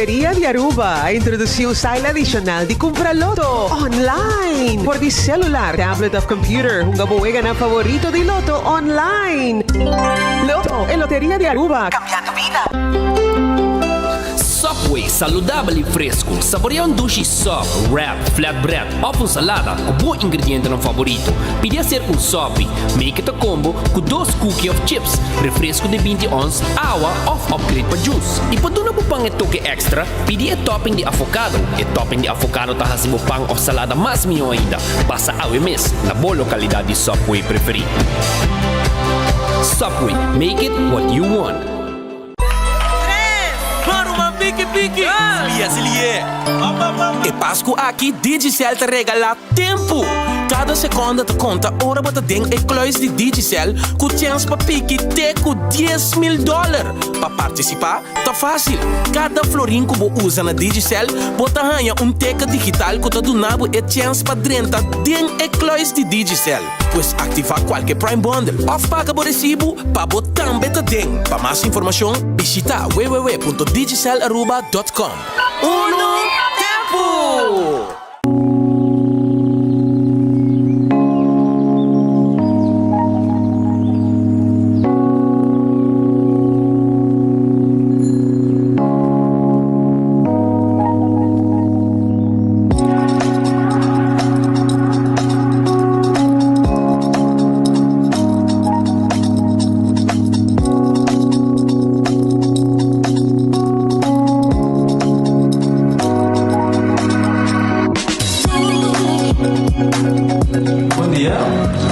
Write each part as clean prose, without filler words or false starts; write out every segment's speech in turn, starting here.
Loteria di Aruba a introduci un style adicional di cumpra loto online. For di celular, tablet of computer, hunga bo weganan favorito di loto online. Lotto, e Loteria di Aruba, cambiando bida. Subway, saludabel y fresco. Saborea un dushi sub, wrap, flatbread of un salada cu bo ingredientenan favorito. Pidi hacer un sopi. Make it a combo cu dos cookie of chips, refresco di binti ons, awa of upgrade pa juice. Y pa duna bo pan e toke extra, pidi e topping di avocado. E topping di avocado ta haci bo pan of salada mas miho ainda. Pasa awe mes na bo localidad di Subway preferi. Subway, make it what you want. E Pasku aki Digicel ta regalá tempu! Kada sekonda ta konta ora bo ta den e kluis di Digicel ku chèns pa piki te ku 10,000 dòler. Pa partisipá ta fásil, kada florin ku bo usa na Digicel bo ta haña un teken digital ku ta duna bo e chèns pa drenta den e kluis di Digicel. Pues aktivá kualke Prime Bundle òf paga bo resibu pa bo tambe ta den. Pa mas informashon bishitá www.digicelaruba.com. Unu tempu! Bon dia,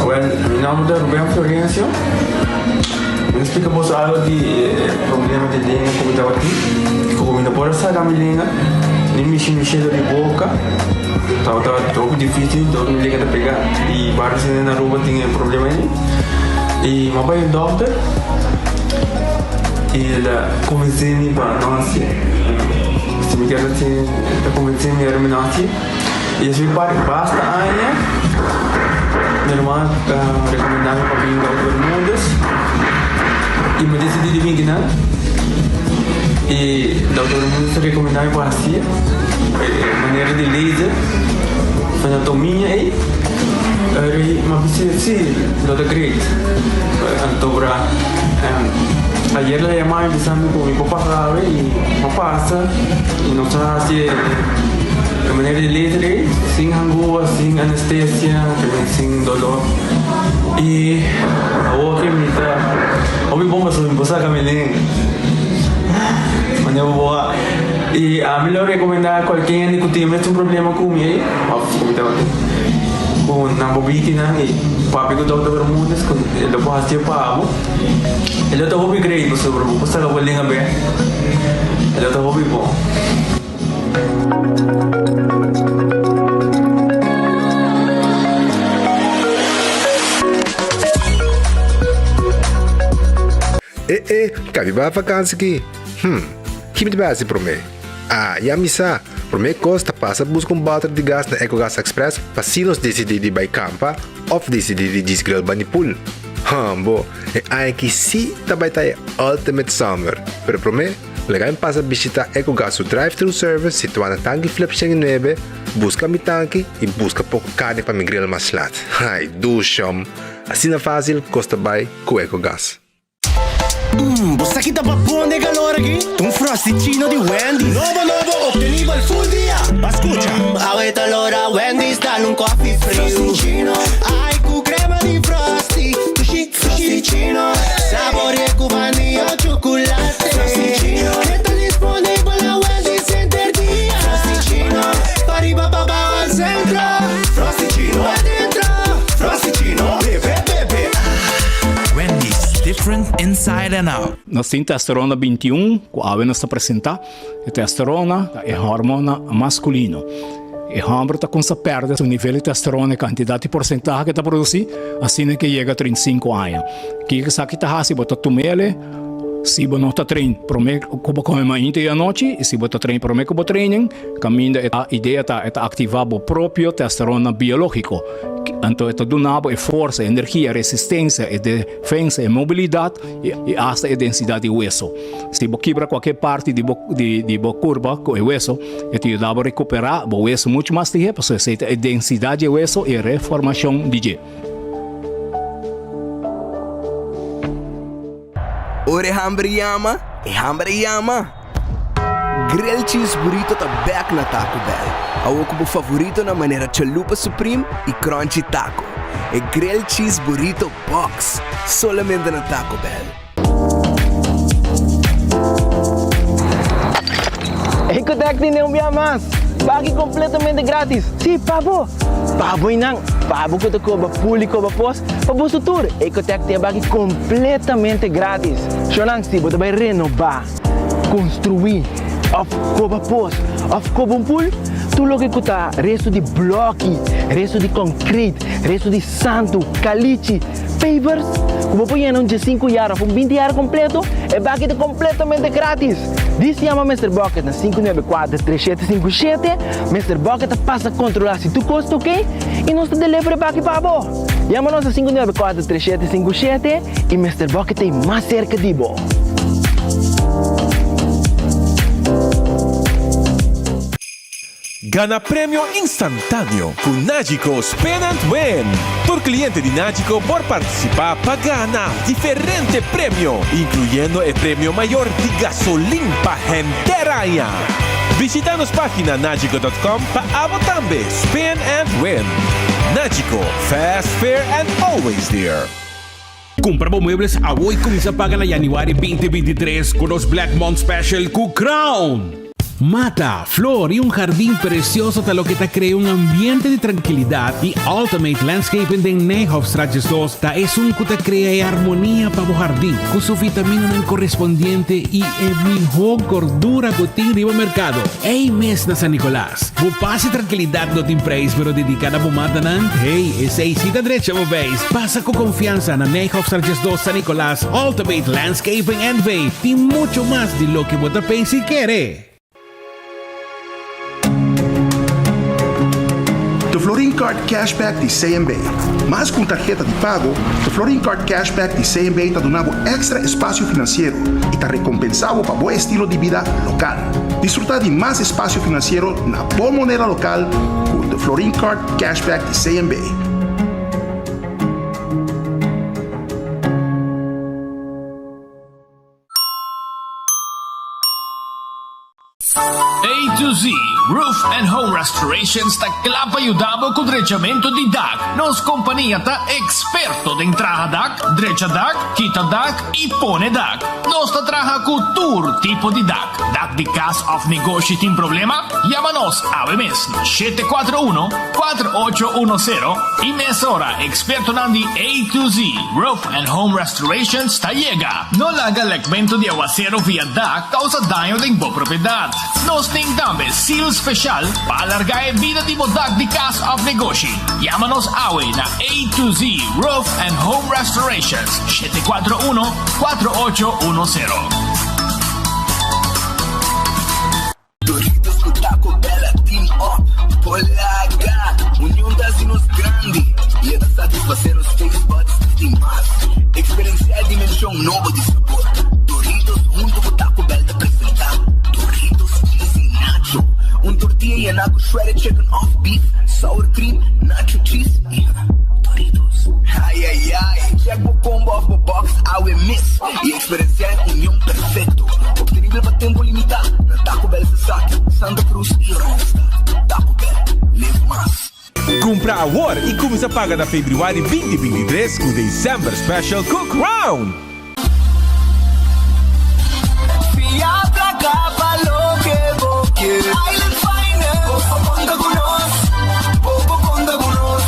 wel mi nomber ta Ruben Florencio. Mi ta splika boso algo di e problema di lenga ku mi tabatin, ku mi no por a saka mi lenga, ni mishi mi shelo di boka. Tabata hopi dificil, dor mi lenga ta pega y varios hende na Aruba tin e problema ey. Y mi a bay un dokter y el a convence mi pa no haci. Si mi kier haci, el a convence mi ora mi no haci. Y esey par basta aña mi hermano a recomenda mi pa bin Dokter Bermudez y mi a decidi di bin kinan. Y Dokter Bermudez a recomenda mi pa haci. E manera di laser anatomia ei mi a bisa si lo ta great antobra ayer la yama mi bisa mi ku mi por pasa awe i mi a pasa i nos a hasi e manera di laser ei sin hangua sin anestesia sin dolor i awor ke mi ta hopi bon pasobra mi por saka mi lenga manera bo a. I ami lo rekomendá kualke hende ku tin e mesun problema ku mi ei, òf ku mi tabatin, ku nan por bini nan i papia ku Dòkter Bermudez ku e lo por hasié pa bo. E lo ta hopi great pasobra bo por saka bo lenga bèk. E lo ta hopi bon. E e, kabi bai vakansi ki? Hm, ki mi ta bai hasi promé? Ah, ya mi sa! Promé kos ta pasa buska un bòter di gas na Ecogas Express pa si nos disidí di bai kampa òf disidí di djis grill bani pool. Hambo, e aña aki sí ta bai ta e ultimate summer! Pero promé, laga mi pasa bishitá Ecogas su drive-thru service situá na Tanki Flip 109, buska mi tanki i buska poko karni pa mi grill mas lat. Ai, dushom! Asina fásil kos ta bai ku Ecogas. Mmm, bo sa ki ta babon den calor aki? Ta un Frosty-chino di Wendy's. Nobo nobo, obtenibel full dia. Ba scucha. Mmm, awe ta lora Wendy's dal un coffee friu. Frosty-chino. Ai, cu crema di Frosty. Dushi, Frosty-chino. Saborea cu vanilla o chocolate. Frosty-chino. E ta disponibel na Wendy's henter dia. Frosty-chino. Pariba, pabao al centro. Frosty-chino. Adentro. Frosty-chino. Bebe, bebe. Wendy's, different inside and out. Nos tin testosterona 21 ku awe nos ta presentá. E testosterona ta e hormona maskulino. E hòmber ta kumsa pèrdè su nivel di testosterona, e kantidat di porsentahe ku e ta produsí, asina ke yega 35 aña. Kiko esaki ta hasi? Bo ta tum'el. Si bo no ta train prome ku bo kome mainta i anochi i si bo ta train prome ku bo training, kaminda e idea ta e ta aktivá bo propio testosterona biológiko. Anto e ta duna bo e forsa, e energia, e resistensia, e defensa, e mobilidat i asta e densidat di weso. Si bo kibra kualke parti di bo di bo kurpa ku e weso, e ta yuda bo rekuperá bo weso muchu mas lihé pasobra esei ta e densidat di e weso i e reformashon di dje. Ora e hamber yama, e hamber a yama! Grilled Cheese Burrito ta bek na Taco Bell. Awor ku bo favoritonan manera Chalupa Supreme i Crunchy Taco. E Grilled Cheese Burrito Box! Solamente na Taco Bell. Ecotec tene un bia mas! Baki completamente gratis! Si, pa bo! Pa bo y nan! Pa bo cu ta coba pool y coba pos, pa boso tur! Ecotec tin e baki completamente gratis! Shonan, si bo ta bay renoba, construi, of coba pos, of coba un pool, tur loke cu ta resto di bloki, resto di concrete, resto di santu, calichi, pavers, cu bo por yena un diesinku yar of un binti yar completo, e baki ta completamente gratis! Dis yama Mister Bucket na 594 3757, Mister Bucket ta pasa controla si tur cos ta ok y nos ta deliver e baki pa bo. Yama nos na 594 3757 y Mister Bucket ta mas cerca di bo. Gana premio instantáneo ku Nagico Spin and Win! Tur kliente di Nagico por partisipá pa gana diferente premio, inkluyendo e premio mayor di gasolin pa henter aña. Bishita nos página nagico dot com pa abo tambe spin and win! Nagico, fast, fair and always there! Kumpra bo muebles awo i kuminsá paga na yanüari 2023 ku nos Black Month Special ku Crown! Mata, flor i un hardin precioso ta loke ta crea un ambiente di trankilidat i Ultimate Landscaping den Nijhofstraat 12 ta esun ku ta crea e harmonia pa bo hardin ku su vitaminanan correspondiente i e miho gordura ku tin riba mercado. Ey mes na San Nicolas. Bo pas i trankilidat no tin prijs pero dedica na bo matanan, hey, esey si ta drecha bo beis. Pasa cu confiansa na Nijhofstraat 12 San Nicolas, Ultimate Landscaping NV. Tin mucho mas di loke bo ta pensa i kere. De Florin Card Cashback di CMB. Mas cu un tarheta di pago, De Florin Card Cashback di CMB ta duna bo extra espacio financiero y ta recompensa bo pa bo estilo di bida local. Disfruta di mas espacio financiero na bo moneda local cu De Florin Card Cashback di CMB. A to Z Roof and Home Restorations ta kla pa yuda bo ku drechamentu di dak. Nos kompania ta eksperto den traha dak, drecha dak, kita dak i pone dak. Nos ta traha ku tur tipo di dak. Dak di kas òf negoshi tin problema? Yama nos awe mes na 741 4810 i mesora ekspertonan di A to Z Roof and Home Restorations ta yega. No laga lekmentu di awasero via dak kousa daño den bo propiedat. Nos tin tambe seal speshal pa alargá e bida di bo dak di kas òf negoshi. Yama nos awe na A to Z Roof and Home Restorations, 741 4810. Doritos ku Taco Bell a team up por laga. Union ta hasi nos grandi i e ta satisfasé nos taste buds di mas. Eksperensiá e dimenshon nobo di sabor. Doritos huntu ku Taco Bell ta presentá Doritos Cheesy Nacho, un tortilla yená ku shredded chicken òf beef, sour cream, nacho cheese i Doritos. Ai ai ai! Check bo combo òf bo box awe mes i Eksperensiá e union perfekto, optenibel pa tempu limitá na Taco Bell Sasaki, Santa Cruz i Oranjestad. Taco Bell, live mas! Kumpra awor i kuminsá paga na febrüari 2023 ku December Special ku Crown! Fia plaka pa loke bo kier. Island Finance, bo por konta ku nos, bo por konta ku nos.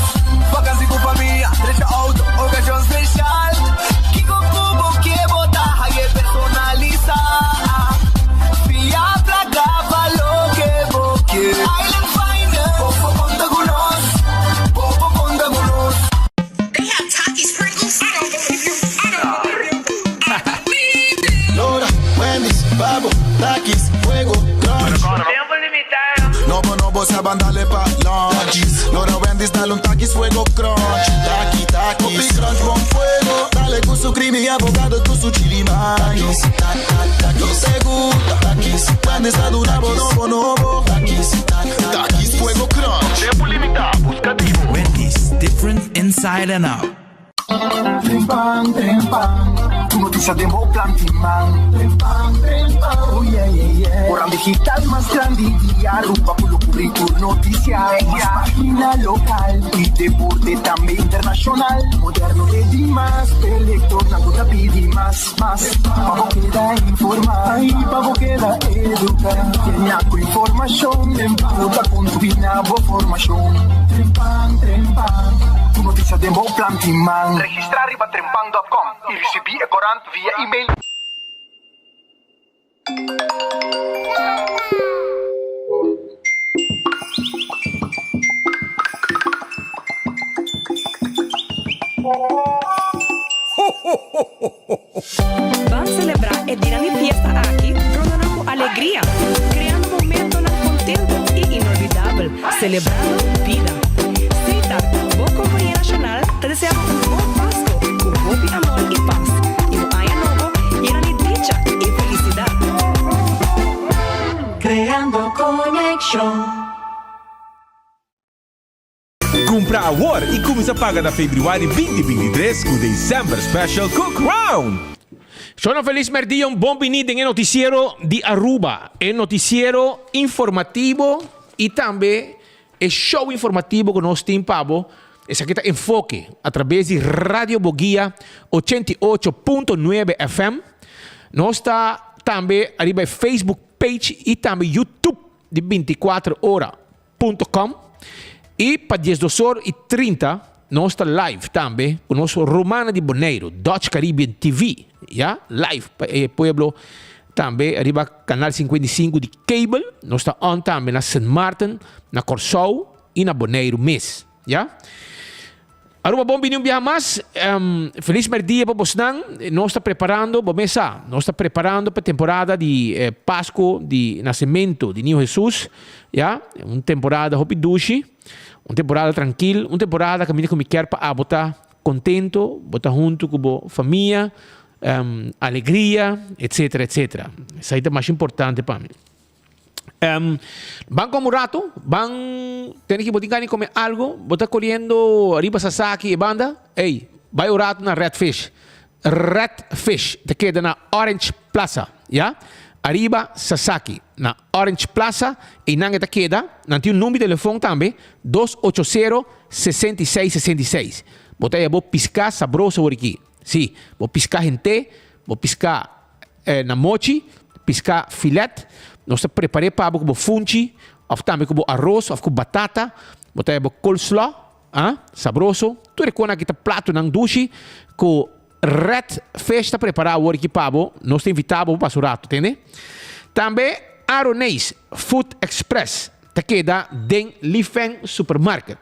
Vakansi ku famia, drecha outo, okashon speshal. Kiko ku bo ke bo ta haye personalisa. Fia plaka pa loke bo ke. Island Finance, bo por konta ku nos, bo por konta ku nos. They have Takis Pringles? I don't believe you. I don't believe you. Wendy's dal un Takis Fuego Crunch. Taki, takis. Hopi crunch bon fuego. Dale cu su creamy avocado cu su chili mayo. Takis, tak, tak, takis. Nos te gusta. Takis, Wendy's ta duna bo nobo nobo. Takis, tak, tak, Takis Fuego Crunch. Tempo limita, busca di bo. Wendy's, different inside and out. Trempan, trempan, tur noticia den bo plan tin man. Trempan, trempan, oh yeah, yeah, yeah. Oran digital mas grandi di Aruba cu lo cubri tur noticia. Mas pagina local y deporte tambe internacional. Moderno te di mas, p'e lectornan cu ta pidi mas, mas. Pa bo keda informa y pa bo keda educa. Llena cu informacion, cu ta contribui na bo formacion. Trempan, trempan, tur noticia den bo plan tin man. Registra riba trempan dot com y ricibi e corant via email. Ban selebrá e dianan di fiesta aki rondonan ku alegria, kreando momentonan kontentu i inolvidabel, selebrando bida. Setar, bo kompania nashonal, ta deseá bo un bon Pasko ku hopi amor i pas, i un aña nobo yena di dicha i felisidat. Creando conexion. Cumpra awor y cuminsa paga na februari 2023 cu December Special cu Crown! Shona felis merdia un bon bini den e noticiero di Aruba, e noticiero informativo y tambe e show informativo cu nos tin pa bo, esaki ta Enfoke a traves di Radio Boguia 88.9 FM. Nos ta tambe ariba e Facebook page y tambe YouTube di 24 ora. Punto com y pa diesdos or y 30 nos ta live tambe cu nos rumannan di Boneiru, Dutch Caribbean TV, ya, live pa e pueblo tambe riba canal 55 di cable, nos ta on tambe na Sint Maarten, na Corsou y na Boneiru mes, ya. Aruba bon bini un biaha mas. Feliz merdia pa bosnan. Nos ta preparando, bo mes sa, nos ta preparando pa temporada di Pasco di nacemento di Niño Jesus, ya. Un temporada hopi dushi, un temporada trankil, un temporada caminda cu mi kier pa abo ta contento, bo ta hunto cu bo famia, alegria, etcetera, etcetera. Esai ta mas importante pa mi. Um, ban come un rato, ban tene que bo tin gana di come algo, bo ta corriendo riba Sasaki e banda, ey, bai un rato na Red Fish. Red Fish ta keda na Orange Plaza, ya? Ariba Sasaki, na Orange Plaza, einan e ta keda, nan tin un number di telefon tambe, 280 66 66. Bo ta haya bo piská sabroso awor aki. Sí, bo piská hent'é, bo piská Na mochi, piská filet, nos ta prepar'é pa bo ku bo funchi òf tambe ku bo aros òf ku batata. Bo ta haya bo coleslaw, ah, sabroso. Tur e kosnan aki ta platonan dushi ku Red Fish ta prepará awor aki pa bo. Nos ta invitá bo pa pasa un rato, tende? Tambe Aroneis Food Express ta keda den Li Feng Supermarket.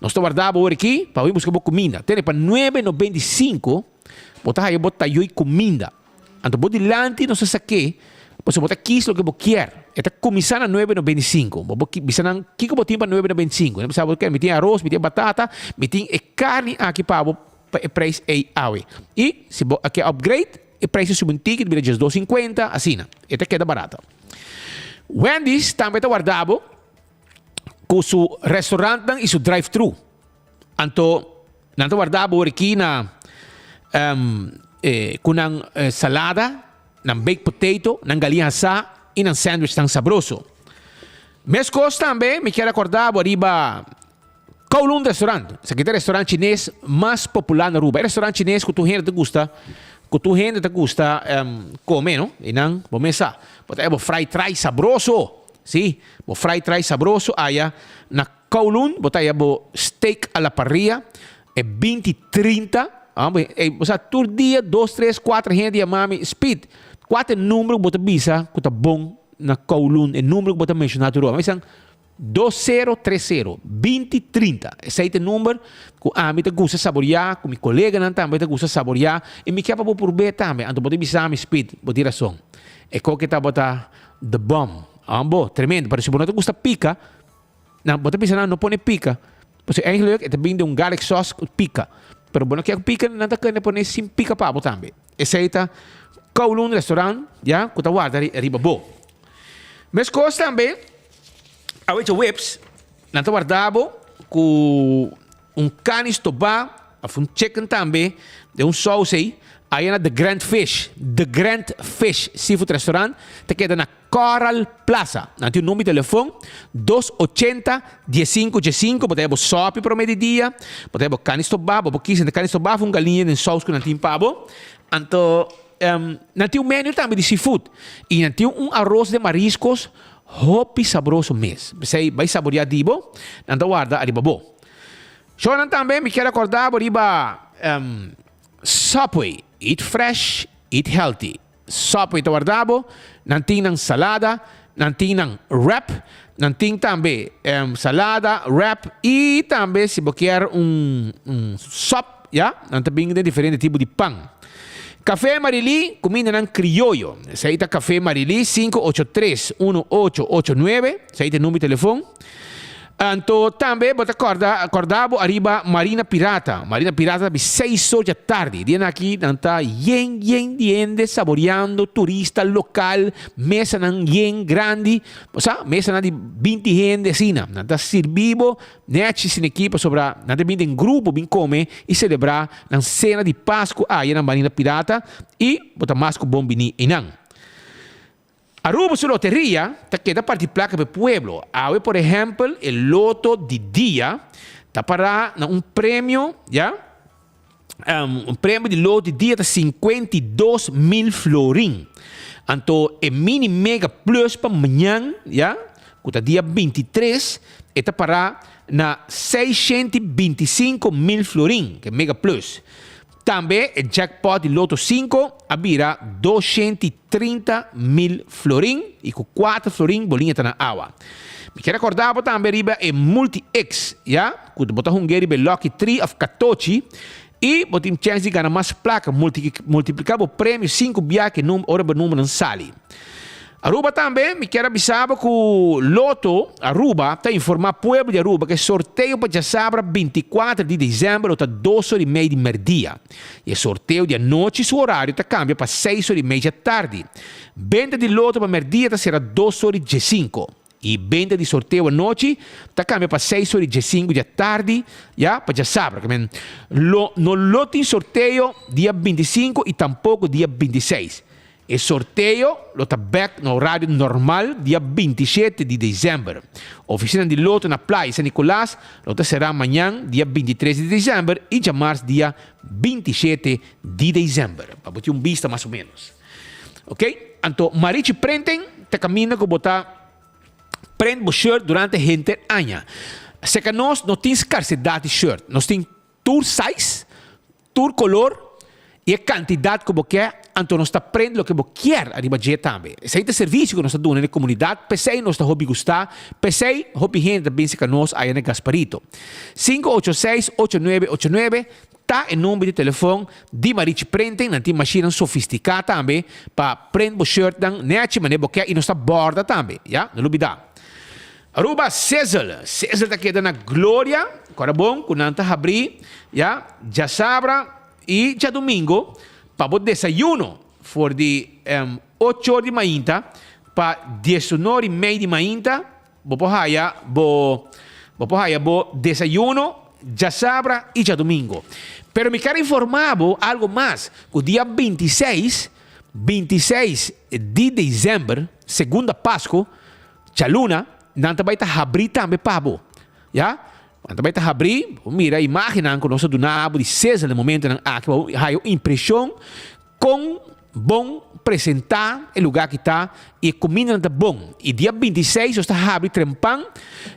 Nos ta warda bo awor aki pa bo bin buska bo kuminda. Tende, pa nuebe 95 bo ta haya bo tayoi kuminda. Anto bo dilanti nos ta sak'é, pasobra bo ta kis loke bo kier. E ta kuminsá na nuebe 95. Bo por bisa nan kiko bo tin pa nuebe 95. Nan bisa bo, mi tin aros, mi tin batata, mi tin e karni aki pa bo pa e preis ei awe. I si bo a ke upgrade, e preis ta subi un tiki, ta bira diesdos sinkuenta, asina. E ta keda barata. Wendy's tambe ta warda bo ku su restaurantnan i su drive-thru. Anto nan ta warda bo aki na ku nan salada, nan baked potato, nan galiña hasá i nan sandwichnan sabroso. Meskos tambe mi kier akorda bo riba Kowloon Restaurant. Esaki ta e restaurant chines mas popular na Aruba. E restaurant chines ku tur hende ta gusta, ku tur hende ta gusta kome, no? I nan bo mes sa. Bo ta haya bo fried rice sabroso. Sí, bo fried rice sabroso aya na Kowloon, bo ta haya bo steak a la parrilla e 20 30, ah, bo, ey, bo sa tur dia dos, tres, cuater hende yama mi, Speed, cua ta e numero cu bo ta bisa cu ta bon na Kowloon, e numero cu bo ta menciona tur ora? Mi bisan, dos cero tres cero, 20 30, esey ta e number cu ami ta gusta saboria, cu mi coleganan tambe ta gusta saboria, y mi kier pa bo purbe tambe, anto bo ta bisa mi, Speed, bo tin razon, e coke tabata the bomb, ah, bo, tremendo, pero si bo no ta gusta pica, Nan, bo ta bisa nan no pone pica. Pasobra eigenlijk e ta bin den un garlic sauce ku pika. Pero bo no kier ku pika, nan ta kende pone sin pika pa bo tambe. Esei ta Kowloon Restaurant, ya, ku ta warda riba bo. Meskos tambe, awe djaweps, nan ta warda bo ku un kani stobá òf un chicken tambe den un sous ei, aya na The Grand Fish. The Grand Fish Seafood Restaurant ta keda na Coral Plaza. Nan tin un number di telefon, dos ochenta, diesinku diesinku. Bo ta haya bo sòpi promé di dia, bo ta haya bo kani stobá, bo por kisa entre kani stobá òf un galiña den sous ku nan tin pa bo. Anto, nan tin un menu tambe di seafood i nan tin un aros de mariscos hopi sabroso mes. P'esei bai saboreá di bo, nan ta warda ariba bo. Shownan tambe mi kier akorda bo riba Subway, eat fresh, eat healthy. Subway ta warda bo, nan tin nan salada, nan tin nan wrap, nan tin tambe salada, wrap y tambe si bo kier un un sop, ya, nan ta bin den diferente tipo di pan. Café Marilí, cumindanan crioyo. Esey ta Café Marilí, 583 1889, esey ta e number di telefon. Anto tambe bo ta corda corda bo ariba Marina Pirata. Marina Pirata ta bi seis or dja tardi. Dianan aki nan ta yen yen di hende saboreando, turista local, mesanan yen grandi, bo sa, mesanan di binti hende asina. Nan ta sirbi bo nechi sin aki pasobra nan ta bin den grupo bin come y celebra nan cena di Pascu aya na Marina Pirata y bo ta mas cu bon bini eynan. Aruba su loteria ta keda parti plaka pa e pueblo. Awe por ehempel e loto di dia ta para na un premio, ya, un premio di loto di dia ta 52 mil florin. Anto e mini mega plus pa mañan, ya, ku ta dia 23, e ta para na 625 mil florin, ke mega plus. Tambe e jackpot di Loto 5 a bira 230 mil florin y cu 4 florin bo liña ta na awa. Mi kier acorda bo tambe riba e Multi X, ya, cu bo ta hunge riba e Lucky 3 of 14 y bo tin chance di gana mas placa, multiplica bo premio 5 bia cu e ora bo numbernan sali. Aruba tambe, mi kier a bisa bo cu Lotto Aruba ta informa pueblo di Aruba cu e sorteo pa djasabra 24 di december lo ta dos ora y mei di merdia. Y e sorteo di anochi su horario ta cambia pa seis ora y mei dja tardi. Benta di Lotto pa merdia ta cera dos ora y diescinco. Y benta di sorteo anochi ta cambia pa seis ora y diescinco dja tardi, ya, pa djasabra. Ke men lo no lo tin sorteo dia 25 y tampoco dia 26. E sorteo lo ta bek na horario normal dia 27 di december. Oficina di Lotto na Playa San Nicolas lo ta cera mañan dia 23 di december y djamars dia 27 di december. Pa bo tin un bista mas o menos. Ok, anto Marichi Printing ta caminda cu bo ta print bo shirt durante henter aña. Seca nos no tin scarcedad di shirt. Nos tin tur size, tur color y e cantidad cu bo kier, anto nos ta print loke bo kier ariba dje tambe. Esey ta e servicio cu nos ta duna na e comunidad, p'esey nos ta hopi gusta, p'esey hopi hende ta bin cerca nos aya na Gasparito. 586-8989 ta e number di telefon di Marichi Printing, nan tin mashinnan sofistica tambe pa print bo shirtnan nechi manera bo kier y nos ta borda tambe, ya, no lubida. Aruba Sizzle, Sizzle ta keda na Gloria, kora bon ku nan ta habrí ya djasabra i djadumingu pa bo desayuno for di ocho or di mainta pa diesunor i mei di mainta bo por haya bo bo por haya bo desayuno djasabra i djadumingu. Pero mi kier informa bo algo mas ku dia 26, 26 di december, segunda Pasku, Djaluna, nan ta bai ta habrí tambe pa bo. Ya? Nan ta bai ta habrí, bo mira imágennan ku nos a duna bo di César na e momentonan aki, bo haya un impreshon kon bon presentá e lugá aki ta i e kumindanan ta bon. I dia 26 nos ta habri trempan,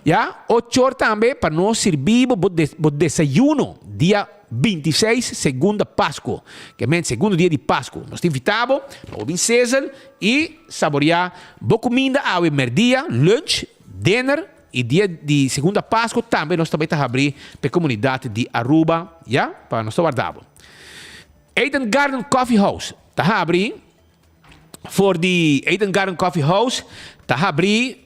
ya, ocho or tambe pa nos sirbi bo bo desayuno dia 26, segunda Pasku, ke men segundo dia di Pasku. Nos ta invitá bo pa bo bin César i saboreá bo kuminda awe merdia, lunch, dinner i dia di segunda Pasku tambe nos ta bai ta habrí pa e komunidat di Aruba, ya, pa nos ta warda bo. Eden Garden Coffee House ta habrí for di Eden Garden Coffee House ta habrí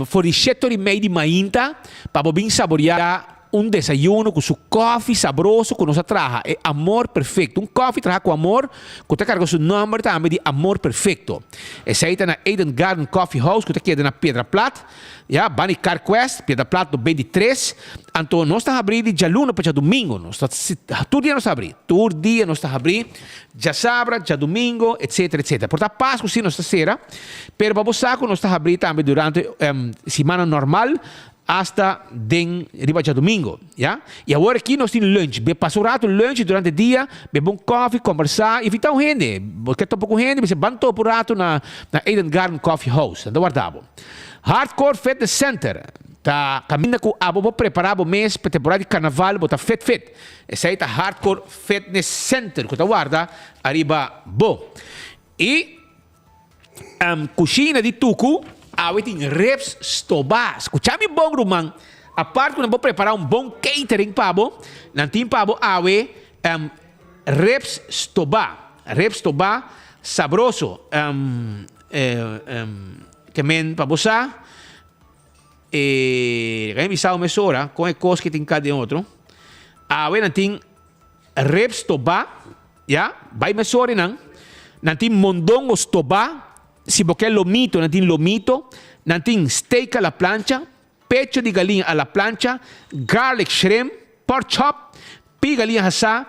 for di shete ora i mei di mainta pa bo bin saboreá. un desayuno ku su kòfi sabroso ku nos a traha, e Amor Perfecto. Un kòfi traha ku amor ku ta karga su nòmber tambe di Amor Perfecto. Esei ta na Eden Garden Coffee House ku ta keda na Piedra Plat, ya, banda di Carquest, Piedra Plat no 23. Anto nos ta habrí di djaluna pa djadumingu. Nos ta tur dia nos ta habrí. Tur dia nos ta habrí, djasabra, djadumingu, etcetera, etcetera. Por ta Pasku si nos ta sera, pero pa bo sa ku nos ta habrí tambe durante simana normal Hasta den riba djadumingo, ya. I awor aki nos tin lunch. Be pasa un rato lunch durante dia, bebe un koffie, kombersá, invitá un hende. Bo ke topa ku hende, bisa ban topa un rato na na Eden Garden Coffee House. Nan ta warda bo. Hardcore Fitness Center ta kaminda ku abo por prepará bo mes pa temporada di karnaval, bo ta fit fit. Esei ta Hardcore Fitness Center ku ta warda ariba bo. I. Cushina di Tucu, awe tin ribs stobá. Scucha mi bon ruman, apart cu nan por prepara un bon catering pa bo, nan tin pa bo awe ribs stobá. Ribs stobá sabroso. Ke men pa bo sa, e laga mi bisa bo mesora con e cos ke tin ka den otro. Awe nan tin Ribs stobá, ya, bai mesora nan. Nan tin mondongo stobá, si bo ke lomito nan tin lomito. Nan tin steak a la plancha, pecho di galiña a la plancha, garlic shrimp, pork chop, pi galiña hasá,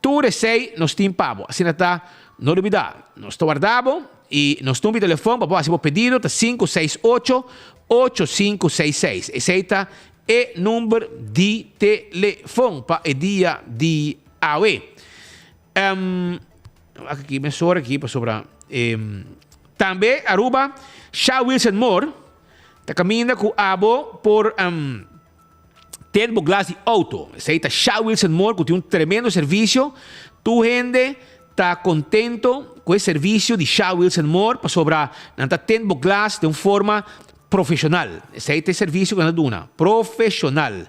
tur esei nos tin pa bo. Asina ta, no lubidá, nos ta warda bo i nos number di telefon pa bo hasi bo pedido ta 568 8566. Esei ta E number di telefon pa e dia di awe. Um, aki mesora aki pasobra um, tambe Aruba Sha Wilson Moore ta caminda cu abo por um, ten bo glas di auto. Esey ta Sha Wilson Moore cu tin un tremendo servicio. Tu hende ta contento cu e servicio di Sha Wilson Moore pasobra nan ta ten bo glas den un forma Profesional. Esei ta e servicio cu nan ta duna. Profesional.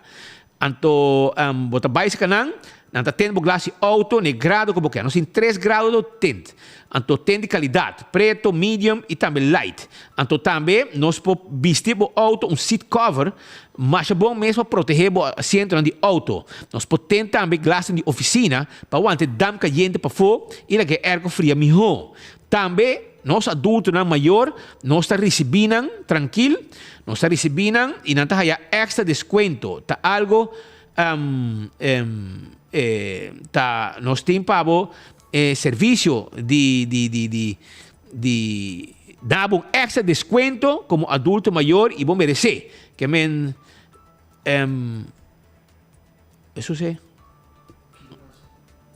Anto bo ta bai cerca nan, nan ta tint bo glas di auto na e grado cu bo kier. Nos tin tres grado di tint. Anto tint di calidad, preto, medium y tambe light. Anto tambe nos por bisti bo auto un seat cover masha bon mes pa protege bo asientonan di auto. Nos por tint tambe glasnan di oficina pa wanta e damp cayente pafo y laga e airco fria miho. Tambe nos adultonan mayor nos ta ricibi nan trankil, nos ta ricibi nan y nan ta haya extra descuento. Ta algo ta nos tin pa bo e servicio di di di di di da bo un extra descuento como adulto mayor y bo merece. Ke men Eso sí.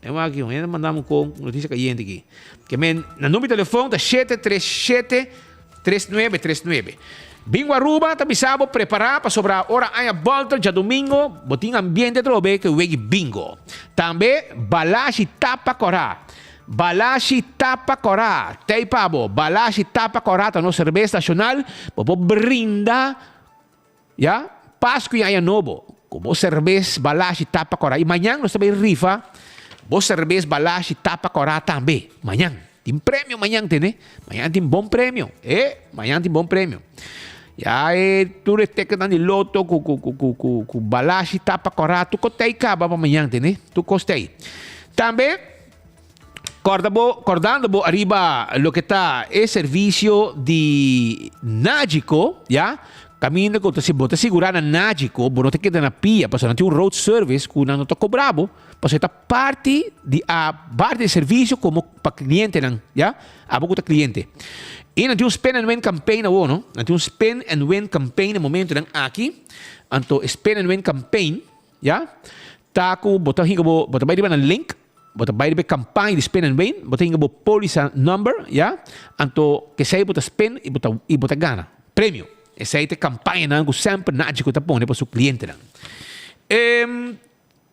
E aki, un hende mandamos con noticia caliente aquí. Que men, na número de telefon ta 737 3939. Bingo Aruba ta bisabo prepara pa sobra ora aña bolter djadomingo bo tin ambiente atrobe ke wegi bingo. Tambe Balashi Tapa Kora. Balashi Tapa Kora. Tei pa bo. Balashi Tapa Kora ta nos serbes nacional. Bo por brinda Ya, Pascu y Aña Nobo, cu bo serbes, balashi, tapa cora. Y mañan nos ta bay rifa bo serbes, balashi, tapa cora tambe. Mañan. Tin premio mañan, tene. Mañan tin bon premio. Eh, mañan tin bon premio. Ya e tur e tekennan di loto cu, cu, cu, cu, cu, cu balashi, tapa cora, tur cos ta caba pa mañan, tene. Tur cos ta ey. Tambe, corda bo, cordando bo ariba loke ta e servicio di Nagico, ya, caminda cu ta si bo ta sigura na Nagico, bo no ta keda na pia, pasobra nan tin un road service cu nan no ta cobra bo, pasobra e ta parti di a parti di servicio como pa clientenan, ya, abo cu ta cliente. Y nan tin un spin and win campaign awo, no, nan tin un spin and win campaign na momentonan aki, anto e spin and win campaign, ya, ta cu bo ta hinca bo, bo ta bay riba nan link, Bo ta bai riba e kampaña di Spin and Win, bo ta hinga bo polisa number, ya, anto kesei bo ta spin i bo ta i bo ta gana premio. Esei ta e kampañanan ku semper Nagico ta pone pa su klientenan. E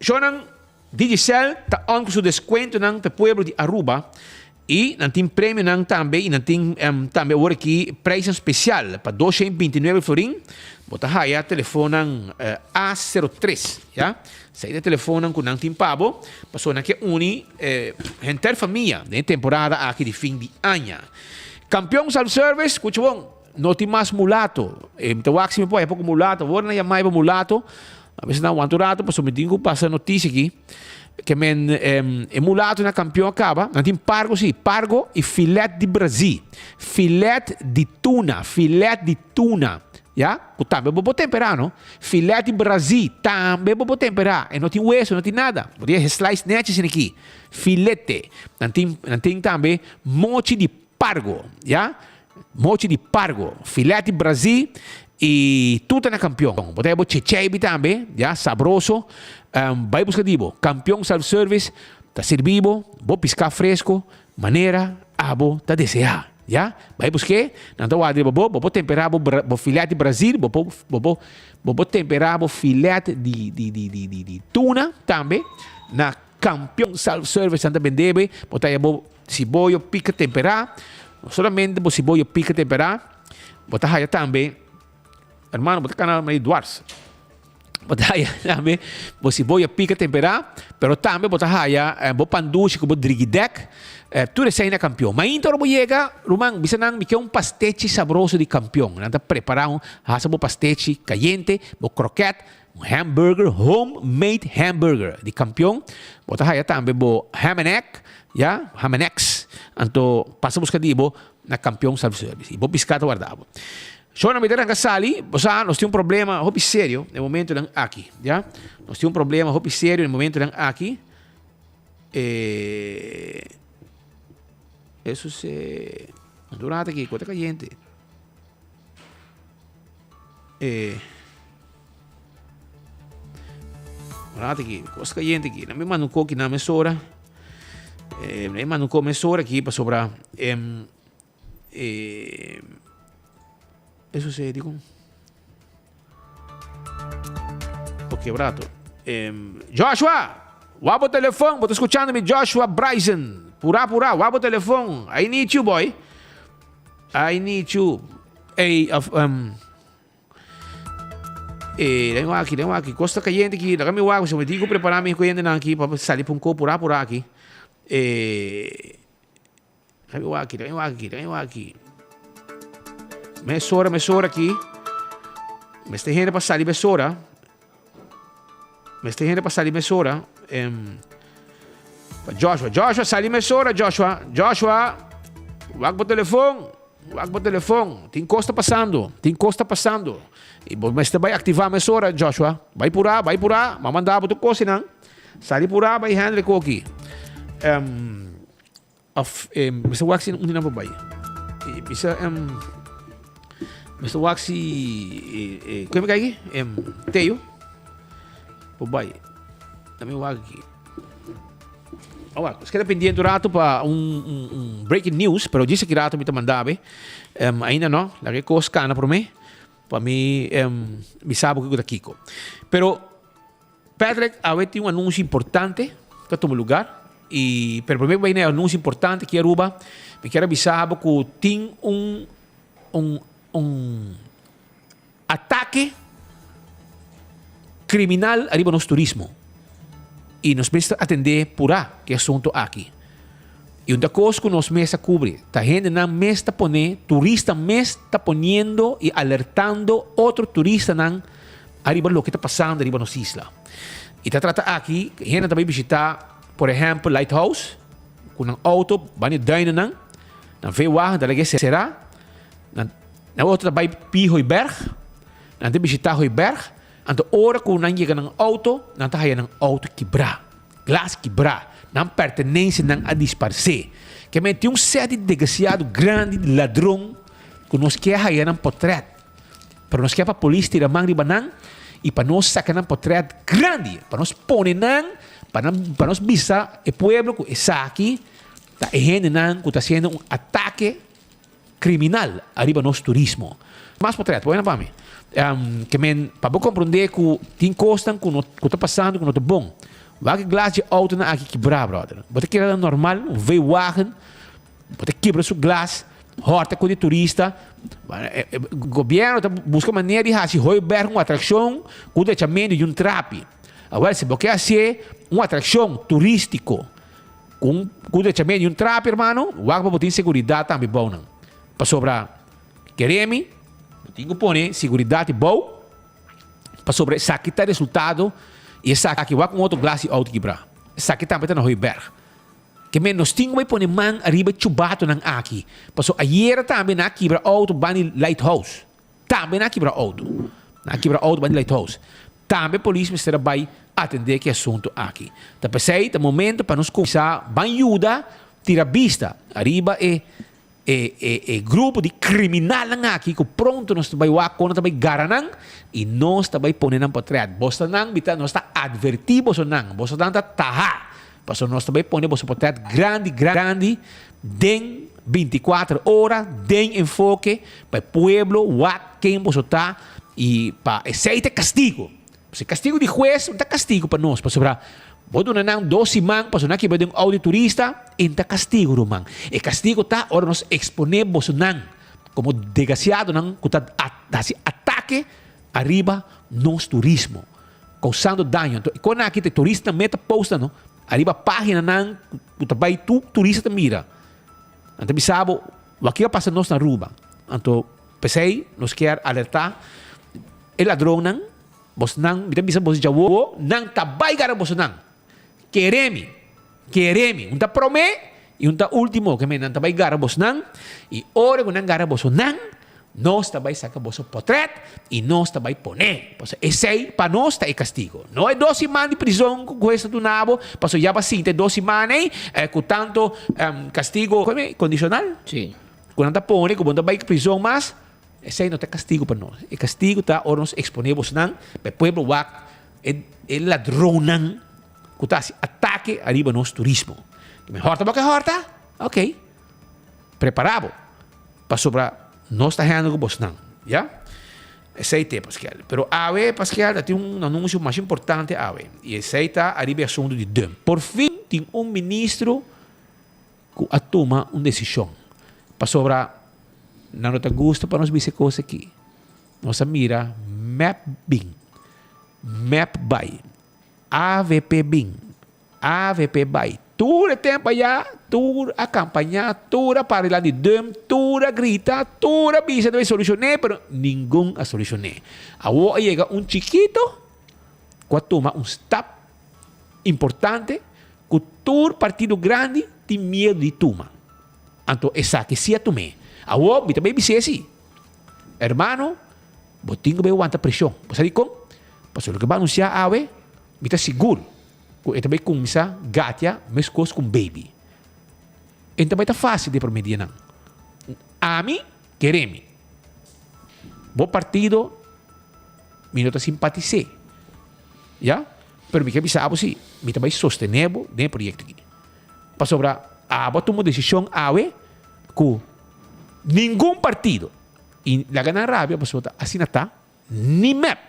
shownan Digicel ta on ku su deskuentonan pa e pueblo di Aruba i nan tin premionan tambe i nan tin tambe awor aki prijsnan spesial pa 229 florin bo ta haya telefonnan A 03, ya. Esei ta e telefonnan ku nan tin pa bo, pasobra nan ke uni henter famia den e temporada aki di fin di aña. Kampion Self Service, skucha bon, no tin mas mulato. E mi ta wak si mi por haya poko mulato. Awor nan yamai pa mulato. A mester nan wanta un rato pasobra mi tin ku pasa notisia aki. Ke men e mulato na kampion a kaba. Nan tin pargo si, pargo i filet di Brazil. Filet di tuna, filet di tuna. Ya, ku tambe bo por temperá no. Filet di Brazil tambe bo por temperá. E no tin weso, no tin nada. Bo tin e slice nechi asina aki. Filete. Nan tin, nan tin tambe mochi di pargo. Ya, mochi di pargo, filet di Brazil i tur ta na Kampion. Bo ta haya bo checheibi tambe, ya, sabroso. Bai buska di bo. Kampion Self Service ta sirbi bo, bo piská fresko manera abo ta deseá. Ya, bai busk'é, nan ta wak riba bo, bo por temperá bo bo filet di Brazil, bo por bo por bo por temperá bo filet di di di di di di tuna tambe na Kampion Self Service nan ta bende bo, bo ta haya bo siboyo pika temperá, no solamente bo siboyo pika temperá, bo ta haya tambe, hermano bo ta kana medio dwars. Bo ta haya tambe bo siboya pica temperá, pero tambe bo ta haya bo pan dushi ku bo drigidek, tur esei na Kampion. Mainta ora bo yega, ruman, bisa nan mi ke un pastechi sabroso di Kampion. Nan ta prepará un, hasa bo pastechi kayente, bo kroket, un hamburger, home made hamburger di Kampion. Bo ta haya tambe bo ham and egg, ya, ham and eggs. Anto pasa buska di bo na Kampion Self Service i bo piská ta warda bo. Shona mi ta ranka sali, bo sa nos tin un problema hopi serio na e momentonan aki, ya. Nos tin un problema hopi serio na e momentonan aki. E eso se durante aki ku ta kayente. E durante aki kos kayente aki. Nan mi manda un koki nan mesora. E mi manda un koki mesora aki pasobra e E eso se dikon? Ok, rato. Joshua, wak bo telefon, bo ta skuchando mi Joshua Bryson. Pura pura, wak bo telefon. I need you, boy. I need you. Ey, of, um, eh, den wak aki, den wak aki. Kosta kayente aki. Laga mi wak, mi tin ku prepara mi kuyentenan aki pa sali pa un ko pura pura aki. Eh, Dame wak aki, dame wak aki, dame wak aki. Mesora, mesora aki. Mester hende pa sali mesora. Mester hende pa sali mesora. Um, pa Joshua, Joshua, sali mesora, Joshua. Joshua, wak bo telefon. Wak bo telefon. Tin kos ta pasando. Tin kos ta pasando. I bo mester bai aktivá mesora, Joshua. Bai purá, bai purá. M'a manda bo tur kosinan. Sali purá, bai handle koki. Um, Of eh, mester wak si un di nan por bai. Eh, bisa em mester wak si eh, eh, kue mi kai aki? Em Teo por bai. Dame wak aki. Awak, nos keda pendiente un rato pa un, un, un breaking news, pero djis aki rato mi ta manda be. Em, ainda no, laga e kos kana prome pa mi em bisa bo kiko ta kiko. Pero Patrick, awe tin un anuncio importante ta tuma lugar y pero prome cu bay na e anuncio importante aki Aruba mi kier a bisa bo cu tin un un un atake criminal ariba nos turismo y nos mester atende pura cu e asunto aki y un ta cos cu nos mes a cubri ta hendenan mes ta pone turista mes ta poniendo y alertando otro turistanan ariba loke ta pasando riba nos isla. I ta trata aki hende ta bai bishita por ehempel Lighthouse ku nan auto ban e duinennan, nan veewagen ta lag'e será, nan nan otro ta bai pi Hooiberg, nan ta bishita Hooiberg, anto ora ku nan yega nan auto nan ta haya nan auto kibrá, glas kibrá, nan pertenensianan a disparsé. Ke men tin un sèt di degrasiado grandi di ladron ku nos ke haya nan potrèt. Pero nos ke pa polis tira man riba nan i pa nos saka nan potret grandi, pa nos pone nan, pa nan, pa nos bisa e pueblo ku esaki ta e hendenan ku ta hasiendo un atake kriminal ariba nos turismo. Mas potret, pone nan pa mi. Ke men, pa bo komprondé ku tin kosnan ku no, ku ta pasando ku no ta bon. Wak e glas di outonan aki kibrá, brother. Bo ta kere nan normal, un V-wagen. Bo ta kibra su glas, hòrta ku di turista. Gobièrnu ta buska manera di hasi Hooiberg un atrakshon ku drechamentu di un trapi. Awor, si bo ke hasié un atrakshon turístiko ku un ku drechamentu di un trapi, hermano, wak pa bo tin seguridat tambe bou nan. Pasobra, kere mi, bo tin ku pone seguridat bou. Pasobra esaki ta resultado y esaki wak un otro glas di auto kibra. Esaki tambe ta na Hooiberg. Ke men nos tin ku bai pone man ariba e chubatonan aki. Pasobra ayera tambe nan a kibra auto bani Lighthouse. Tambe nan a kibra auto. Nan a kibra auto bani Lighthouse. Tambe polis mester a bai atende ku e asunto aki. Ta p'esei ta momento pa nos kuminsá ban yuda tira bista ariba e E e e grupo di kriminalnan aki ku pronto nos ta bai wak kon nan ta bai gara nan i nos ta bai pone nan potret. Bosonan mi ta nos ta atvertí bosonan, bosonan ta taha, pasobra nos ta bai pone boso potret grandi grandi den 24 ora den enfoke pa e pueblo wak ken boso ta i pa esei ta e kastigo. Pasobra e kastigo di hues no ta kastigo pa nos, pasobra bo duna nan dos siman pasobra nan kibra den un auto di turista, e no ta kastigo ruman. E kastigo ta ora nos eksponé bosonan komo degasiadonan ku ta hasi atake ariba nos turismo, kousando daño. Anto e kona aki ta e turistanan meta posta no ariba paginanan ku ta bai tur turista ta mira. Nan ta bisa bo wak a pasa nos na Aruba. Anto p'esei nos kier alerta. E ladronnan, bosnan, mi ta bisa boso djawo, nan ta bai gara bosonan. Kere mi, kere mi. Un ta promé i un ta último, ke men nan ta bai gara bosnan, i ora ku nan gara bosonan, nos ta bai saka boso potrèt i nos ta bai pon'é. Pasobra esei pa nos ta e kastigo. No e dos siman di prizon ku hues ta duna bo, pasobra ya bo a sinta e dos siman ei ku tantu kastigo kondishonal ku nan ta pone ku bo no ta bai prizon mas. Esei no ta kastigu pa nos. E kastigu ta ora nos eksponé bosnan pa e pueblo wak e e ladronnan ku ta hasi atake ariba nos turismo. Mi hòrta bo ke hòrta? Oké. Prepará bo pasobra nos ta hèndel ku bosnan. Ya? Esei te, Paskel. Pero awe, Paskel, ta tin un anunsio mas importante awe. I esei ta ariba e asuntu di dump. Por fin tin un ministro ku a tuma un desishon. Pasobra nan no ta gusta pa nos bisa e kos aki. Nos a mira mep bin, mep bai, avp bin, avp bai. Tur e tempu aya, tur a kampañá, tur a para dilanti di dum, tur a grita, tur a bisa ta bai solushoné, pero ningun a solushoné. Awor a yega un chikito ku a tuma un stap importante ku tur partido grandi tin miedu di tuma. Anto esaki si a tum'é. Awor mi ta bai bis'é si, Hermano, bo tin ku bai wanta preshon. Bo sa dikon? Pasobra loke bo a anunsiá awe, mi ta sigur ku e ta bai kuminsá gatia meskos ku un beibi. E no ta bai ta fásil den promé dianan. Ami kere mi. Bo partido mi no ta simpatis'é. Ya? Pero mi ke bisa abo si, mi ta bai sostené bo den e proyekto aki. Pasobra abo a tuma un desishon awe ku ningun partido, i laga nan rabia pasobra ta asina ta, ni mep,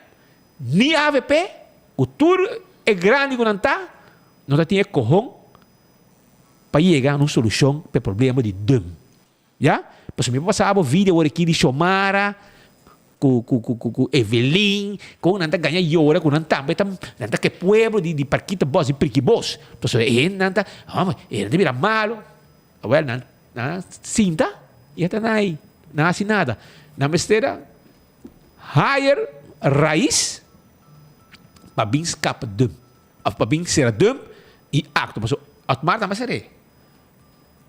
ni avp, ku tur e grandi ku nan ta, no ta tin e kohon pa yega na un solushon pa e problema di dum. Ya? Pasobra mi por pasa abo video awor aki di Xiomara ku ku ku ku ku Evelyn, kon nan ta gaña yora ku nan tambe ta nan ta ke pueblo di di Parkita Bos, di Priki Bos. Pasobra e hendenan ta, hombre, e hende ta bira malo. Awel nan nan a sinta i a ta nan ei, nan a hasi nada. Nan mester a hire Raiz pa bin skapa dump of pa bin sera dump i aktua. Pasobra Otmar tambe a ser'é.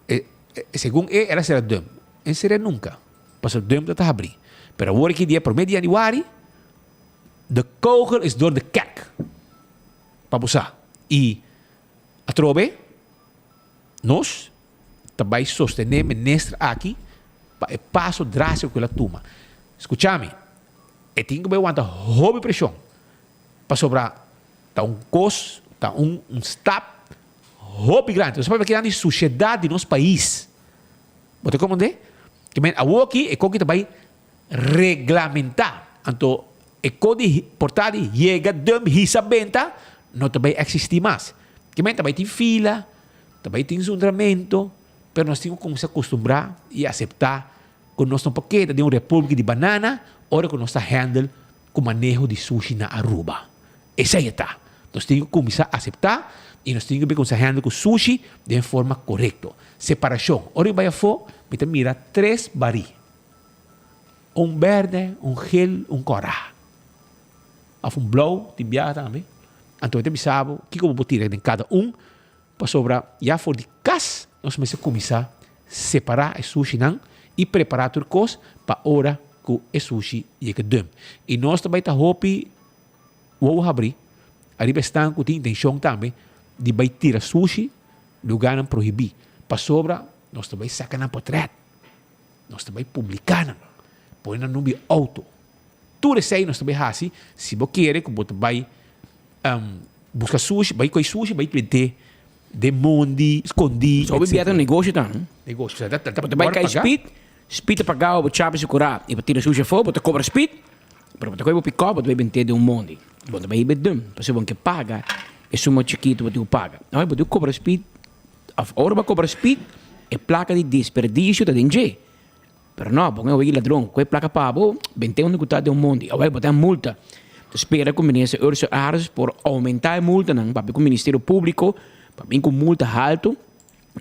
E, segun e, el a sera dum. E sera nunca, pasobra dum ta ta habri. Pero awor aki dia prome di januari, de kogel is door de kerk. Pa bo sa. I atrobe, nos ta bai sostene minister aki pa e paso drástico ku el a tuma. Skucha mi, e tin ku bai wanta hopi preshon, pasobra ta un kos, ta un stap Hopi grandi. Nos a papia kinan di sushedat di nos pais. Bo ta komprendé? Ke men awoki e koki ta bai reglamentá. Anto e ko di porta di yega dum hisa benta no ta bai eksistí mas. Ke men ta bai tin fila, ta bai tin zundramento, pero nos tin ku kuminsá kustumbrá i aseptá ku nos no por keda den un repúblika di banana ora ku nos ta handle ku maneho di sushi na Aruba. Esei e ta. Nos tin ku kuminsá aseptá i nos tin ku kuminsá handle ku sushi den forma korekto. Separashon. Ora mi bai afó, mi ta mira tres barí. Un bèrdè, un gel, un kòrá. òf un blou tin biaha tambe. Anto e ta bisa bo kiko bo por tira den kada un pasobra ya for di kas nos mester kuminsá separá e sushinan i prepará tur kos pa ora ku e sushi yega dùm. I nos ta bai ta hopi wowo habrí ariba esnan ku tin intenshon tambe di bai tira sushi lugánan prohibí pasobra nos ta bai saka nan potrèt, nos ta bai publiká nan, pone nan number di outo. Tur esei nos ta bai hasi si bo kere ku bo ta bai buska sushi, bai koi sushi, bai plant'é den mondi, skondí, So hopi bia ta negoshi ta, no? Negoshi, ta ta Bo ta bai kai spit, spit ta pagao bo chapi su kurá i bo tira sushi afó, bo ta kobra spit, pero bo ta koi bo pikòp bo ta bai bent'é den un mondi. Bo ta bai hiba e dùm, pasobra bo no ke paga e suma chikitu bo tin ku paga. Awor bo tin ku kobra spit, òf ora bo a kobra spit, e plaka di desperdisio ta den dje. Pero no, bo no wiki ladron, koe plaka pa bo, bente unda ku ta den un mondi. Awor bo ta multa. Ta spera ku Minister Ursula Arends por oumenta e multanan, papia ku Ministerio Públiko pa bin ku multa haltu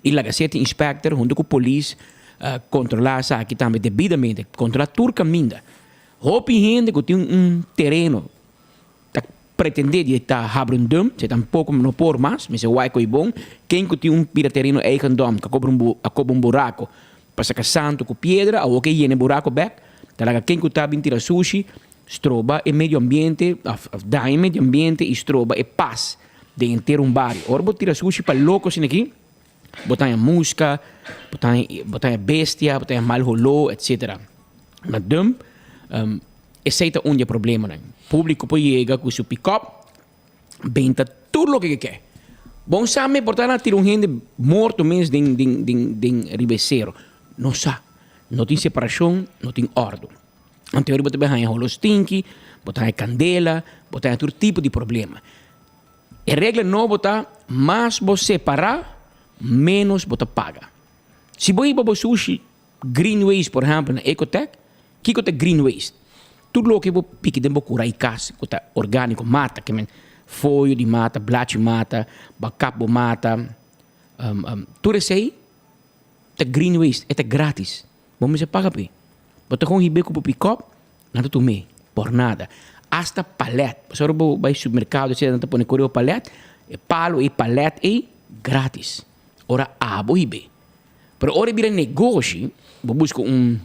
i laga seti inspector huntu ku polis kontrolá esaki tambe debidamente, kontrolá tur kaminda. Hopi hende ku tin un tereno ta pretende di ta habri un dump, se tampoco no por mas, mester wak koe bon, ken ku tin un pida tereno eigendom ku a kobra un bu a koba un buraco pa saka santo ku piedra, awor ke yena e buraco bek, ta laga ken ku ta bin tira sushi stroba e medio ambiente of of daña e medio ambiente i stroba e pas den henter un bario. Ora bo tira sushi pa loko asina aki, bo ta haña muska, bo ta haña bo ta haña bestia, bo ta haña mal holó, etcetera. Na dump Esei ta un di e problemanan. Públiko por yega ku su pikòp, benta tur loke ke ke. Bon sa mi por ta na tira un hende morto mes den den den den riba e sero. No sa. No tin separashon, no tin òrdu. Anto bo ta bin haña holo stinki, bo ta haña kandela, bo ta haña tur tipo di problema. E regla nobo ta, mas bo separá, ménos bo ta paga. Si bo hiba bo sushi Green waste por ehempel na Ecotec, kiko ta green waste? Tur loke bo piki den bo kura i kas ku ta orgániko, mata, ke men foyo di mata, blachi mata, bakap bo mata, tur esei ta green waste, e ta gratis, bo mester paga p'e. Bo ta kon hib'é ku bo pikòp, nan ta tum'é por nada. Asta palèt, pasobra ora bo bai supermerkado etcetera nan ta pone kore bo palèt, e palo ei, palèt ei, gratis. Ora abo hib'é. Pero ora e bira negoshi, bo buska un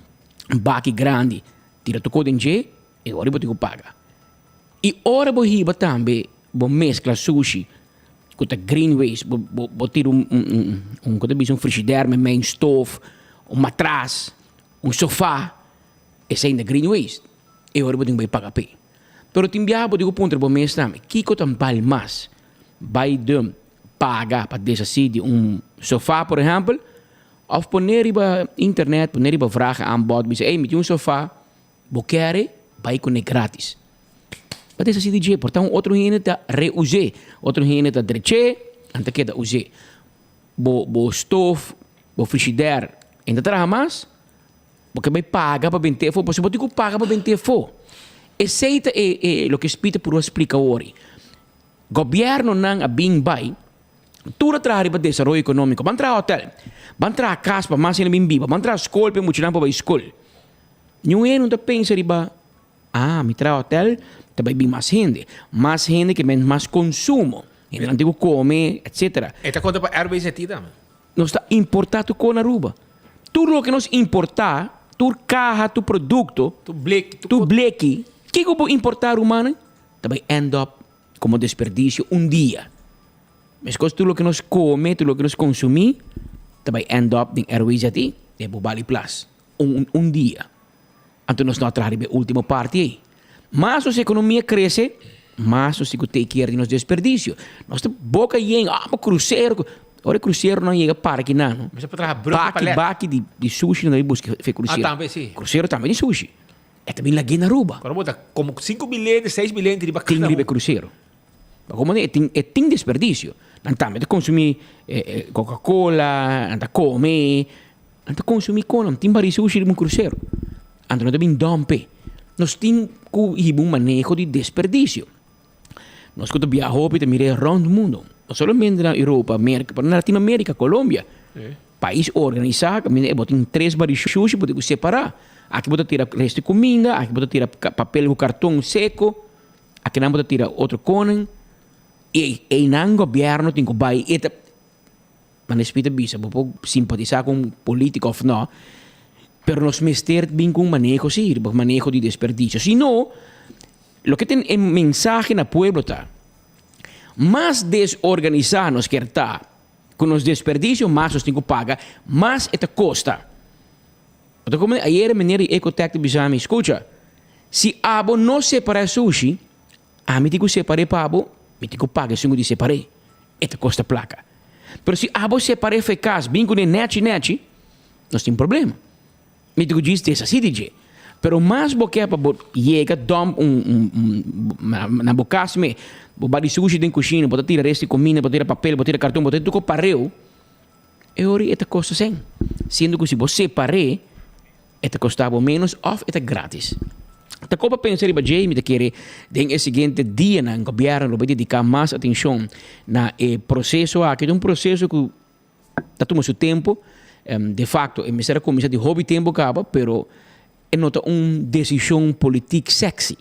baki grandi, tira tur kos den dje, e ora bo tin ku paga. I ora bo hiba tambe, bo meskla sushi ku ta green waste, bo bo bo tira un un un ku ta bisa un frishider meimei, un stof, un matras, un sofa, esei ta green waste. E ora bo tin ku bai paga p'e. Pero tin biaha bo tin ku puntra bo mes tambe, kiko ta bal mas? Bai dump paga pa deshasí di un sofá, por ehèmpel, òf pone riba internet, pone riba vraag en aanbod, bisa, ey, mi tin un sofá, bo kere? Bai kuné grátis. Pa deshasí di dje, por ta un otro hende ta reus'é, otro hende ta drech'é, nan ta keda us'é. Bo bo stof, bo frishidèr, e no ta traha mas, bo ke bai paga pa bent'é afó, pasobra bo tin ku paga pa bent'é afó. Esei ta e e loke Speed a puru a splika awor. Gobiernonan a bin bai, tur a traha riba desaroyo economico. Ban traha hotel, ban traha cas pa mas hende bin biba, ban traha scol pa e muchanan por bai scol. Niun hende no ta pensa riba, ah, mi traha hotel, ta bai bin mas hende. Mas hende ke men mas consumo. Hendenan tin ku come, etcetera. E ta konta pa RBZT tambe. Nos ta importa tur kon na Aruba. Tur loke nos importa, tur caha, tur producto, Tur bleki, tur bleki, kiko bo importa rumannan? Ta bai end up como desperdicio un dia. Meskos tur loke nos come, tur loke nos consumi, ta bai end up den RWZI, den Bubali Plas, un un dia. Anto nos no a traha riba e ultimo parti ei. Mas nos economia crece, mas nos tin cu take care di nos desperdicio. Nos ta boca yen, ah, ma crucero. Ora e cruceronan yega para kinan, no? Mester por traha brug di Baki, palet. baki di di sushi nan ta bai busca fe crucero. Ah, tambe si. Crucero tambe di sushi. E ta bin lag'é na Aruba. Ora bo ta como sinku bilete, seis bilete riba Tin kada riba e un. crucero. Pa como e tin e tin desperdicio. Nan tambe ta consumi Coca Cola, nan ta come, nan ta consumi con, nan tin bari sushi riba un crucero. Anto nan ta bin dump e. Nos tin cu hiba un maneho di desperdicio. Nos cu ta biaha hopi ta mira e rond mundo. No solamente na Europa, Merca, pero na Latinoamerica, Colombia. Pais organisá, kaminda e bo tin tres bari shushi bo tin ku separá. Aki bo ta tira resto di kuminda, aki bo ta tira papel ku karton seko. Akinan bo ta tira otro konen i einan gobièrnu tin ku bai i ta Manera Smith a bisa, bo por simpatisá ku un polítiko òf nò, pero nos mester bin ku un maneho sí, riba maneho di desperdisio. Si no, loke tin e mensahe na pueblo ta, mas desorganisá nos kier ta ku nos desperdisio, mas nos tin ku paga, mas e ta kosta. Bo ta komprendé? Ayer e meneer di Ecotec ta bisa mi, skucha, si abo no separá e sushi, Ami tin ku separ'é pa abo, mi tin ku paga esun ku di separ'é. E ta kosta plaka. Pero si abo separ'é for e kas bin kuné nèchi nèchi, nos tin problema. Mi tin ku djis deshasí di dje. Pero mas bo ke pa bo yega dòmp un un na bo kas me, bo bati sushi den kushina, bo ta tira rest di kuminda, bo ta tira papel, bo ta tira karton, bo ta tira tur ku pareu, e ora e ta kosta sèn. Siendo ku si bo separ'é, E ta kosta bo ménos òf e ta grátis. Ta koba pensa riba dje i mi ta kere den e siguiente dianan gobièrnu lo bai dediká mas atenshon na e proseso aki. Ta un proseso ku ta tuma su tempu. De fakto e mester a kuminsá di hopi tempu kaba pero e no ta un desishon politik sèksi.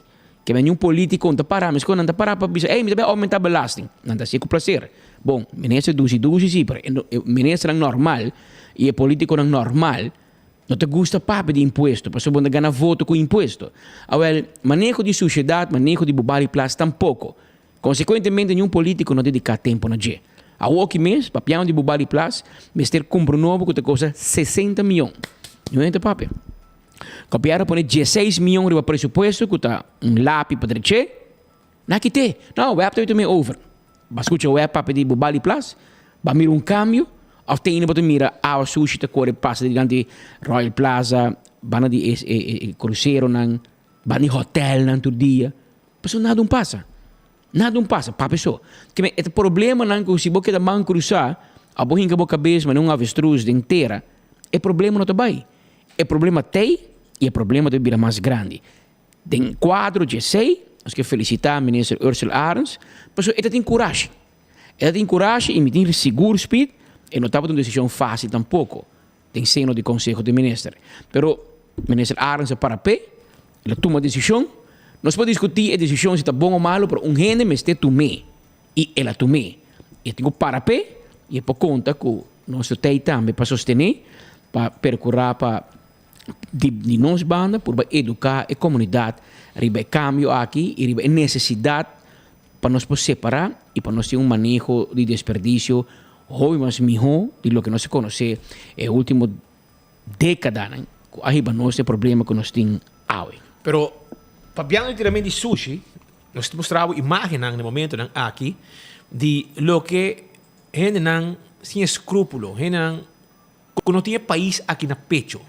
Ke men niun polítiko no ta pará meskos nan ta pará pa bisa ey mi ta bai oumentá belasting. Nan ta hasié ku plaser. Bon, minister dushi dushi si pero e ministernan normal i e polítikonan normal No ta gusta papia di impuesto, pasobra bo no ta gana voto ku impuesto. Awel, maneho di sushedat, maneho di bo bari plas tampoko. Konsekuentemente niun polítiko no dediká tempu na dje. Awoki mes, papiando di bo bari plas, mester kumpra un nobo ku ta kosta sesenta mion. Niun hende ta papia. Gobièrnu a pone dieseis mion riba presupuesto ku ta un lapi pa dreché. Na kite? No, web ta bai over. Ba skucha web papia di Bubali Plas, ba mira un kambio, òf te ainda bo ta mira awa sushi ta kore pasa dilanti Royal Plaza, banda di e e kruseronan, banda di hotèlnan tur dia. Pasobra nada un pasa. Nada un pasa, papia so. Kimen e ta problemanan ku si bo keda man krusá, abo hinka bo kabes manera un avestruz den tera, e problema no ta bai. E problema t'ei i e problema ta bira mas grandi. Den kuadro dje esei, nos ke felisitá Minister Ursula Arends, pasobra e ta tin kurashi. E ta tin kurashi i mi tin sigur spit e no tabata un desishon fásil tampoko den seno di Konseho di Minister. Pero Minister Arends a para p'e, el a tuma desishon. Nos por diskutí e desishon si ta bon o malu, pero un hende mester tum'é i el a tum'é. E tin ku para p'e i e por konta ku nos lo t'ei tambe pa sostené, pa perkurá pa Di di nos banda purba eduká e komunidat riba e kambio aki i riba e nesesidat pa nos por separá i pa nos tin un maneho di desperdisio hopi mas mihó di loke nos a konosé e último dékadanan ku a hiba nos e problema ku nos tin awe. Pero papiando literalmente di sushi, nos ta mustra bo imágennan na e momentonan aki di loke hendenan sin eskrúpulo, hendenan Ku no tin e pais aki na pecho.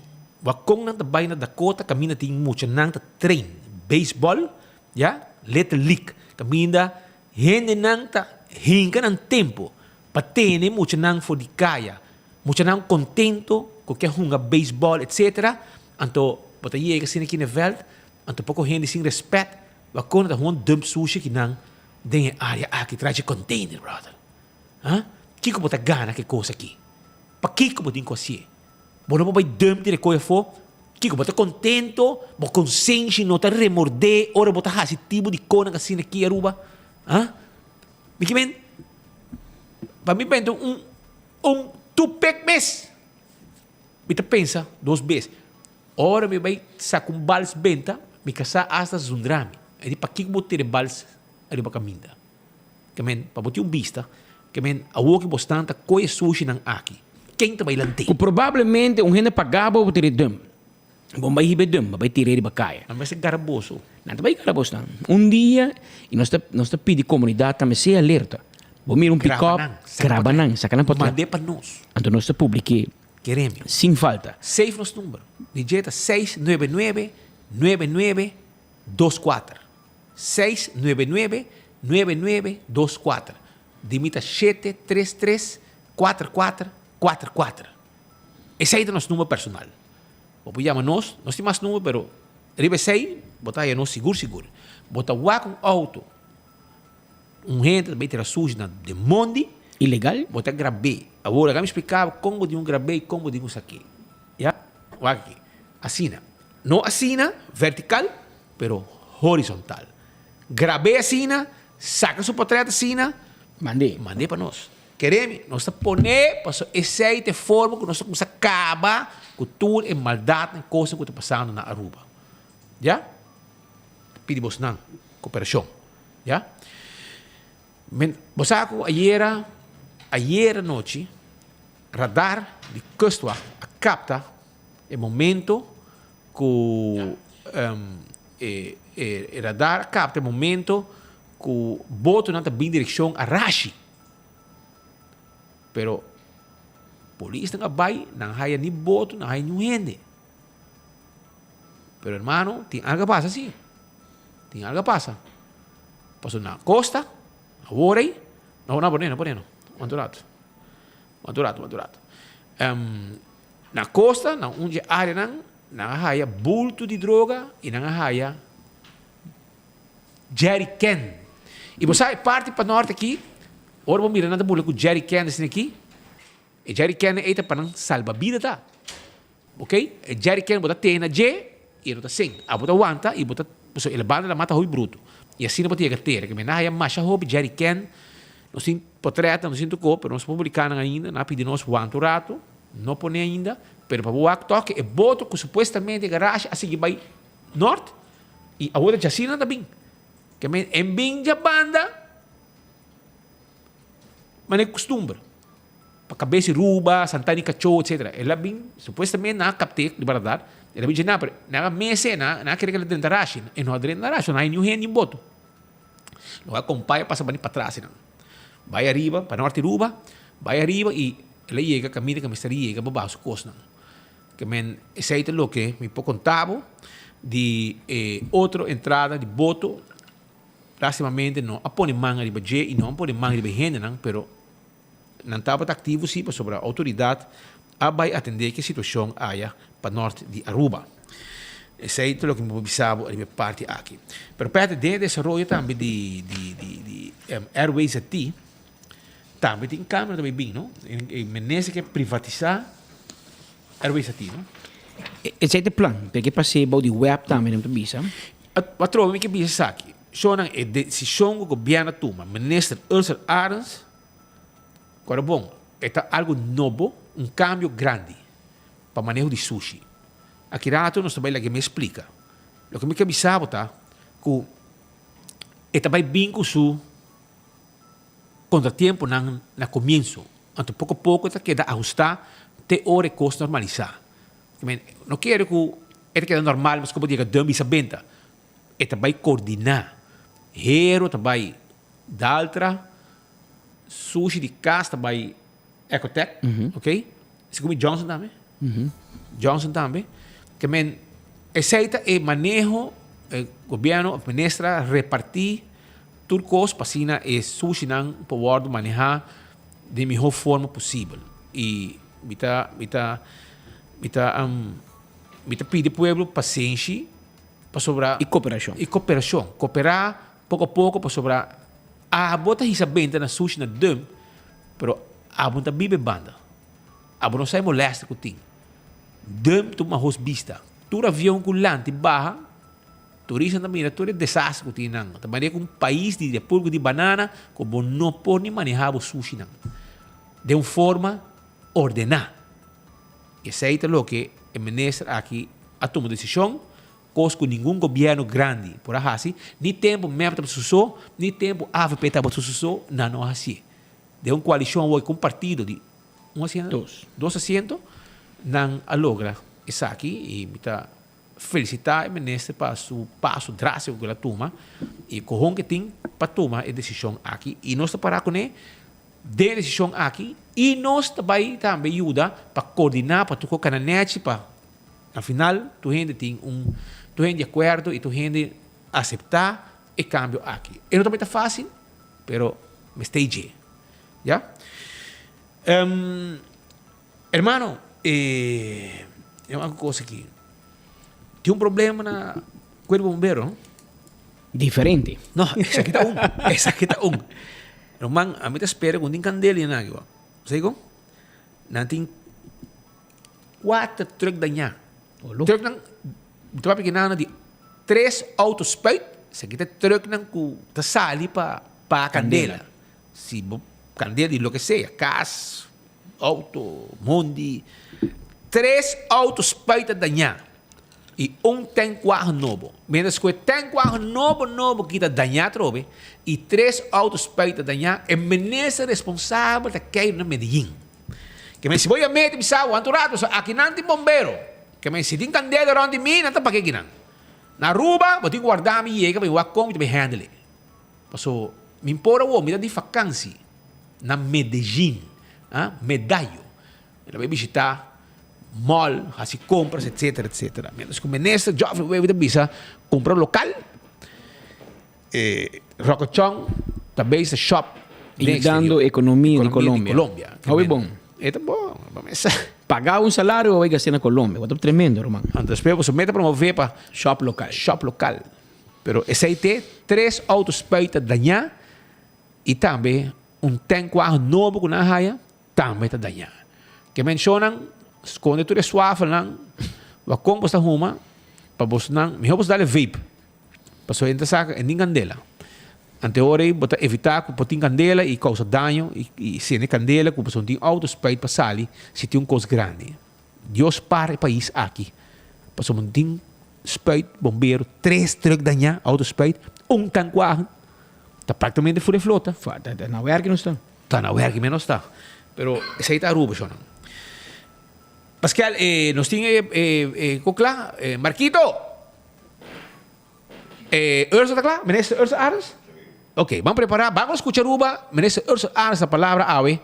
Wak kon nan ta bai na Dakota kaminda tin muchanan ta train baseball, ya, Little League, kaminda hendenan ta hinka nan tempo pa tene muchanan for di kaya, muchanan kontento ku ke hunga baseball etcetera, anto bo ta yega asina aki na e vèlt, anto poko hende sin rèspèt, wak kon nan ta hunga dump sushi kinan den e área aki tras dje container, brother. Ha? Kiko bo ta gana ku e kos aki? Pakiko bo tin ku hasié? Bo no por bai dump di rekohe afó? Kiko, bo ta kontento? Bo konsenshi no ta remordé ora bo ta hasi tipo di konan asina aki Aruba? Ha? Mi ke men, pa mi benta un un tupek mes, mi ta pensa dos bes. Ora mi bai saka un bals benta, mi kasá asta zundra mi. E di, Pakiko bo tira e bals riba kaminda? Ke men, pa bo tin un bista, ke men, awor ke bo stan ta koe sushinan aki, ken ta bai lant'é? Ku probablemente un hende pagá bo pa tira e dum. Bo bai hiba e dum, bo bai tir'é riba kaya. Nan mester gara boso. Nan ta bai gara boso nan. Un dia, i nos ta, nos ta pidi komunidat tambe sea alerta. Bo mira un pikòp, graba nan, saka nan potrèt. Mand'é pa nos. Anto nos ta publik'é. Keremi. Sin falta. Save nos number. Di dje ta 699 99 24. Seis nuebe nuebe, nuebe nuebe, dos kuater. Di mi ta shete tres tres, kuater kuater, kuater kuater. Esei ta nos number personal. Bo por yama nos, nos tin mas number pero riba esei bo ta haya nos sigur sigur. Bo ta wak un auto, un hende ta bay tira sushi na den mondi. Ilegal. Bo ta grab'é. Awor laga mi splika bo kon bo tin un grab'é i kon bo tin un sak'é. Ya, wak aki. Asina. No asina vertical, pero horizontal. Grab'é asina, saka su portret asina, Mand'é. Mand'é pa nos. Kere mi, nos ta pon'é pasobra esei ta e forma ku nos ta kuminsá kaba ku tur e maldatnan i kosnan ku ta pasando na Aruba. Ya? Ta pidi bosnan koperashon. Ya? Men, bo sa ku ayera, ayera nochi, radar di Kustwacht a kapta e momento ku e e radar a kapta e momento ku botonan ta bin direkshon Arashi. Pero polisnan a bai, nan haya ni boto, nan haya niun hende. Pero hermano, tin algo a pasa si. Tin algo a pasa. Pasobra na kosta, awor ei, no, no pone, no pone no. Wanta un rato. Wanta un rato, wanta un rato. Na kosta, na un dje areanan, nan a haya bulto di droga i nan a haya jerrycan. I bo sa e parti pa norte aki, ora bo mira nan ta burla ku jerrycan esei aki, e jerrycan ei ta pa nan salba bida ta. Ok, e jerrycan bo ta tene na dje i e no ta sink. Abo ta wanta i bo ta, pasobra e la banda la mata hopi bruto. I asina bo ta yega tera. Ke mi a haya masha hopi jerrycan, nos tin potretnan, nos tin tur kos, pero nos publiká nan ainda, nan a pidi nos wanta un rato, no pone ainda, pero pa bo wak tòg e boto ku supuestamente e garashi a sigui bai nort, I awor e djasina ta bin. Ke men en bin dja banda manera kustumber. Pa kabes di Ruba, Santana di Kachó, etsetera. El a bin, supuestamente nan a kapt'é di bèrdat, el a bin dje nan, pero nan a mese, nan a kere ku el a drenta rashi. E no a drenta rashi, no hay niun hende den boto. Lo a kompaya pasa bani patras einan. Bai ariba, pa norte di Ruba, bai ariba i el a yega kaminda ku a mester yega pa baha su kosnan. Ke men esei ta loke mi por konta bo di e otro entrada di boto. Lastimamente no a pone man ariba dje i no a pone man riba e hendenan, pero nan tabata aktivo si pasobra outoridat a bai atendé ke situashon aya pa nort di Aruba. Esei ta loke mi por bisa bo riba e parti aki. Pero Peter, den e desaroyo tambe di di di di Airways AT, Tambe tin cambio ta bay bin, no? E minister ke privatisa Airways a ti, no? Esei ta e plan, pero ke pas'é bou di web tambe nan ta bisa. Patroa mi ke bisa esaki. Shownan e desishon ku gobierno a tuma, minister Ursell Arends, ku ora bon, e ta algu nobo, un cambio grandi pa maneho di sushi. Aki rato nos ta bay laga mi explica. Loke mi ke bisa bo ta ku e ta bay bin ku su Kontratiemponan na komienso, anto poko poko ta keda ahustá te ora e kos normalisá. No kere ku e ta keda normal maske bo yega dùm bisa benta. E ta bai kordiná. Hero ta bai Daltra, sushi di kas ta bai Ecotec, ok? Segun mi Johnson tambe. Johnson tambe. Ke men esei ta e maneho e gobierno of minister a reparti tur kos pa asina e sushinan por wordo maneha den miho forma posibel. Y mi ta mi ta mi ta mi ta pidi pueblo pasenshi pasobra Y cooperacion. Y cooperacion. Coopera poco a poco pasobra abo ta hisa benta na sushi na dump pero abo no ta biba e banda. Abo no sa e molèster ku tin. Dump ta un mahos bista. Tur avion ku lanta i baha, turistanan ta mira tur e desaster ku tin nan. Ta manera ku un pais di Repúblika di Banana ku bo no por ni manehá bo sushinan den un forma ordená. Esei ta loke e minister aki a tuma desishon, kos ku ningun gobièrnu grandi por a hasi, ni tempu mep tabata su so, ni tempu avp tabata su so, nan no a hasié. Den un koalishon awor ku un partido di un asiento, Dos. dos asiento, nan a logra esaki y mi ta felicita e minister pa su paso drastico cu el a tuma y e cohon cu e tin pa tuma e decision aki y nos ta para cune den e decision aki y nos ta bay tambe yuda pa coordina pa tur cu cana nechi pa na final tur hende tin un tur hende di acuerdo y tur hende acepta e cambio aki. E no ta bay ta facil pero mester dje. Ya. Um, hermano, eh, un cosa aquí. Tin un problema na cuerpo bombero, no? Diferente. No, esaki ta un. Esaki ta un. Roman, a mi ta spera ku tin kandela na aki. Sei kon? Nan tin kuater truck dañá. Truck nan, mi ta papia ki nan di tres auto spuit. Esaki ta e trucknan ku ta sali pa paga kandela. Si bo kandela di loke sea, kas, outo, mondi. Tres outo spuit a dañá i un tankwagen nobo. Mientras ku e tankwagen nobo nobo ki ta dañá atrobe i tres outo spuit a dañá, e minister responsabel ta kei na Medellin. Ke men si bo yam'é ta bisa, Wanta un rato, pasobra aki nan tin bombero. Ke men si tin kandela rònt di mi, nan ta pake kinan. Na Aruba, bo tin ku warda mi yega pa mi wak kon mi ta bai handle. Paso, mi por awor, mi ta di fakansi na Medellin, ah, Medallo. Mi ta bai bishita mall, hasi compras, etcetera, etcetera. Mientras ku minister Geoffrey Wever ta bisa kumpra lokal, e Rocochon ta bezig ta shop den Yudando exterior. ekonomia di Ekonomia di Colombia. Colombia. Hopi bon. E ta bon, pa mesa. Paga un salario bo bai gasta na Colombia. Bo ta tremendo, ruman. Anto despues boso meta promove pa Shop lokal. Shop lokal. Pero esei te tres auto spuit ta dañá i tambe un tankwagen nobo ku nan a haya tambe ta dañá. Ke menshonan skonde tur e swafelnan wakon bos ta huma pa bosnan mihó bos dal e vape pasobra e ta saka e nin kandela. Ante ora ei bo ta evitá ku por tin kandela i kousa daño i sende kandela ku pasobra tin auto spuit pa sali si tin un kos grandi. Dios para e pais aki pasobra no tin spuit bombero, tres truck dañá, auto spuit, un tankwagen, ta prácticamente full e flota. Ta na werki nos ta. Ta na werki mes nos ta. Pero esei ta Aruba shonnan. Pascal, nos tin e ko kla? Marquito! Ursel ta kla? Minister Ursel Arends? Ok, ban prepara, ban skucha Aruba, Minister Ursel Arends na palabra awe,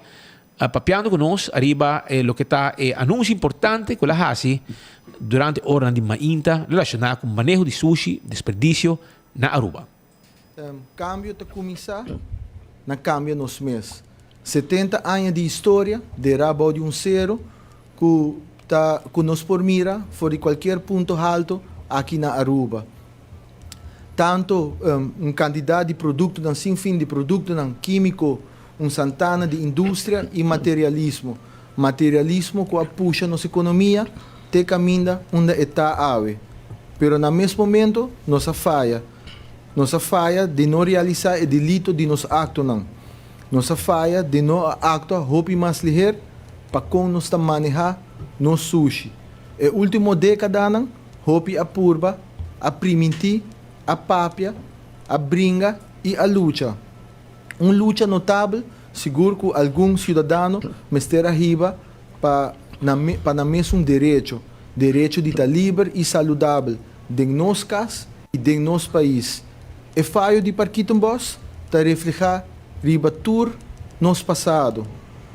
papiando ku nos ariba e loke ta e anunsio importante ku el a hasi durante oranan di mainta relashoná ku maneho di sushi, desperdisio, na Aruba. Kambio ta kuminsá na kambia nos mes. 70 aña di historia derá bou di un sero ku ta ku nos por mira for di kualkier punto halto aki na Aruba. Tanto un kantidat di produktonan sin fin di produktonan kímiko, un santana di industria i materialismo. Materialismo ku a pusha nos ekonomia te kaminda unda e ta awe. Pero na mes momento nos a faya. Nos a faya di no realisá e delito di nos aktonan. Nos a faya di no a aktua hopi mas liher pa kon nos ta manehá nos sushi. E último dékadanan hopi a purba, a primintí, a papia, a bringa i a lucha. Un lucha notabel sigur ku algun siudadano mester a hiba pa nan pa nan mesun derecho, derecho di ta liber i saludabel den nos kas i den nos pais. E fayo di Parkietenbos ta reflehá riba tur nos pasado,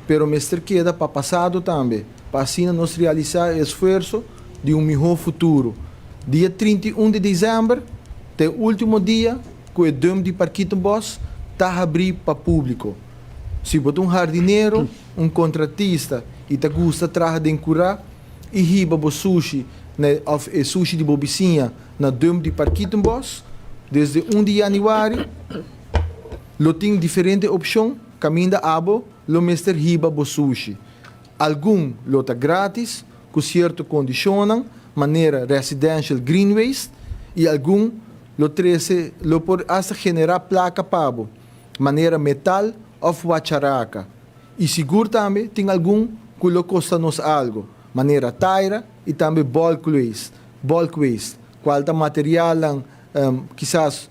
pero mester keda pa pasado tambe, pa asina nos realisá e esfuerso di un mihó futuro. Dia 31 di desèmber ta e último dia ku e dump di Parkietenbos ta habrí pa públiko. Si bo ta un hardinero, un kontratista i ta gusta traha den kurá i hiba bo sushi na òf e sushi di bo bisiña na dump di Parkietenbos, desde un di yanüari lo tin diferente opshon kaminda abo lo mester hiba bo sushi. Algun lo ta grátis ku sierto kondishonnan manera residential green waste i algun lo trese lo por asta generá plaka pa bo, manera metal òf wacharaka. I sigur tambe tin algun ku lo kosta nos algo, manera taira i tambe bulk waste, bulk waste, kual ta materialnan kisas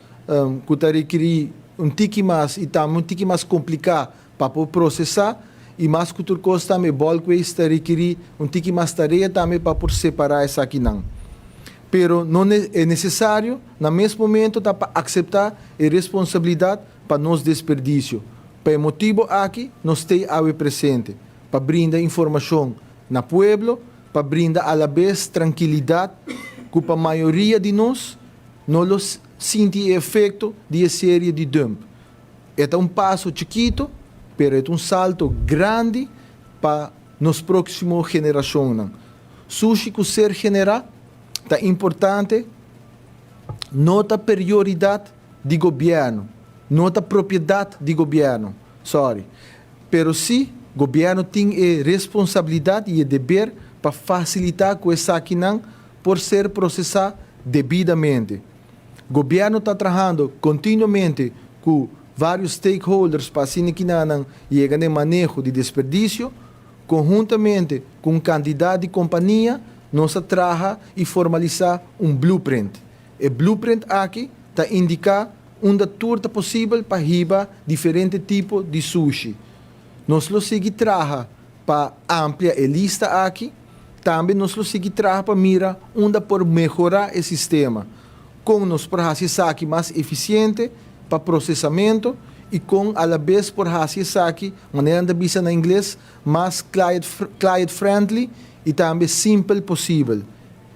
ku ta rekirí un tiki mas i tambe un tiki mas kompliká pa por prosesá i mas ku tur kos tambe bulk waste ta rekirí un tiki mas tarea tambe pa por separá esakinan. Pero no e nesesario na mes momento ta pa akseptá e responsabilidat pa nos desperdisio. Pa e motibo aki nos t'ei awe presente, pa brinda informashon na pueblo, pa brinda alabes trankilidat ku pa mayoria di nos no lo sinti e efekto di e serie di dump. E ta un paso chikito, pero e ta un salto grandi pa nos próksimo generashonnan. Sushi ku ser generá ta importante, no ta perioridat di gobièrnu, no ta propiedat di gobièrnu, sorry, pero sí gobièrnu tin e responsabilidat i e deber pa fasilitá ku esakinan por ser prosesá debidamente. Gobierno ta trahando continuamente cu varios stakeholders pa asina kinanan yega na e maneho di desperdicio. Conhuntamente cu un cantidad di compania nos a traha y formalisa un blueprint. E blueprint aki ta indica unda tur ta posibel pa hiba diferente tipo di sushi. Nos lo sigui traha pa amplia e lista aki. Tambe nos lo sigui traha pa mira unda por mehora e sistema, con nos por haci esaki mas eficiente pa procesamento y con alabes por haci esaki, manera nan ta bisa na ingles, mas client friendly y tambe simpel posibel.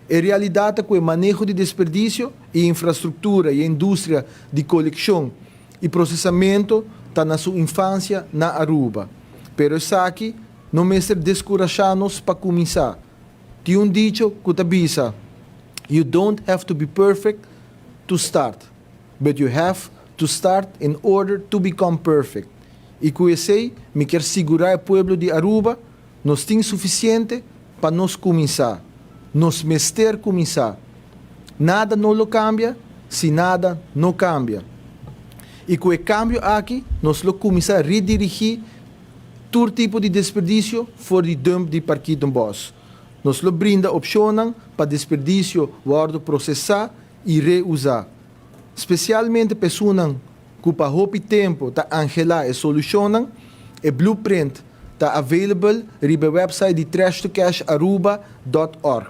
E realidad ta cu e maneho di desperdicio y infrastructura y e industria di coleccion y procesamento ta na su infancia na Aruba. Pero esaki no mester descurasha nos pa cuminsa. Tin un dicho cu ta bisa, You don't have to be perfect to start, but you have to start in order to become perfect. Y cu esey mi kier sigura e pueblo di Aruba, nos tin suficiente pa nos cuminsa. Nos mester cuminsa. Nada no lo cambia si nada no cambia. Y cu e cambio aki nos lo cuminsa redirigi tur tipo di desperdicio for di dump di Parkietenbos. Nos lo brinda opcionnan pa desperdicio wordo procesa y reusa. Specialmente pa esunnan cu pa hopi tempo ta angela e solucionnan, e blueprint ta available riba e website di trashtocasharuba dot org.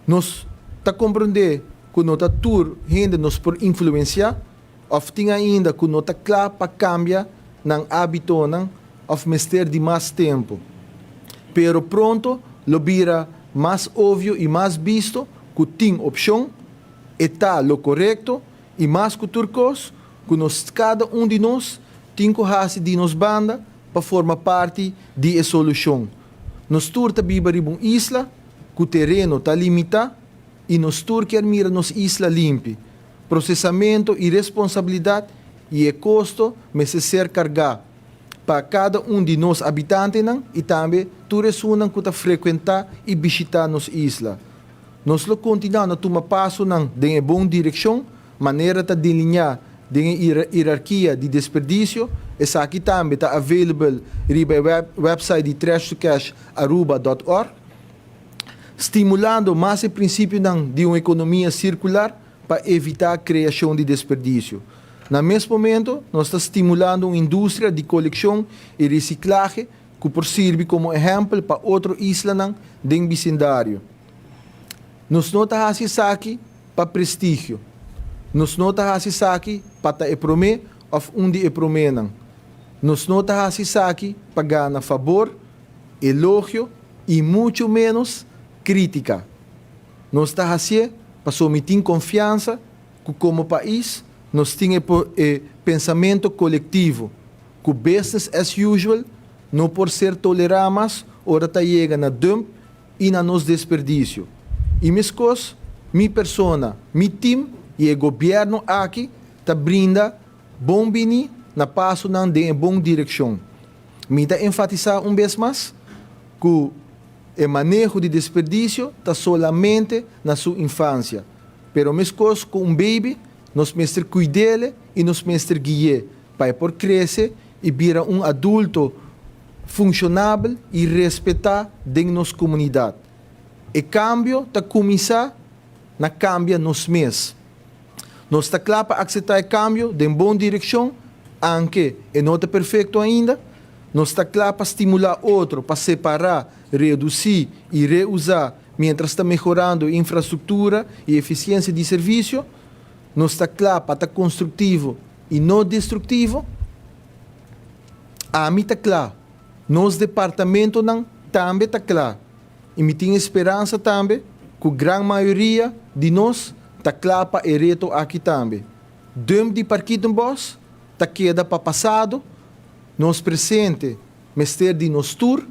Nos ta comprende cu no ta tur hende nos por influencia of tin ainda cu no ta cla pa cambia nan habitonan of mester di mas tempo. Pero pronto lo bira mas obvio y mas bisto cu tin opcion, e ta lo corecto y mas cu tur cos cu nos cada un di nos tin cu haci di nos banda pa forma parti di e solucion. Nos tur ta biba riba un isla cu tereno ta limita y nos tur kier mira nos isla limpi. Procesamento y responsabilidad y e costo mester ser carga pa cada un di nos habitantenan y tambe tur esunnan cu ta frecuenta y bishita nos isla. Nos lo continua na tuma pasonan den e bon direccion, manera ta delineá den e hierarkia di desperdicio, esaki tambe ta available riba e website di trashtocasharuba dot org, stimulando mas e principionan di un economia circular pa evita creacion di desperdicio. Na mes momento, nos ta stimulando un industria di coleccion y reciclahe cu por sirbi como ehempel pa otro islanan den bisindario. Nos no ta haci esaki pa prestigio. Nos no ta haci esaki pa ta e promé of un di e proménan. Nos no ta haci esaki pa gana fabor, elogio y mucho menos critica. Nos ta hacié pasobra mi tin confiansa cu como pais nos tin e e pensamento colectivo cu business as usual no por ser tolerá mas ora ta yega na dump i na nos desperdicio. I meskos, mi persona, mi team i e gobierno aki ta brinda bon bini na pasonan den e bon direccion. Mi ta enfatisa un bes mas cu e maneho di desperdicio ta solamente na su infancia, pero meskos cu un baby nos mester cuidele i nos mester gui'e pa e por crece i bira un adulto funshonabel i respetá den nos komunidat. E kambio ta kuminsá na kambia nos mes. Nos ta kla pa akseptá e kambio den bon direkshon, anke e no ta perfekto ainda. Nos ta kla pa stimulá otro pa separá, redusí i reusá miéntras ta mehorando e infrastruktura i efisiensia di servisio. Nos ta kla pa ta konstruktivo i no destruktivo. Ami ta kla, nos departamentonan tambe ta kla i mi tin e speransa tambe ku gran mayoria di nos ta kla pa e reto aki tambe. Dump di Parkietenbos ta keda pa pasado, nos presente mester di nos tur,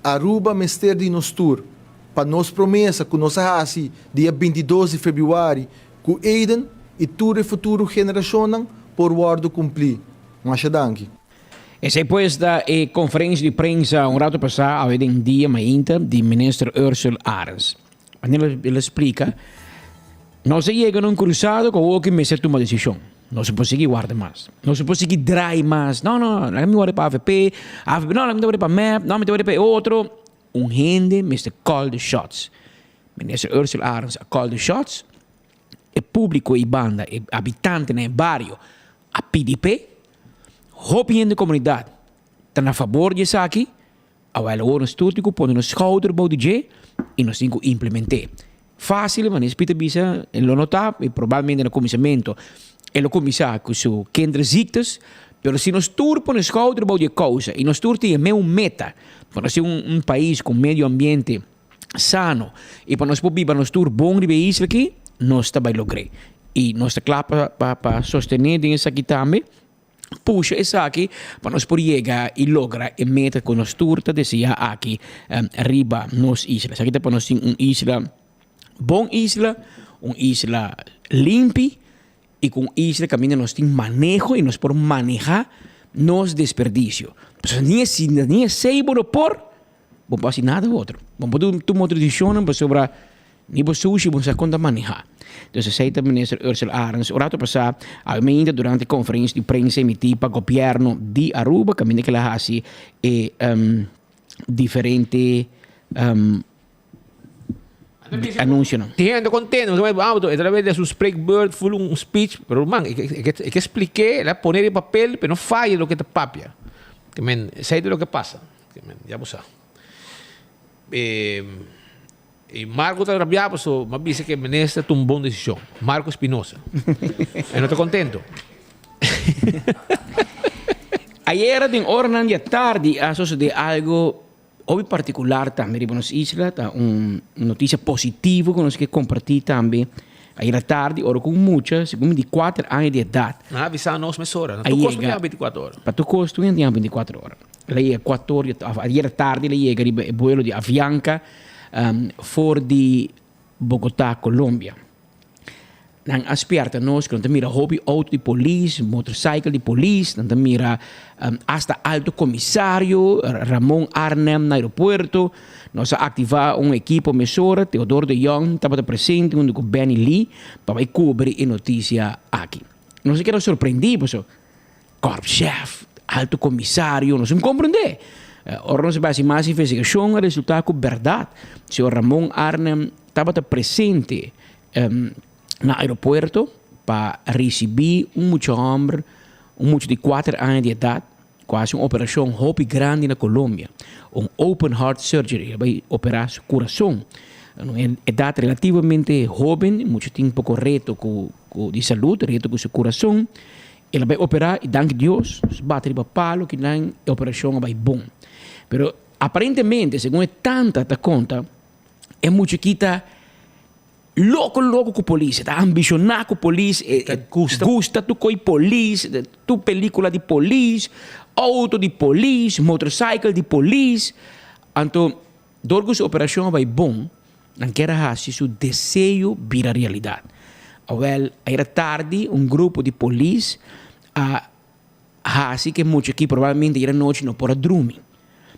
Aruba mester di nos tur, pa nos promesa ku nos a hasi dia 22 di febrüari ku Eden i tur e futuro generashonnan por wòrdu kumplí. Masha danki. Esei pues ta e conferencia di prensa un rato pasá awe den dia mainta di Minister Ursell Arends. Manera el a splica. Nos a yega na un cruzado cu awor ki mester tuma decision. No se por sigui warda mas. No se por sigui draai mas. No, no, laga mi warda pa avp, avp, no, laga mi ta warda pa mep, no, mi ta warda pa e otro. Un hende mester call the shots. Minister Ursula Arends a call the shots. E publico y banda, e habitantenan, e bario a pidi p'e. Hopi hende comunidad ta na fabor di esaki. Awel awor nos tur tin ku pone nos skouder bou di dje i nos tin ku implement'é. Fásil, manera Speed a bisa, e lo no ta, i probalmente na kuminsamentu e lo kuminsá ku su kinderziektes, pero si nos tur pone skouder bou di e kousa i nos tur tin e meun meta pa nos tin un pais ku medio ambiente sano i pa nos por biba nos tur bon riba e isla aki, nos ta bai logr'é. I nos ta kla pa sostené den esaki tambe. Pusha esaki pa nos por yega i logra e meta ku nos tur ta deseá aki riba nos isla. Esaki ta pa nos tin un isla, bon isla, un isla limpi i ku un isla kaminda nos tin maneho i nos por manehá nos desperdisio. Pasobra ni e ni esei bo no por, bo no por hasi nada otro. Bo no por tuma otro desishonnan pasobra Ni bo sushi bo sa kon ta maneha. Dus esei ta Minister Ursula Arends un rato pasá awe mainta durante konferensia di prensa emití pa gobièrnu di Aruba kaminda ku el a hasi e diferente anunsionan. Tin hende kontento, pasobra e auto e ta tabata su spreekbeurt ful un speech, pero man e ke spliké, el a pone riba papel pero no faya loke ta papia. Ke men esei ta loke pasa, ke men ya bo sa. Y Marco ta rabia paso m'a bisa ke minister tuma un bon decision. Marco Espinosa. E no ta contento. Ayera den oranan di atardi a sosode algo hopi particular tambe riba nos isla. Ta un noticia positivo cu nos ke comparti tambe. Ayera tardi ora cu un mucha, segun mi di cuater aña di edad. Nan a avisa nos mesora. Na tur cos tin 24 ora. Pa tur cos tin 24 ora. El a yega cuater ora, of ayera tardi el a yega riba e buelo di Avianca for di Bogotá, Colombia. Nan a spierta nos cu nan ta mira hopi auto di polis, motorcycle di polis, nan ta mira hasta alto comisario Ramon Arnhem na aeropuerto. Nos a activa un ekipo mesora, Theodor de Jong tabata presente hunto cu Benny Lee pa bay cubri e noticia aki. Nos a keda sorprendi pasobra Korpschef, alto komisario, nos no komprendé. Ora nos a bai hasi mas investigashon a resultá ku bèrdat señor Ramon Arnhem tabata presente na aeropuerto pa risibí un mucha hòmber, un mucha di kuater aña di edat ku a hasi un operashon hopi grandi na Colombia, un open heart surgery, el a bai operá su kurason. Un edat relativamente hóben, mucha tin poko reto ku di salud, reto ku su kurason. El a bai operá i danki Dios, su bati riba palo ki nan e operashon a bai bon. Pero aparentemente, segun e tanta ta konta, e muchikita loko loko ku polis, e ta ambishoná ku polis, e gusta tur koi polis, tur pelikula di polis, outo di polis, motorcycle di polis. Anto dor ku su operashon a bai bon, Nan kier a hasi su deseo bira realidat. Awel, ayera tardi un grupo di polis a hasi ku e mucha aki probablemente ayera nochi no por a drumi.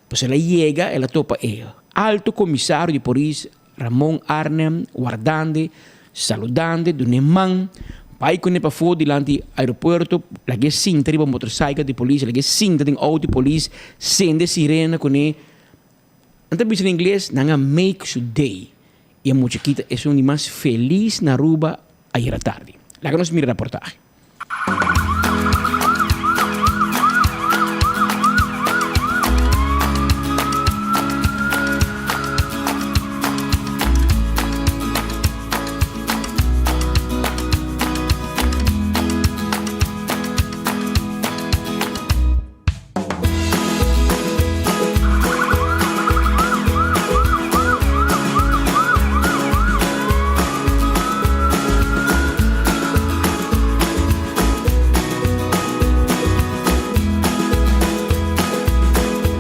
Pues el a yega, el a topa e alto komisario di polis Ramon Arnhem wardande, saludande, dun'e man, bai kuné pafó dilanti aeropuerto, lag'é sinta riba motorcycle di polis, lag'é sinta den auto di polis, sende sirena kuné. Nan ta bisa na ingles, nan a make su day. Y e muchachita esun di mas feliz na Aruba ayera tardi. Laga nos mira raportahe.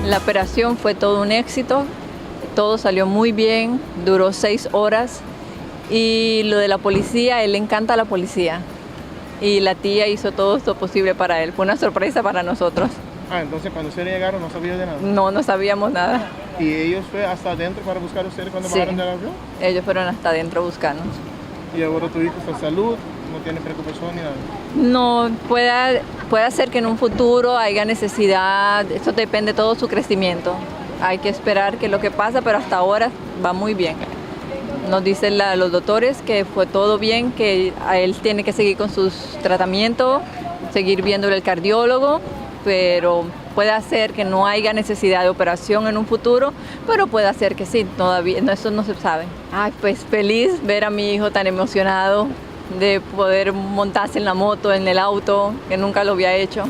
La operación fue todo un éxito, todo salió muy bien, duró seis horas y lo de la policía, él le encanta la policía y la tía hizo todo lo posible para él, fue una sorpresa para nosotros. Ah, entonces cuando ustedes llegaron no sabían de nada. No, no sabíamos nada. ¿Y ellos fue hasta adentro para buscar a ustedes cuando Sí. bajaron del avión? Ellos fueron hasta adentro a buscarnos. Y ahora tu hijo está salud, no tiene preocupación ni nada. No, puede, puede ser que en un futuro haya necesidad, eso depende todo su crecimiento. Hay que esperar que lo que pasa, pero hasta ahora va muy bien. Nos dicen la, los doctores que fue todo bien, que a él tiene que seguir con sus tratamientos, seguir viéndole el cardiólogo, pero puede ser que no haya necesidad de operación en un futuro, pero puede ser que sí, todavía, no, eso no se sabe. Ay, pues feliz ver a mi hijo tan emocionado de poder montarse en la moto, en el auto, que nunca lo había hecho.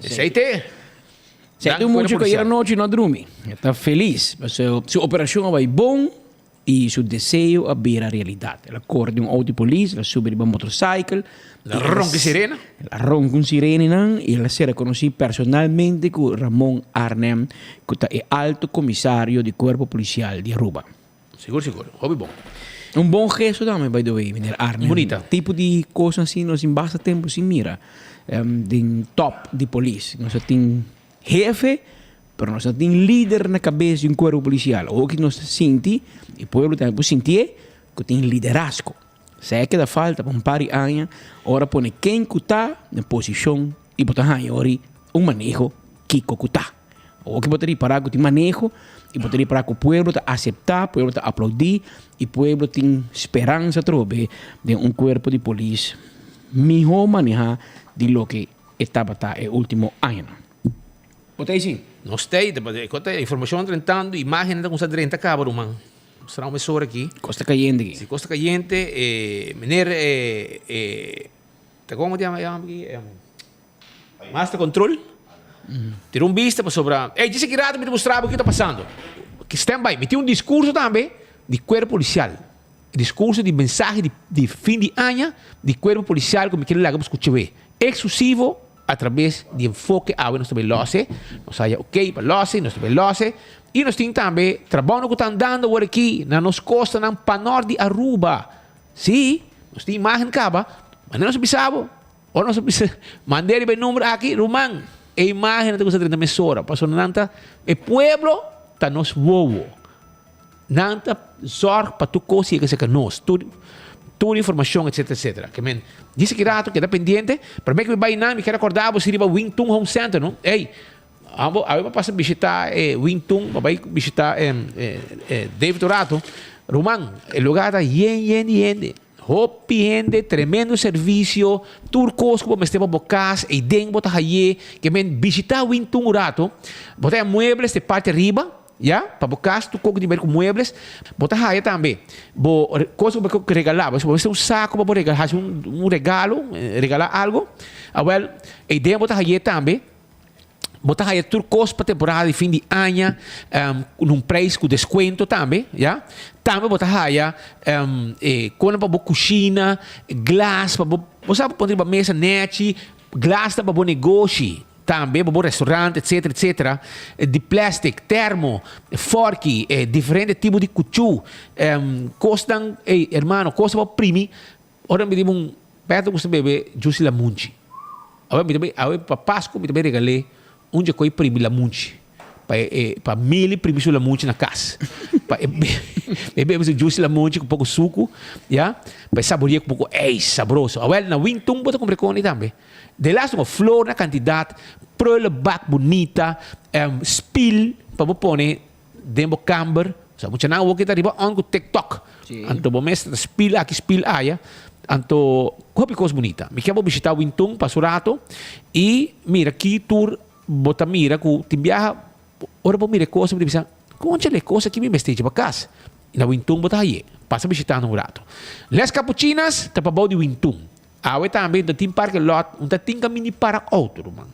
Esey te. Esey te un mucho cu ayer anochi no a drumi. E ta feliz. Pasobra su operacion a bay bon. Y su deseo a bira realidad. El a core den un auto di polis, el a subi riba un motorcycle. El a ronca e sirena. El a ronca un sirenenan y el a ser reconoci personalmente cu Ramon Arnhem, cu ta e alto comisario di Cuerpo Policial di Aruba. Sigur, sigur. Hopi bon. Un bon gesto tambe, by the way, meneer Arnhem. Bunita. Tipo di cosnan asina nos tin basta tempo sin mira den top di polis. Nos a tin Hefe, pero nos no tin lider na kabes di un kuerpo polisial. Oki nos ta sinti, i pueblo tambe por sintié, ku tin liderazgo. Sa e keda falta pa un par di aña ora pone ken ku ta na posishon i bo ta haña ori un maneho kiko ku ta. Oki bo ta ripará ku tin maneho i bo ta ripará ku pueblo ta aseptá, pueblo ta aplaudí i pueblo tin speransa atrobe den un kuerpo di polis mihó manehá di loke E tabata e ultimo añanan. Bo ta esi? Nos ta ei, ta e informacion drentando, imagennan ta cuminsa drenta caba ruman. Mostra un mesora aki. Cos ta cayente aki. Si, cos ta cayente. E meneer e e ta como ta yama aki? Master control. Tira un bista pasobra, ey djis aki rato mi ta mustra bo kiko ta pasando. Stand by, mi tin un discurso tambe di cuerpo policial. Discurso di mensahe di di fin di aña di Cuerpo Policial cu mi kier laga bo scucha we. Exclusivo a traves di Enfoke awe nos ta bay lose. Nos haya ok pa lose, nos ta bay lose. Y nos tin tambe trabounan cu ta andando awor aki na nos costanan panort di Aruba. Si, nos tin imagen caba, manda nos a bisa bo. Ora nos a bisa, manda riba e number aki, ruman, e imagennan ta cuminsa drenta mesora, pasobra nan ta, e pueblo ta nos wowo. Nan ta zorg pa tur kos yega serka nos, tur tur informashon etcetera etcetera. Ke men dise ki rato keda pendiente, prome ku mi bai nan mi kier akorda bo si riba Wing Tun Home Center no. Ey, abo awe bo pasa bishita e Wing Tun, bo bai bishita e David un rato. Ruman, e lugar ta yen yen di hende. Hopi hende, tremendo servisio, tur kos ku bo mester pa bo kas, eiden bo ta haye. Ke men bishita Wing Tun un rato, bo ta haña muebles te parti ariba. Ya, pa bo kas tur koko di ber ku muebles, bo ta haya tambe bo kos ku bo ke regalá. Bo mester un saku pa bo regalá, hasi un regalo, regalá algu. Awèl, e idea bo ta hay'é tambe, bo ta haya tur kos pa temporada di fin di aña ku un preis ku deskuento tambe, ya. Tambe bo ta haya e konan pa bo kushina, glas pa bo, bo sa bo pone riba mesa nèchi, glas ta pa bo negoshi. Tambe bo bo restaurant etcetera etcetera di plastic, termo, forki, diferente tipo di cuchu, cosnan ey hermano cos bo primi ora mi riba un Beto gusta bebe juice lamunchi awe mi ta bay awe pa pascu mi ta bay regale un dje coy primi lamunchi pa e pa Mili primi su lamunchi na cas pa e bebe su juice lamunchi cu poco sucu ya pa e saboria cu poco ey sabroso awel na Wington bo ta cumpra e coni tambe. Delaas un flor na kantidat, prullenbak bunita, spiel pa bo pone den bo kamber. Sa muchanan awor ki ta riba on ku TikTok. Anto bo mes ta spil aki spil aya. Anto hopi kos bunita. Mi ke bo bishita Wintun pa su rato i mira ki tur bo ta mira ku tin biaha ora bo mira e kos bo ta bisa konchale e kos aki mi mester dje pa kas. I na Wintun bo ta haye. Pasa bishita nan un rato. Les Capuchinas ta pabou di Wintun. Awe tambe no tin parke lot, un ta tin kaminda di para outo ruman.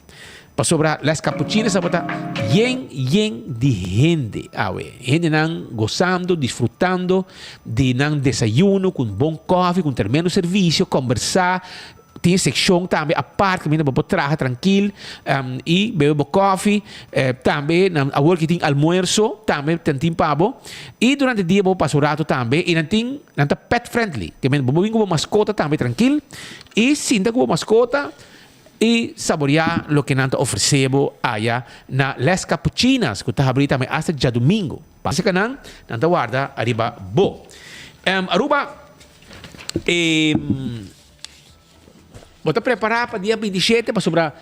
Pasobra Les Capuchinas tabata yen yen di hende awe. Hendenan gosando, disfrutando di nan desayuno ku un bon kòfi, ku un tremendo servisio, kòmbersá. Tin e sekshon tambe apart kaminda bo por traha trankil i bebe bo kòfi. Tambe nan awor ki tin almuerso tambe nan tin pa bo. I durante dia bo por pasa un rato tambe i nan tin Nan ta pet friendly, ke men bo por bin ku bo maskota tambe trankil i sinta ku bo maskota i saboreá loke nan ta ofresé bo aya na Les Capuchinas ku ta habrí tambe asta djadumingu. Pasa ka nan, nan ta warda ariba bo. Aruba, bo ta prepará pa dia 27 pasobra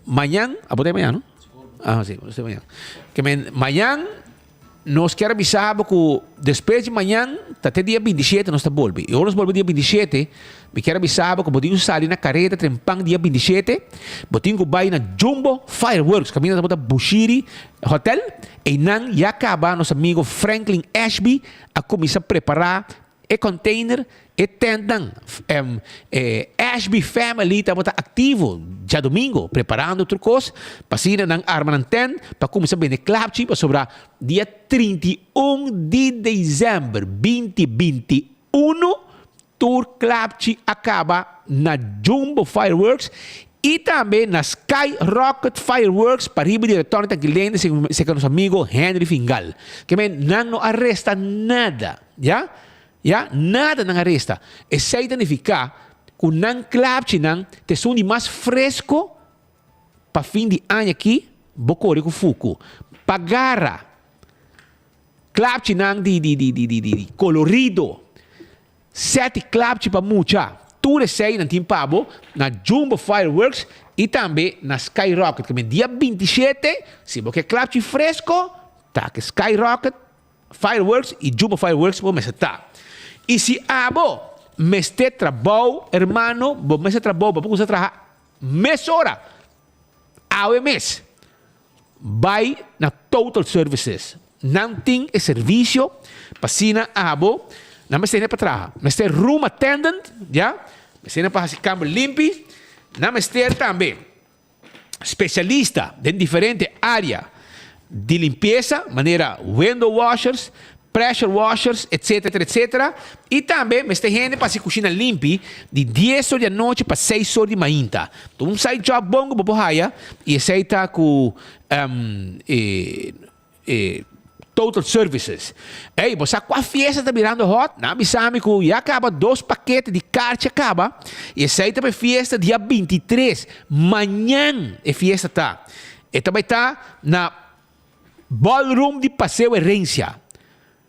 mañan, abo ta e mañan no? Ah si, bo ta e mañan. Ke men mañan Nos kier a bisa bo ku despues di mañan ta te dia 27 nos ta bolbe. I ora nos bolbe dia 27, mi kier a bisa bo ku bo tin ku sali na kareta trempan dia 27, bo tin ku bai na Jumbo Fireworks, kaminda tabata Bushiri Hotel. Einan ya kaba nos amigo Franklin Ashby a kuminsá prepará E container, e tentnan, e Ashby family tabata activo djadomingo preparando tur cos pa asina nan arma nan tent pa cuminsa bende klapchi pasobra dia 31 di december 2021 tur klapchi a caba na Jumbo Fireworks y tambe na Sky Rocket Fireworks pariba di Retorno Tanquilende segun nos amigo Henry Fingal. Kimen nan no a resta nada. Ya? Ya? Nada nan a resta. Esei ta nifiká ku nan klapchinan ta esun di mas fresko pa fin di aña aki bo kore ku fuku. Pa gara klapchinan di di di di di di kolorido, sèt di klapchi pa mucha, tur esei nan tin pa bo na Jumbo Fireworks i tambe na Sky Rocket. Kende dia 27, si bo ke klapchi fresko, ta ke Sky Rocket. Fireworks y Jumbo Fireworks bo mester ta. Y si abo mester trabou hermano bo mester trabou bo por cuminsa traha mesora awe mes bay na Total Services nan tin e servicio pa asina abo nan mester hende pa traha mester room attendant ya mester hende pa haci camber limpi nan mester tambe Specialista den diferente area di limpiesa manera window washers, pressure washers etc etc y tambe mester hende pa haci cushina limpi di dies or di anochi pa seis or di mainta. Ta un side job bon cu bo por haya y esey ta cu e E Total Services. Ey, bo sa cua fiesta ta birando hot? Nan a bisa mi cu ya caba dos pakete di karchi a caba y esey ta pa e fiesta dia 23. Mañan e fiesta ta. E ta bay ta na Ballroom di Paseo Herencia.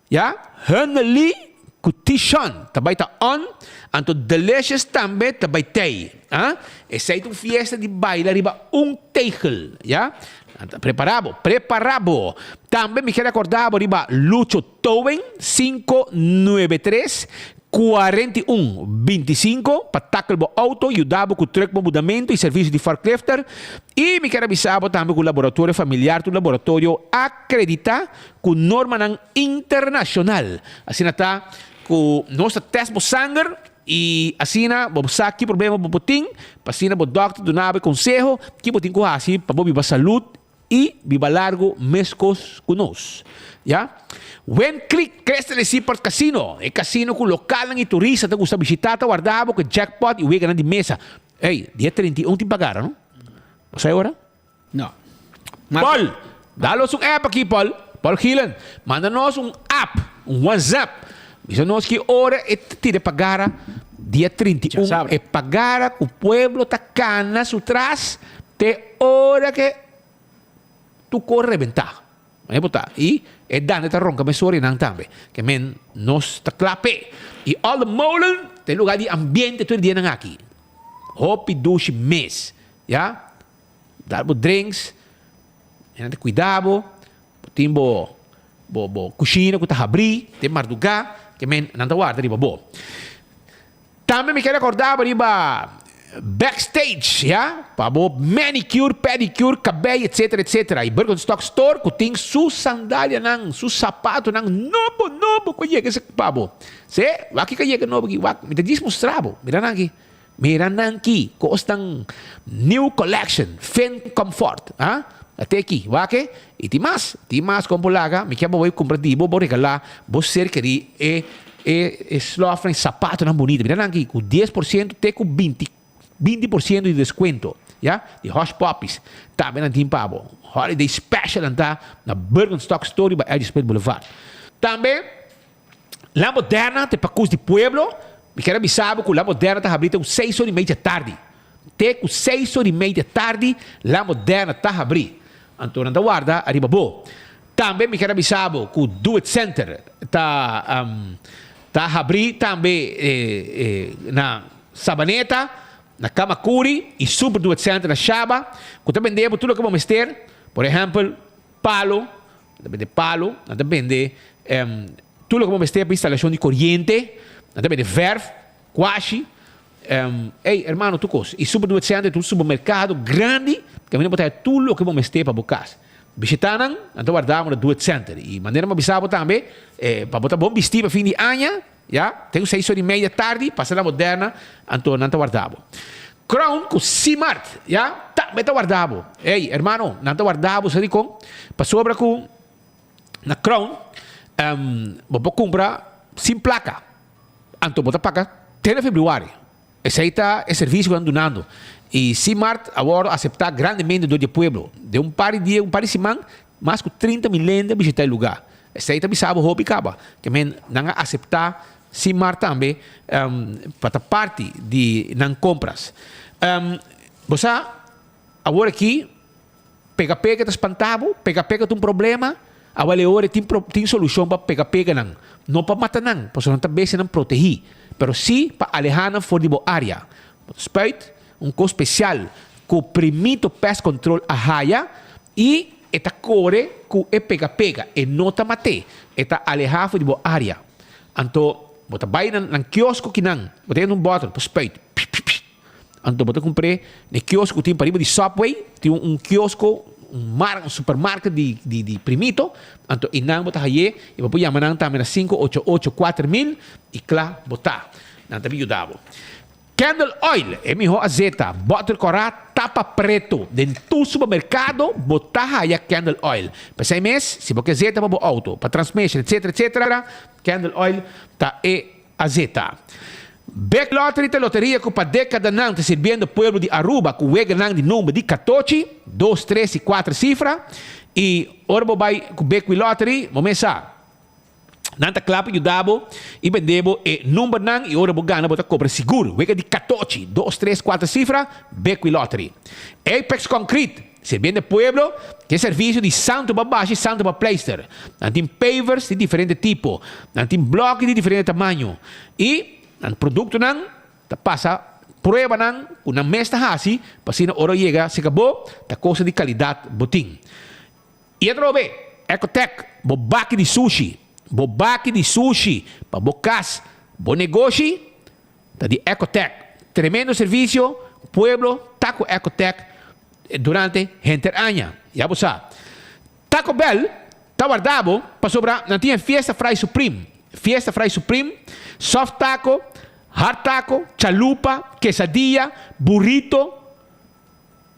Ya, Hunnely cu Tishon ta bay ta on, anto Delicious tambe ta bay tey. Ah, esey ta un fiesta di baila riba un tegel, ya. Anto prepara bo, prepara bo. Tambe mi kier acorda bo riba Lucho Towing, 593 41 25, pa tackle bo auto, yuda bo cu truck bo mudamento y servicio di forklifter. Y mi kier a bisa bo tambe cu Laboratorio Familiar ta un laboratorio acredita Ku normanan internashonal. Asina ta ku nos ta tèst bo sanger i asina bo sa ki problema bo por tin, pa asina bo dòkter duna bo e konseho ki bo tin ku hasi pa bo biba salud i biba largu meskos ku nos. Ya. Wen Creek Crystal e Seaport Casino, e kasino ku lokalnan i turista ta gusta bishitá ta warda bo ku jackpot i weganan di mesa. Ey, dia 31 tin pagara no? Bo sa e ora? No. Paul, da nos un app aki, Paul. Paul Gielen, manda nos un app, un WhatsApp. Bisa nos ki ora e ta tira e pagara dia 31. E pagara ku pueblo ta kana su tras te ora ke tur kos rebentá. Mane bo ta. I e dande ta ronka mesora i nan tambe. Ke men nos ta kla p'e. I All the Molen ta e lugar di ambiente tur e dianan aki. Hopi dushi mes. Ya. Dar bo drinks, hende ta cuida bo, bo tin bo Bo bo kushina ku ta habrí den mardugá, ke men nan ta warda riba bo. Tambe mi ke rekordá bo riba backstage, ya, pa bo manicure, pedicure, kabei, etcetera, etcetera. I Birkenstock Store ku tin su sandalianan, su sapatonan nobo, nobo ku a yega esaki pa bo. Se, wak kiko a yega nobo aki, wak, mi ta djis mustra bo. Mira nan aki, mira nan aki, kosnan new collection, fin comfort, ah, ate aki, wak e, i tin mas, tin mas kon por laga, mi ke bo bai kumpra di bo, bo regalá bo ser kerí e E e slòfnan e sapatonan bunita. Mira nan aki ku 10% te ku 20 20% di deskuento, ya, di Hush Puppies. Tambe nan tin pa bo. Holiday special nan ta na Birkenstock Store riba Edge Smith Boulevard. Tambe La Moderna te pakus di pueblo. Mi kier a bisa bo ku La Moderna ta habri te un seis ora i media tardi. Te ku seis ora i media tardi La Moderna ta habri. Anto nan ta warda ariba bo. Tambe mi kier a bisa bo ku Do It Center ta ta habri tambe na Sabaneta, na Kamakuri i Super Do It Center na Shaba ku ta bende bo tur loke bo mester, por ehèmpel palo, nan ta bende palo, nan ta bende tur loke bo mester pa instalashon di koriente, nan ta bende vèrf, Kwashi, Ey, hermano, tur kos. I Super Do It Center ta un supermerkado grandi kaminda bo ta haya tur loke bo mester pa bo kas. Bishita nan, nan ta warda bo na Do It Center. I manera mi a bisa bo tambe, pa bo ta bon bisti pa fin di aña, ya, te ku seis ora i media tardi, pasa na Moderna, anto nan ta warda bo. Crown ku Simart, ya, tambe ta warda bo. Ey, hermano, nan ta warda bo, sa dikon? Pasobra ku na Crown, bo por kumpra sin plaka. Anto bo ta paga te na februari. Esei ta e servisio ku nan dunando. I Simart a wòrdu aseptá grandemente dor di e pueblo. Den un par di dia, un par di siman, mas ku 30 mil hende a bishitá e lugá. Esei ta bisa bo hopi kaba. Ke men nan a aseptá Simart tambe pa ta parti di nan kompras. Bo sa, awor aki Pega pega ta spanta bo, pega pega ta un problema, awel e ora tin tin solucion pa pega peganan, no pa mata nan, pasobra nan ta bestianan protegi, pero si pa aleha nan for di bo area. Bo ta spuit un cos special cu Primito Pest Control a haya y e ta core cu e pega pega, e no ta mat'e, e ta aleha for di bo area. Anto bo ta bay nan nan kiosco kinan, bo ta yendo un bottle pa spuit, psh psh psh. Anto bo ta kumpr'é na e kiosko ku tin pariba di Subway, tin un kiosko, un mar, un supermarket di di di Primito, anto einan bo ta hay'é i bo por yama nan tambe na 588 4000 i kla bo ta. Nan ta bin yuda bo. Candle oil, e mihó azeta, bòter kòrá, tapa pretu. Den tur supermerkado bo ta haya candle oil. P'esei mes, si bo ke zeta pa bo outo, pa transmission, etcetera, etcetera, candle oil ta e azeta. Big Lottery ta loteria cu pa decadanan ta sirbiendo pueblo di Aruba cu weganan di number di catochi, dos, tres y cuater cifra. Y ora bo bay cu Big Lottery, bo mes sa, nan ta cla pa yuda bo y bende bo e numbernan y ora bo gana bo ta cobra sigur. Wega di catochi, dos, tres, cuater cifra, Big Lottery. Apex Concrete, sirbiendo e pueblo cu e servicio di santo pa bashi y santo pa pleister. Nan tin pavers di diferente tipo, nan tin bloki di diferente tamaño y Nan produktonan ta pasa pruebanan ku nan mes ta hasi pa asina ora yega serka bo ta kosa di kalidat bo tin. I atrobe, Ecotec, bo baki di sushi, bo baki di sushi pa bo kas, bo negoshi ta di Ecotec. Tremendo servisio, pueblo ta ku Ecotec durante henter aña. Ya bo sa. Taco Bell ta warda bo pasobra nan tin e Fiesta Fry Supreme, Fiesta Fry Supreme, soft taco, hard taco, chalupa, quesadilla, burrito,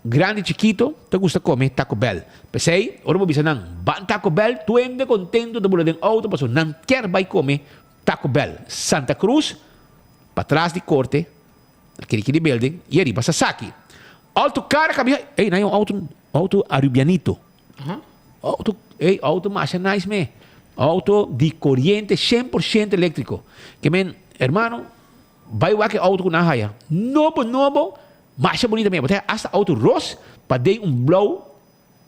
grandi chikito ta gusta come Taco Bell. P'esey ora bo bisa nan ban Taco Bell tur hende contento ta bula den auto pasobra nan kier bay come Taco Bell. Santa Cruz, patras di corte, na Kirikiri Building y ariba Sasaki. Auto cara cabia, ey nan hay un auto, auto Arubianito. Auto, ey, auto masha nice me. Auto di coriente 100% eléctrico. Que men, hermano, bai wak e auto ku nan haya. Nobo, nobo, masha bonita me. Bo hasta auto ros, pa den un blauw,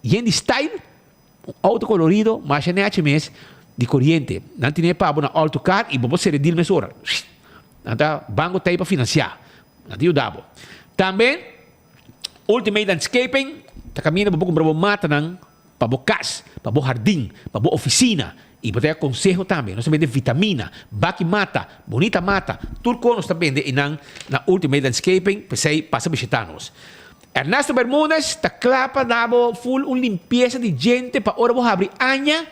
yen di style, un auto colorido, masha nechi mes, di coriente. Nan tine pa bo na auto car y bo por sere deal mesora. Nan ta banco ta pa financia. Nan ta yuda bo. Tambe, Ultimate Landscaping ta kaminda pa bo kumpra bo matanan pa bo kas, pa bo hardin, pa bo ofisina. I bo ta haya konseho tambe. Nos ta bende vitamina, baki mata, bonita mata, tur kos nos ta bende einan na Ultimate Landscaping, p'esei pasa bishita nos. Ernesto Bermudez ta kla pa da bo ful un limpiesa di djente pa ora bo habri aña,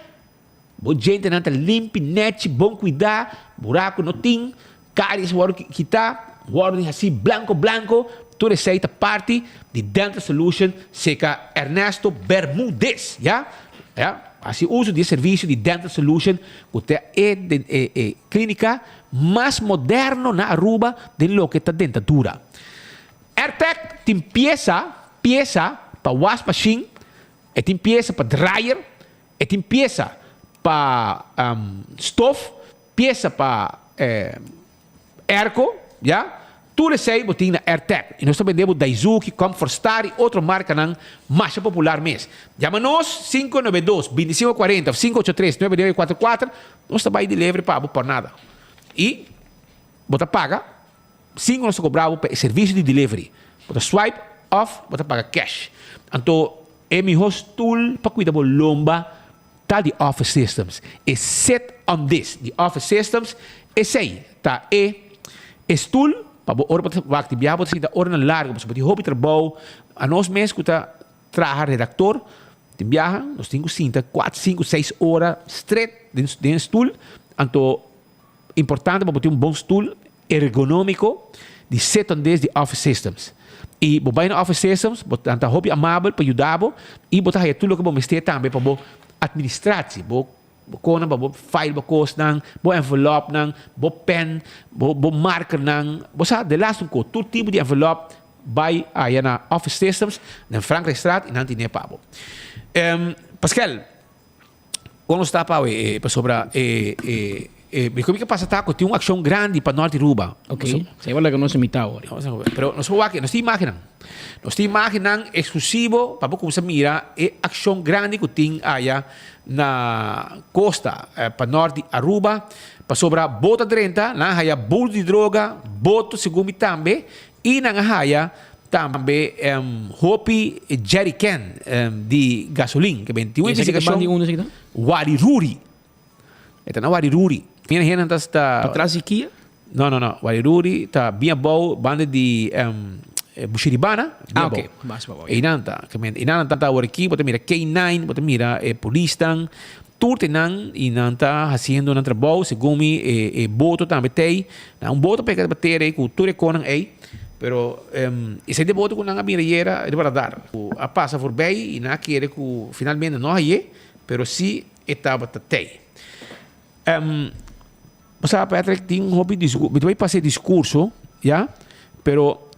bo djentenan ta limpi, nechi, bon kuidá, buraku no tin, karies wòrdu kitá, wòrdu hasi blanko blanko, tur esei ta parti di Dental Solution seka Ernesto Bermudez, ya. Ya, hasi uso di e servisio di Dental Solution ku ta e e klinika mas moderno na Aruba den loke ta dentadura. Airtec tin piesa, piesa pa wasmashin, e tin piesa pa dryer, e tin piesa pa stof, piesa pa airco, ya. Tur esei bo tin na Airtec. I nos ta bende bo Daizuki, Comfort Star i otro markanan masha popular mes. Yama nos 592 2540 of 583 9944, nos ta bai delivery pa bo por nada. I bo ta paga. Sin ku nos ta kobra bo pa e servisio di delivery. Bo ta swipe òf bo ta paga cash. Anto e mihó stul pa kuida bo lomba ta di Office Systems. E Sit on This di Office Systems, esei ta e e stul pa bo ora bo ta wak di biaha bo ta sinta oranan largu pasobra bo tin hopi trabou. Anos mes ku ta traha redaktor tin biaha nos tin ku sinta kuater, sinku, seis ora stret den e stul. Anto Importante pa bo tin un bon stoel ergonómiko di Setondes di Office Systems. I bo bai na Office Systems, bo nan ta hopi amabel pa yuda bo i bo ta haya tur loke bo mester tambe pa bo administratie, bo bo konan pa bo file bo kosnan, bo envelopnan, bo pen, bo bo markernan, bo sa de laatste un kos, tur tipo di envelop bai aya na Office Systems den Frankrijkstraat i nan tine pa bo. Paskel. Kon nos ta pa awe e pasobra e e e mi ke pasa ta ku tin un akshon grandi pa nort di Aruba. Ok, sa igual laga nos a mitá awor. Pero nos por wak, nos tin imágennan. Nos tin imágennan eksklusivo pa bo kumsa mira e akshon grandi ku tin aya na kosta pa nort di Aruba. Pasobra boto a drenta, nan a haya bulto di droga, boto segun mi tambe, i nan a haya Tambe hopi jerrycan di gasolin ke ben tin un investigashon Wariruri. E ta na Wariruri. Mira hende ta sta Patras di Kia? No no no Wariruri ta bien abou banda di Bushiribana bien Ah abou. ok, mas abou ya. Einan ta ke men einan nan ta awor aki bo ta mira K9 bo ta mira e polisnan tur te nan y nan ta haciendo nan trabou segun mi e e boto tambe t'ey nan un boto peka bater ey ku tur e konan ey. Pero esei di boto ku nan a mira yera riba radar ku a pasa forbei i nan a kere ku finalmente no haye, pero si e tabata tei. Bo sa Patrick tin hopi discurso, mi ta bai pasa e discurso ya, pero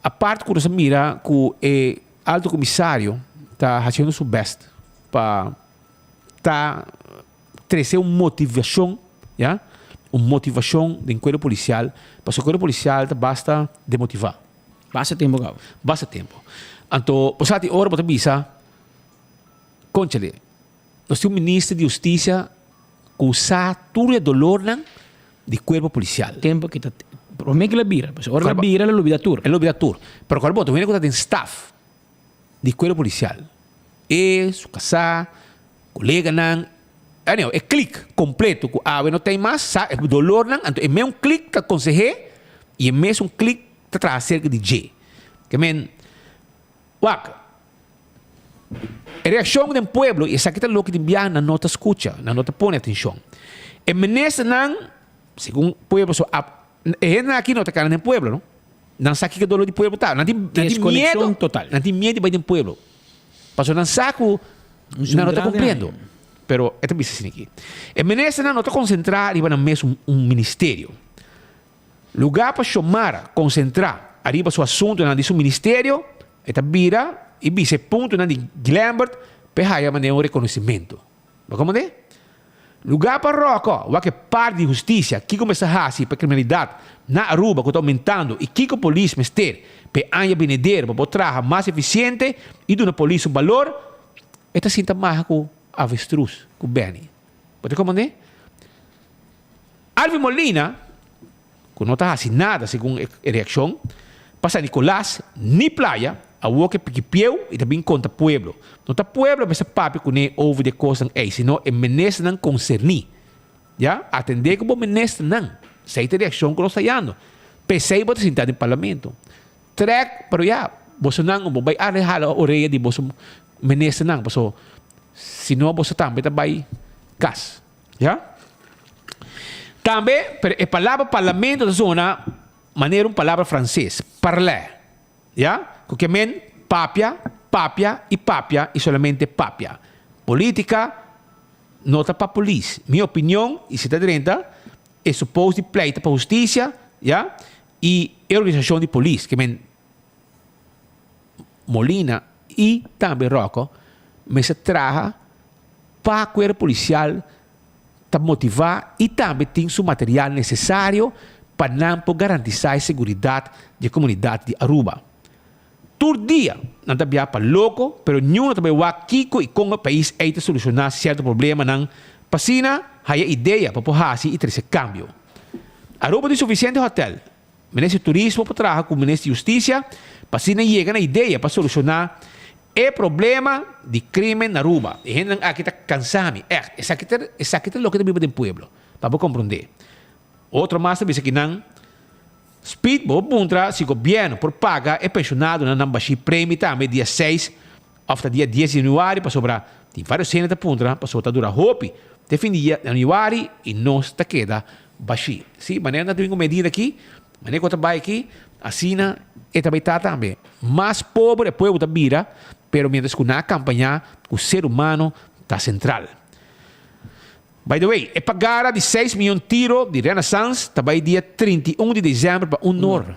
apart ku nos a mira ku e alto comisario ta haciendo su best pa ta trece un motivacion, ya, un motivacion den cuerpo policial, pasobra cuerpo policial ta basta demotiva. Basta tempo caba. Basta tempo. Anto, bo sa tin ora bo ta bisa, conchale, nos tin un minister di husticia cu sa tur e dolornan di cuerpo policial. Tempo ki ta, prome ki la bira, pasobra ora la bira la lubida tur. E lubida tur. Pero cual bo ta wende cu ta den staff di cuerpo policial, e, su casá, Koleganan, anyhow, e klik kompleto ku awe no ten mas, sa e dolornan, anto e meun klik ta konseh'é i e mesun klik ta traha serka di dje. Ke men, wak, e reakshon den pueblo, i esaki ta loke tin biaha nan no ta skucha, nan no ta pone atenshon. E ministernan, segun pueblo so a, e hendenan aki no ta kana den pueblo, no. Nan sa kiko dolor di pueblo ta. Nan tin, nan tin miedo, nan tin miedo di bai den pueblo. Pasobra nan sa ku nan no ta kumpliendo. Pero e ta bisa asina aki. E ministernan no ta konsentrá riba nan mes un ministerio. Lugá pa Xiomara konsentrá ariba su asuntunan di su ministerio, e ta bira i bisa e puntonan di Glenbert pa e haya manera un rekonosimentu. Bo komprendé? Lugá pa Rocco wak e parti di hustisia kiko mester hasi pa e kriminalidat na Aruba ku ta oumentando i kiko polis mester pa e aña binidero pa por traha mas efisiente i duna polis su balor, e ta sinta maha ku Avestruz ku Benny. Bo ta komprendé? Alvin Molina, ku no ta hasi nada segun e reakshon, pa San Nicolas ni playa. Awor ke piki pieu i ta bin konta pueblo. No ta pueblo mester papia kuné over di e kosnan ei, sino e ministernan konserní. Ya, atendé ku bo ministernan. Esei ta e reakshon ku nos ta yando. P'esei bo ta sinta den parlamento. Trèk, pero ya, bosonan bo bai arde hala orea di boso ministernan, paso si no boso tambe ta bai kas. Ya. Tambe, pero e palabra parlamento ta sona manera un palabra franses, parler. Ya, ku ke men papia, papia i papia i solamente papia. Politika no ta pa polis. Mi opinion, i si ta drenta, e supos di pleita pa hustisia, ya, i e organisashon di polis, ke men Molina i tambe Rocco mester traha pa kuerpo polisial ta motivá i tambe tin su material nesesario pa nan por garantisá e seguridat di e komunidat di Aruba. Tur dia nan ta bia pa loko, pero niun no ta bai wak kiko i kon e pais ei ta solushoná sierto problemanan pa asina haya idea pa por hasi i trese kambio. Aruba tin sufisiente hotel. Minister di Turismo por traha ku Minister di Hustisia pa asina yega na idea pa solushoná e problema di krimen na Aruba. E hendenan aki ta kansa mi, ègt. Esaki ta esaki ta loke ta biba den pueblo, pa bo komprondé. Otro mas ta bisa ki nan Speed bo por puntra si gobièrnu por paga e penshonadonan nan bashí premi tambe dia seis òf ta dia dies di yanüari pasobra tin vários hende ta puntra pasobra ta dura hopi te fin di yanüari i nos ta keda bashí. Sí, manera nan ta bin ku medida aki, manera ku ta bai aki, asina e ta bai ta tambe. Mas pober e pueblo ta bira, pero mientras ku nan a kampañá ku ser humano ta sentral. By the way, e pagara di seis miyon tiro di Renaissance ta bai dia 31 di december pa un nor.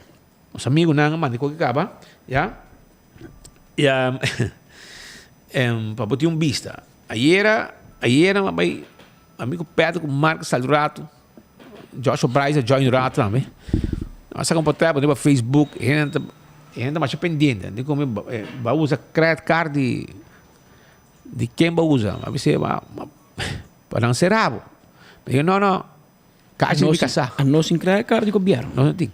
Nos amigunan a manda koke kaba, ya. Ya, em, pa bo tin un bista. Ayera, ayera mi a bai, ami ku Pedro ku Mark a sali un ratu. Joshua Bryce a join un ratu tambe. A saka un potrèt pone riba Facebook. E hende ta, e hende ta masha pendiente. Di komo bo a usa credit card di, di ken bo a usa? A bis'é, ma, ma pa nan sera bo. Mi di, no, no. Kaartje di mi kasá. A no sin credit card di gobierno. No no tin.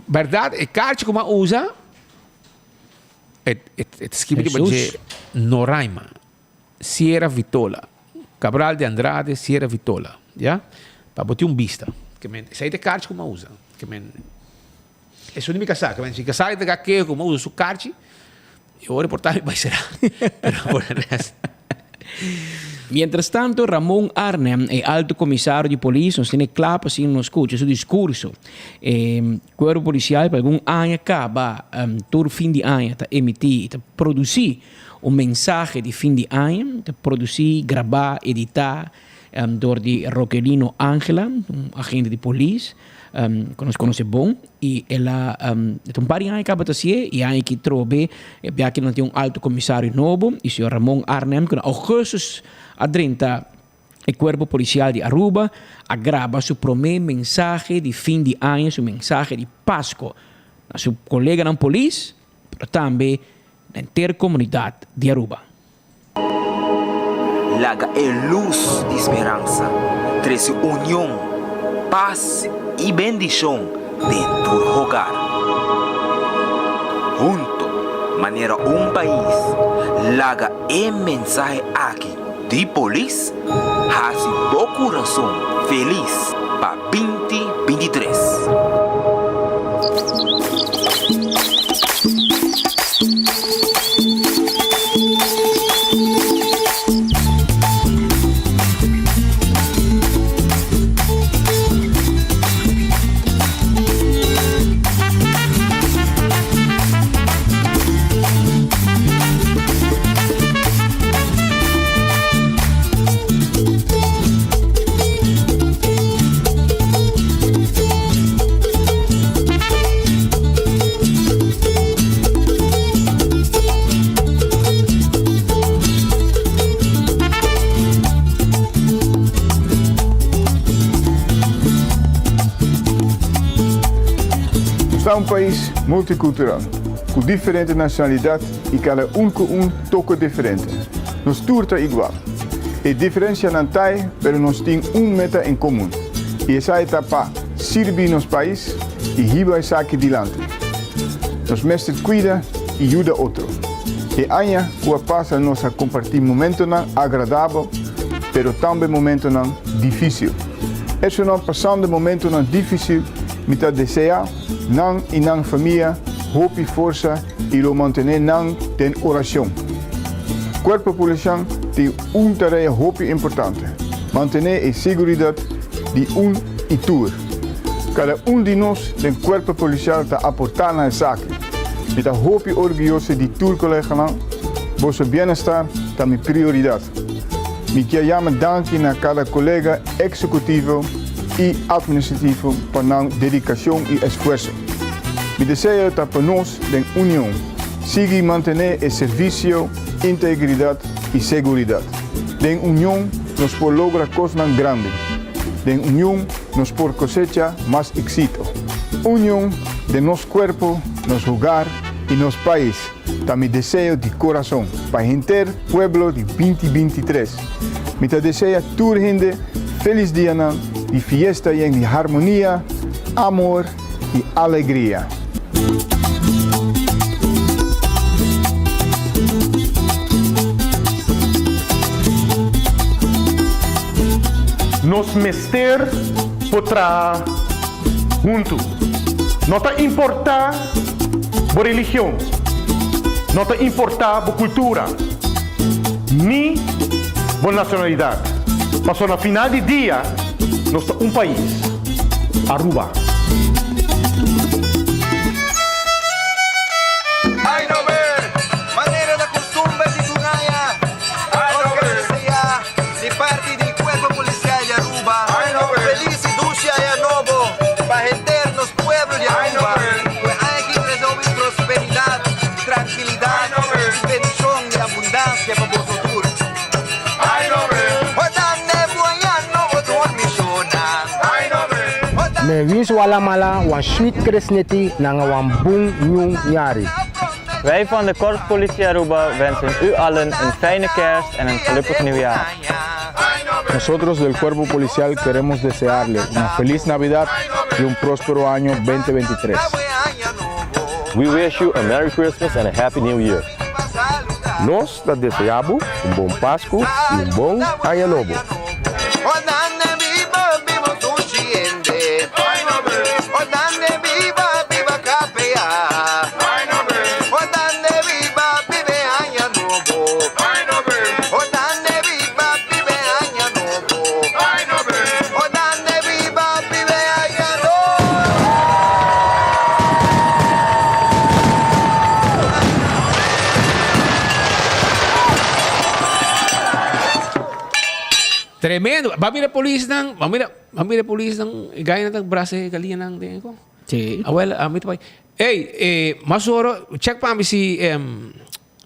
Berdad e kaartje ku mi a usa e e ta skibi riba dje Noraima Sierra Vitola Cabral de Andrade Sierra Vitola ya pa bo tin un bista ke men esei ta e kaartje ku mi a usa ke men esun di mi kasá ke men si kasá ta ka keho ku mi a usa su kaartje E ora por ta mi bai sera. Pero por e rest. Mientras tanto, Ramon Arnhem, e alto comisario di polis, nos tene cla pa asina nos scucha su discurso. E cuerpo policial pa algun aña caba, tur fin di aña ta emiti y ta produci un mensahe di fin di aña, ta produci, graba, edita door di Roquelino Angela, un agente di polis. Ku nos konosé bon i el a e ta un par di aña kaba ta hasié i aña aki trobe e bia ki nan tin un alto komisario nobo i señor Ramon Arnhem ku na ougùstus a drenta e kuerpo polisial di Aruba a graba su promé mensahe di fin di aña su mensahe di Pasko na su koleganan polis pero tambe na henter komunidat di Aruba. Laga e lus di speransa trese union, pas i bendishon den tur hogar. Hunto, manera un pais, laga e mensahe aki di polis hasi bo kurason felis pa 20 bintitres. Nos ta un pais multikultural, ku diferente nashonalidat i kada un ku un toko diferente. Nos tur ta igual. E diferencianan ta e, pero nos tin un meta en comun, y esai ta pa sirbi nos pais y hiba esaki dilanti. Nos mester cuida. i yuda otro. E aña ku a pasa nos a kompartí momentonan agradabel, pero tambe momentonan difísil. Esonan pasando momentonan difísil, mi ta deseá nan i nan famia hopi forsa i lo mantené nan den orashon. Kuerpo Polisial tin un tarea hopi importante, mantené e seguridat di un i tur. Kada un di nos den Kuerpo Polisial ta aportá na esaki. Mi ta hopi orguyoso di tur koleganan, boso bienestar ta mi prioridat. Mi kier yama danki na kada kolega eksekutivo i atministrativo pa nan dedikashon i esfuerso. Mi deseo ta pa nos den union sigui mantené e servisio, integridat i seguridat. Den union nos por logra kosnan grandi. Den union nos por kosecha mas éksito. Union den nos kuerpo, nos hogar i nos pais ta mi deseo di korason pa henter pueblo di 2023. Mi ta desea tur hende felis dianan di fiesta yen di harmonia, amor i alegria. Nos mester por traha huntu. No ta importá bo religion, no ta importá bo kultura, ni bo nacionalidad. Pasobra na final di dia nos ta un pais, Aruba. Ay no ber, manera ta costumber di tur aña, nos ker desea di parti di Cuerpo Policial di Aruba feliz y dushi aña nobo pa henter nos pueblo di Aruba. Cu e aña aki trece hopi prosperidad, trankilidad y bendicion y abundancia pa boso tur. Me wins wala mala wan swit kresneti nanga wan bun nyun nyari. Wij van de Korpspolitie Aruba wensen u allen een fijne kerst en een gelukkig nieuwjaar. Nosotros del Cuerpo Policial queremos desearle una feliz Navidad y un próspero año 2023. We wish you a Merry Christmas and a Happy New Year. Nos ta deseá bo un bon Pasku i un bon Aña Nobo. Tremendo. Ba mira polisnan, ba mira, ba mira polisnan, gaya na brasa e galinan den ko. Sí. Awel, a mi ta Ey, eh, mas oro, check pa mi si em,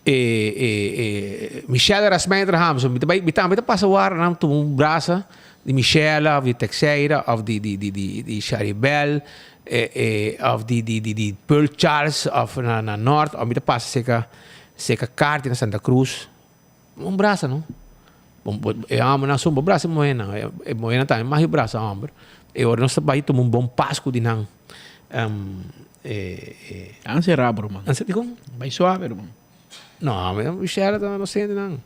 eh, eh, eh, Michelle Rasmijn Hamso. Mi ta bai, mi ta, mi ta pasa war nam tu un brasa di Michelle of di Texeira of di di di di di Sharibel eh, eh, of di di di di Pearl Charles of na na Noord of mi ta pasa seca seca Carti na Santa Cruz. Un brasa no. Bon, bo, e hombernan son bo brasa e muhernan. E, e muhernan tambe mas e brasa homber. E ora nos ta bai tuma un bon pascu di nan. Um, e, e. An será, ruman. An será, dikon? Bai suave, ruman. No, mi Michelle ta no sende nan.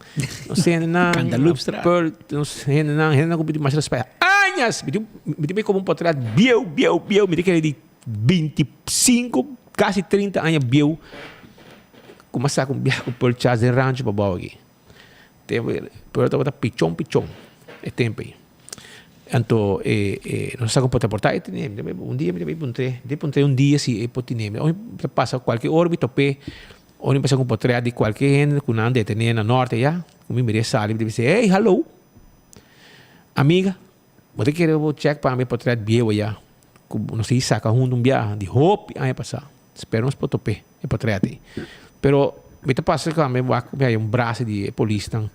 No sende nan. Cantaloupe Pearl, no sende nan. Hende nan ku pidi mas respet. Añas! Mi tin, mi tin como un portret bieu, bieu, bieu. Mi tin kere di 25, casi 30 aña bieu. Kuma sa ku biaha ku Pearl Charles den rancho pa bou aki. Tempu Pearl tabata pichon pichon e tempu ei. Anto e e nos sa ku por ta por ta e tene mi. Un dia mi ta bai puntr'é, mi ta puntr'é un dia si e por tene mi. Ora mi ta pasa kualke ora mi top'é, ora mi pasa ku un portret di kualke hende ku nan detené na norte ayá, ku mi mir'é sali mi ta bisa, ey hallo! Amiga, bo ta kere bo check pa mi e portret bieu ayá ku nos a saka huntu un biaha di hopi aña pasá. Spero nos por top'é e portret ei. Pero mi ta pasa ku ami wak mi haya un brasa di e polisnan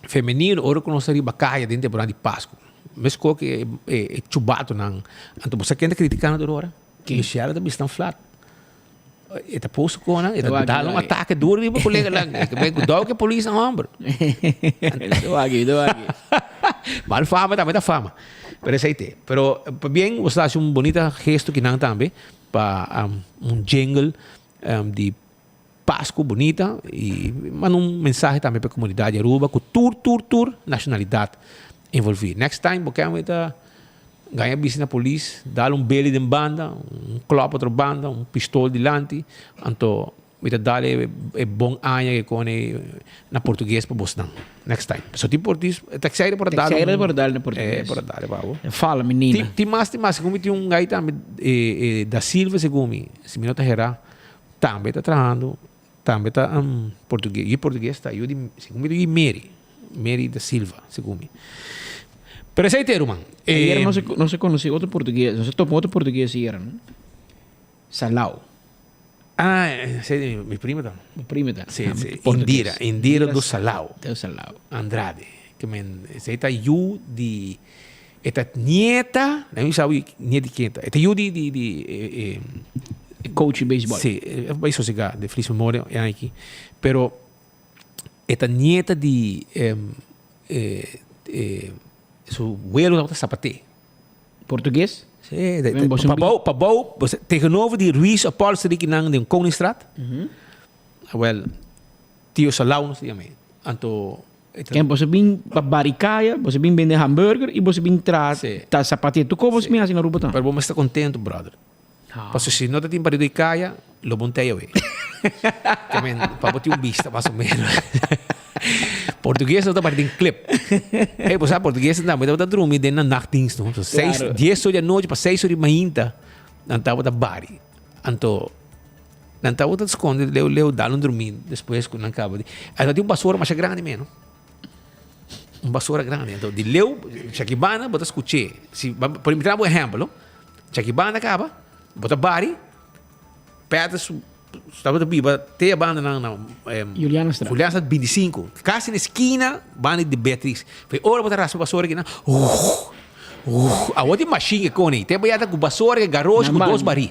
femenino ora ku nos ta riba kaya den temporada di Pasku. Meskos ku e e chubatonan. Anto bo sa ken ta kritika nan tur ora? Michelle ta bisa nan flat. E ta post ku nan, e ta dal un atake duro riba koleganan. E ta bay kudou ku e polisnan homber. Doe aki, doe aki. Mal fama tambe ta fama. Pero esei te. Pero pabien bo ta hasi un bonita gesto kinan tambe pa un jingle. di Pascu bunita y manda un mensahe tambe pa e comunidad di Aruba cu tur tur tur nacionalidad envolvi. Next time bo ken ta gaña bisti na polis, dal un beli den banda, un klop otro banda, un pistol dilanti, anto mi ta dal e bon aña ke kone na portugues pa bosnan. Next time. So tin portugues, Texeira por a dal. Texeira por a dal na portugues. Eh, por a dal pa bo. Fala menina. Tin mas, tin mas. Segun mi tin un guy tambe, Da Silva segun mi, si mi no ta hera. Tambe ta trahando, tambe ta portugues, yu portugues ta yu di, segun mi ta yu di Mary, Mary da Silva, segun mi. Pero esei te ruman. Ayera nos a nos a conoci otro portugues, nos a topa otro portugues ayera no, Salao. Ah, esei di mi prima ta. Bo prima ta. Si, si, Indira, Indira do Salao. Do Salao. Andrade, ke men, esei ta yu di. E ta nieta, nan mi sabi nieta di ken ta. E ta yu di di di e E coach di baseball. Si, e bai sosega de feliz memoria e aña aki. Pero e ta nieta di e e su welo tabata zapate. Portugues? Si, pabou pabou tegenover di Ruiz Upholstery kinan den Koningstraat. Awel Tio Salau nos ta yam'e. Anto Ken boso bin pa barikaya, boso bin bende hamburger y boso bin tra ta sapatia. Tur cos boso bin haci na Aruba ta. Pero bo mester ta contento brother. Pasobra si no ta tin parido di kaya, lo bon tei awe. Ke men, pa bo tin un bista mas o menos. Portugues no ta bari den clip. Ey, bo sa portugues nan tabata drumi den nan nachtdienst no. So seis, dies or di anochi pa seis or di mainta nan tabata bari. Anto Nan tabata skonde leu leu dal un drumí despues ku nan kaba di. Anto tin un basura masha grandi meno. Un basura grandi. Anto di leu Chakibana bo ta skuch'é. Si por mi traha bo ehèmpel no. Chakibana kaba bo ta bari Peter su tabata biba te e banda nan na Julianastraat. Julianastraat 25. Kasi na eskina banda di Beatrix. Fe ora bo ta raspa basura kinan awor tin mashin ke kone. Te bo ya ta ku basura ke garoshi ku dos bari.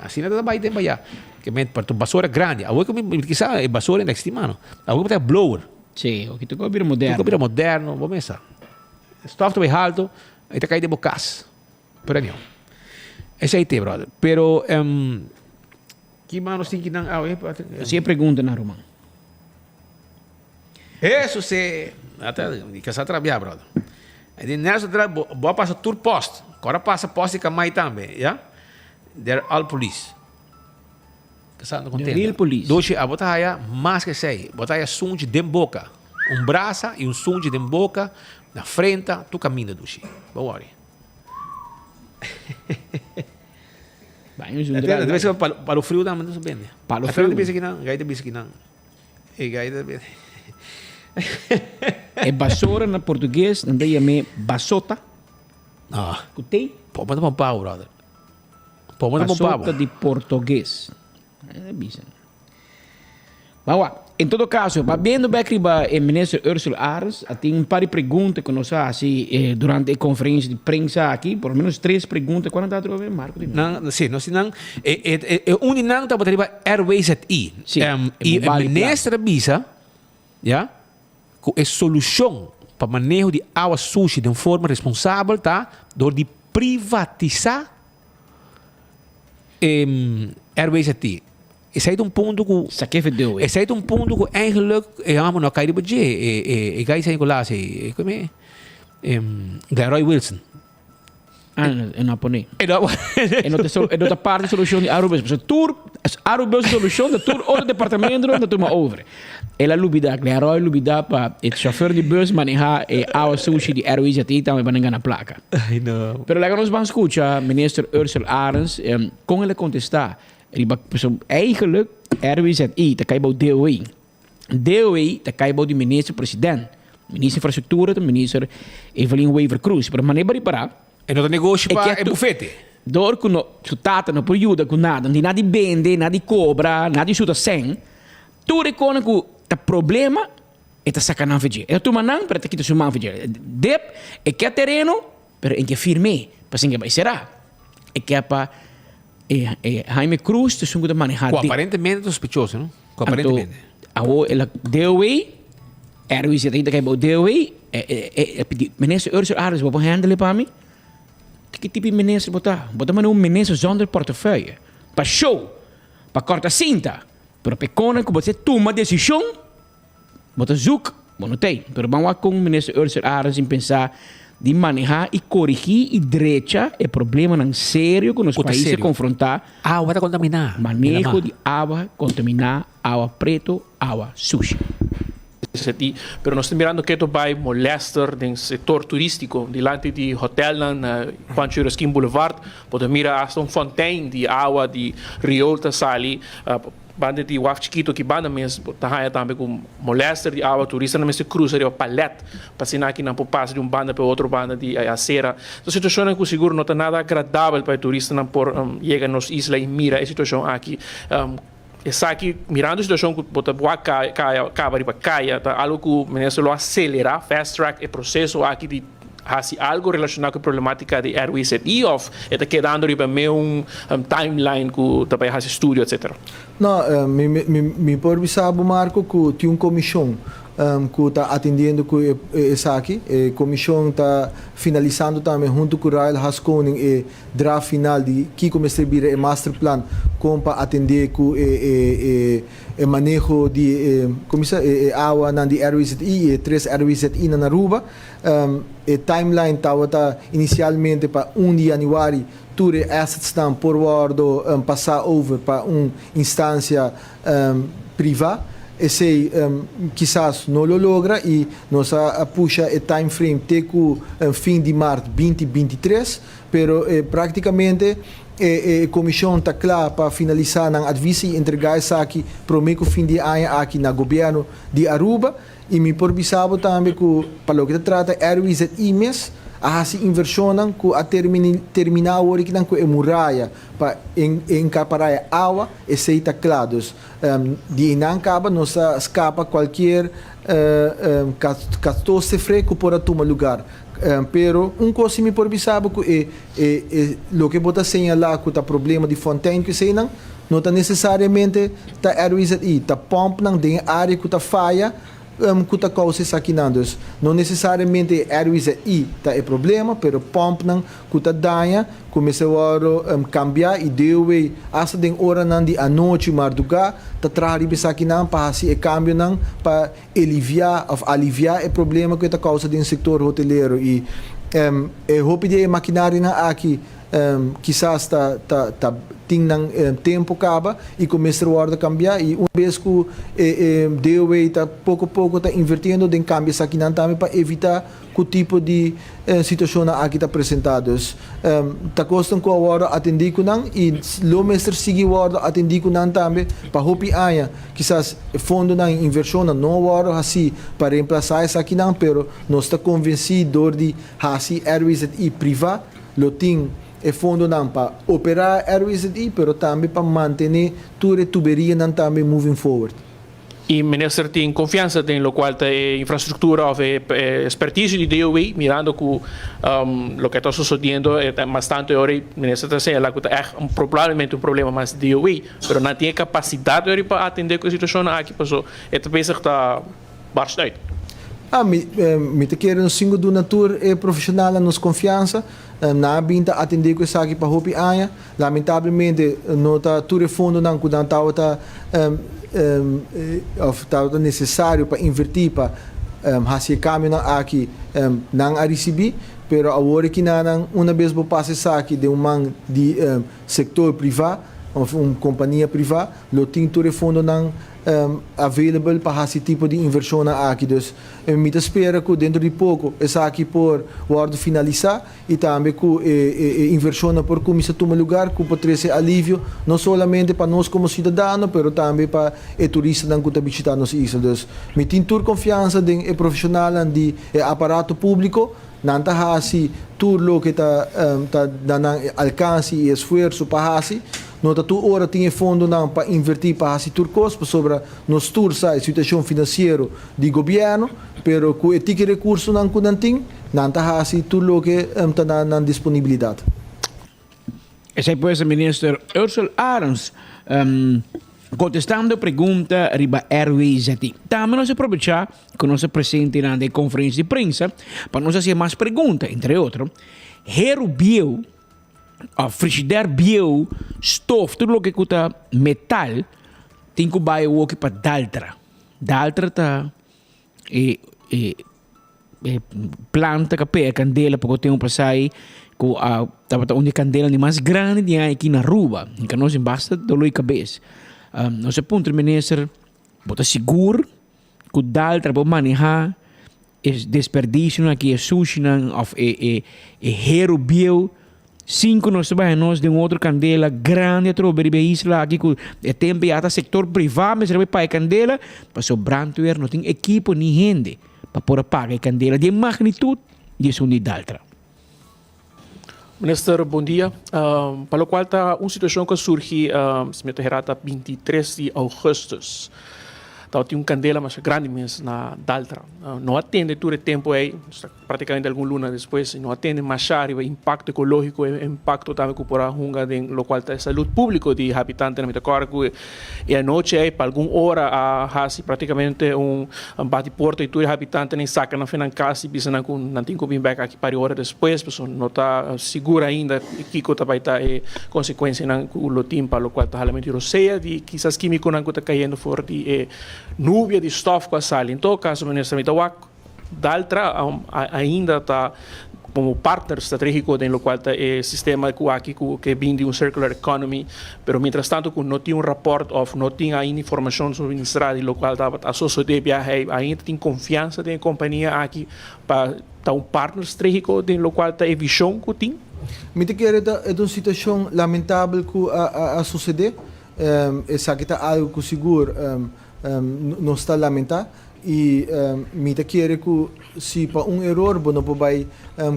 Asina ta bai den baya. Ke men pa tu basura grandi. Awor ku mi kisa e basura ainda existi mano. Awor ku ta blower. Sí, oki tur bira moderno. Tur bira moderno, bo mesa. Stof ta bai halto, e ta kai den bo kas. Pero anyhow. Esei te brother. Pero um, ki mano tin ki nan awe? Hasi e pregunta na ruman. Eso se, ata di kasa trabia brother. E di Nelson tra bo, bo a pasa tur post. Kora pasa post di Kamay tambe, ya. They're all police. Kasa no contenta. Real police. Doshi, abo ta haya mas ke esei. Bo ta haya sunchi den boka. Un brasa y un sunchi den boka, na frenta, tur kaminda dushi. Bo worry. Baño es un drama. Palo frio tambe no se bende. Palo frio. Gai ta bisa kinan, gai ta bisa kinan. E gai ta bisa. E basora na portugues nan ta yam'é basota. Ah. Ku T. Poma ta pompao, brother. Poma ta pompao. Basota di portugues. E bisa. Bawa, en todo caso, pabiendo bek riba e minister Ursula Arends, a tin un par di pregunta ku nos a hasi eh, durante e conferencia di prensa aki, por lo menos tres pregunta. Cuál ta otro vez, Marco? Dime. Nan, sí, nos nan, e, e, e, e un di nan tabata riba RWZI. Sí, Em, e i e mobile plan. minister a bisa, ya, ku e solushon pa maneho di awa sushi den forma responsabel ta dor di privatisá e RWZI. Esei ta un punto ku. Sakefe deu e. Esei ta un punto ku eigenlijk e hòmber no a kai riba dje. E e e gai San Nicolas ei, e kome e? Glenroy Wilson. Ah, e no a pone. E no a pone. E no ta e no ta parti di solushon di Arubus. Pasobra tur Arubus su solushon ta tur otro departamentonan ta tuma over. El a lubida, Glenroy lubida pa e chauffeur di bus maneha e awa sushi di RWZI tambe pa nan gana plaka. Ay no. Pero laga nos ban skucha Minister Ursell Arends kon el a kontestá Riba pasobra eigenlijk RWZI ta kai bou DOE. DOE ta kai bou di minister president. Minister infrastructura ta minister Evelyn Wever Croes. Pero manera bo ripará. E no ta negoshi pa e bufete. Dor ku no su tata no por yuda ku nada, no tin nada di bende, nada di kobra, nada di suta sèn. Tur e kosnan ku ta problema e ta saka nan for dje. E ta tuma nan pero e ta kita su man for dje. Dep e ke tereno pero e ke firm'é pasobra e ke bai será. E ke pa E Jaime Cruz ta esun ku ta maneha Ku aparentemente ta sospechoso, no? Ku aparentemente. Anto, awo el a DOW, RWZI ta kai bou DOW, e pidi, Minister Ursula Arends, bo por handle pa mi? Ki tipo di minister bo ta? Bo ta manda un minister zonder portefeuille. Pa show! Pa kòrta sinta, pero pa e konan ku bo ta tuma desishon, bo ta zoek, bo no t'ei. Pero ban wak kon Minister Ursell Arends tin pensá di manehá i korigí i drecha e problemanan serio ku nos Ku ta pais ta serio. konfrontá. Awa ta kontaminá. Maneho di awa kontaminá, awa preto, awa sushi. STI, pero nos ta mirando keto bai molester den sector turistico dilanti di hotelnan na Juancho Erasquin Boulevard bo ta mira hasta un fontein di awa di riool ta sali banda di waf chikito aki banda mes bo ta haya tambe cu molester di awa turistanan mester cruza riba palet pa asina aki nan por pasa di un banda pa e otro banda di e acera. Ta situacionnan cu sigur no ta nada agradabel pa e turistanan por yega nos isla y mira e situacion aki. Esaki, mirando e situacion cu bo ta wak caya caba riba caya, ta algo cu minister lo acelera, fast track, e proceso aki di haci algo relaciona cu e problematica di RWZI of e ta kedando riba meun timeline cu ta bay haci studio etcetera? No, mi por bisa bo Marco cu tin un comision cu ta atendiendo cu esaki. E comision ta finalisando tambe hunto cu Royal Haskoning e draft final di kiko mester bira e masterplan kon pa atendé ku e e e maneho di e komo bisa e e awanan di RWZI i e tres RWZI nan Aruba. E timeline tabata inisialmente pa un di yanüari tur e assetsnan por wòrdu pasá over pa un instansia privá. Esei kisas no lo logra i nos a pusha e timeframe te ku fin di mart 2023. Pero práktikamente e komishon ta kla pa finalisá nan advis i entregá esaki promé ku fin di e aña aki na gobièrnu di Aruba. I mi por bisa bo tambe ku pa loke ta trata RWZI mes a hasi invershonnan ku a terminá awor aki nan ku e muraya pa enkapará e awa, esei ta kla. Dus di einan kaba nos a skapa kualkier katostefre ku por a tuma lugar. Pero un kos si mi por bisa bo ku e e e loke bo ta señalá ku ta problema di fontein ku eseinan no ta nesesariamente ta RWZI, ta pòmpnan den e área ku ta faya ku ta kousa esakinan. Dus no nesesariamente e RWZI ta e problema, pero pòmpnan ku ta daña ku mester wòrdu kambiá i DOW asta den oranan di anochi, mardugá ta traha riba esakinan pa hasi e kambionan pa eliviá òf aliviá e problema ku e ta kousa den sektor hotelero i e hopi di e makinarianan aki kisas ta ta ta tin nan tempu kaba i ku mester wòrdu kambiá i un bes ku e e DOW ta poko poko ta invertiendo den kambia esakinan tambe pa evitá ku tipo di situashonnan aki ta presentá. Dus ta kosnan ku a wòrdu atendí ku nan i lo mester sigui wòrdu atendí ku nan tambe pa hopi aña. Kisas e fondonan i invershonnan no a wòrdu hasí pa reemplasá esakinan, pero nos ta konvensí dor di hasi RWZI privá lo tin e fondonan pa operá RWZI pero tambe pa mantené tur e tuberianan tambe moving forward. E minister tin confiansa den locual ta e infrastructura of e experticio di DOW, mirando cu loke ta sucediendo mas tanto e ora e minister ta señala cu ta echt probablemente un problema mas di DOW, pero nan tin e capacidad ora pa atende cu e situacionnan aki paso e ta bezig ta barst uit. Ah, mi, mi ta kere nos sin cu duna tur e profesionalnan nos confiansa. Nan a bin ta atende cu esaki pa hopi aña. Lamentablemente no ta tur e fondonan ku nan tabata òf tabata nesesario pa invertí pa hasi e kambionan aki nan a risibí, pero awor e kinanan una bes bo pasa esaki den un man di sektor privá òf un kompania privá lo tin tur e fondonan available pa hasi tipo di invershonnan aki. Dus mi ta spera ku dentro di poko esaki por wòrdu finalisá. i tambe ku e invershonnan por kuminsá tuma lugar ku por trese alivio no solamente pa nos komo siudadano pero tambe pa e turistanan ku ta bishitá nos isla. Dus mi tin tur konfiansa den e profeshonalnan di e aparato públiko, nan ta hasi tur loke ta ta na nan alkanse i esfuerso pa hasi. No ta tur ora tin e fondonan pa invertí pa hasi tur kos pasobra nos tur sa e situashon finansiero di gobièrnu, pero ku e tiki rekursonan ku nan tin, Nan ta hasi tur loke ta na nan disponibilidat. Esei pues Minister Ursell Arends contestando pregunta riba RWZI. Tambe nos a probecha cu nos a presente nan den conferencia di prensa pa nos haci mas pregunta, entre otro, Heru Bieu. Of frigidaire bieu, stof, tur loke ku ta metal tin ku bai awoki pa Daltra. Daltra ta e e e planta ku a pega kandela poko tempu pasá ei ku a tabata un di e kandela di mas grandi di aña aki na Aruba. Hinka nos den basta dolor di kabes. Nos a puntra minister, bo ta sigur ku Daltra por manehá E desperdicionan aki, e sushinan of e e e heru bieu, sin ku nos ta baha nos den un otro kandela grandi atrobe riba e isla aki ku e tempu ya ta sektor privá mester bai paga e kandela, pasobra brandweer no tin ekipo ni hende pa por a paga e kandela di e magnitut di esun di Daltra. Minister, bon dia. Pa lokual ta un situashon ku a surgi, si mi ta hera ta 23 di ougùstùs. Tabatin un kandela masha grandi mes na Daltra. No a tende tur e tempu ei, praktikamente algun luna despues, no a tende masha riba impakto ekológiko, e impakto tambe ku por a hunga den lokual ta e salud públiko di habitantenan. Mi ta kòrda ku e anochi ei pa algun ora a hasi praktikamente un bati porta i tur e habitantenan saka nan for nan kas i bisa nan ku nan tin ku bin bèk aki par di ora despues pasobra no ta sigur ainda kiko ta bai ta e konsekuensianan ku lo tin pa lokual ta halamentu di rosea di kisas kímikonan ku ta kayendo for di e nubia di stòf ku a sali. En todo kaso minister mi ta wak Daltra ainda ta komo partner strategiko den lokual ta e sistema ku aki ku ke bin di un circular economy, pero mientras tanto ku no tin un raport òf no tin ainda informashon suministrá di lokual tabata a sosodé biaha ei, ainda tin konfiansa den e kompania aki pa ta un partner strategiko den lokual ta e vishon ku tin? Mi ta kere ta e ta un situashon lamentabel ku a sosodé. Esaki ta algu ku sigur nos ta lamentá. I mi ta kere ku si pa un eror bo no por bai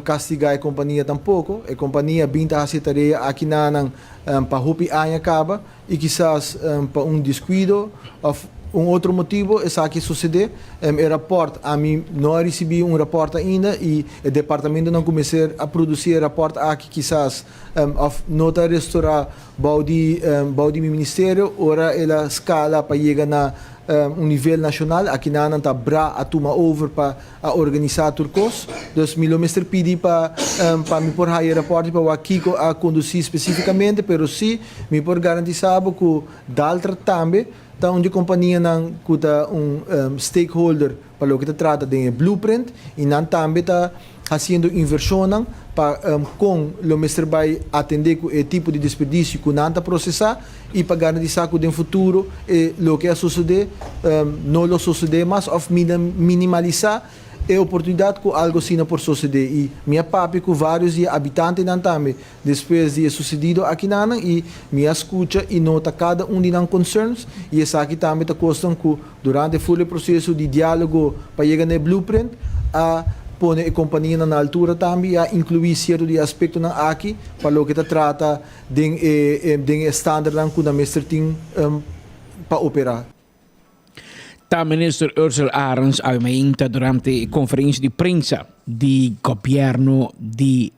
kastigá e kompania tampoko. E kompania bin ta hasi e tarea aki nanan pa hopi aña kaba i kisas pa un deskuido òf un otro motibu esaki a susedé. E rapòrt, ami no a risibí un rapòrt ainda i e departamentonan ku mester a produsí e rapòrt aki kisas òf no ta restorá bou di bou di mi ministerio ora el a skala pa yega na un nivel nashonal. Akinan nan ta bra a tuma over pa a organisá tur kos. Dus mi lo mester pidi pa pa mi por haya e rapòrt pa wak kiko a kondusí spesífikamente, pero sí mi por garantisá bo ku Daltra tambe ta un di e kompanianan ku ta un stakeholder pa loke ta trata den e blueprint i nan tambe ta hasiendo invershonnan pa kon lo mester bai atendé ku e tipo di desperdisio ku nan ta prosesá i pa garantisá ku den futuro e loke a sosodé no lo sosodé mas òf minimalisá e oportunidat ku algu asina por sosodé. I mi a papia ku vários di e abitantenan tambe Despues di e sucedido akinanan y mi a scucha y nota cada un di nan concerns y esaki tambe ta cosnan cu durante full e proceso di dialogo pa yega na e blueprint a pone e companianan na altura tambe y a inclui cierto di e aspectonan aki pa loke ta trata den e den e standardnan cu nan mester tin pa opera. Ta Minister Ursell Arends awe mainta durante e conferencia di prensa di Gobierno di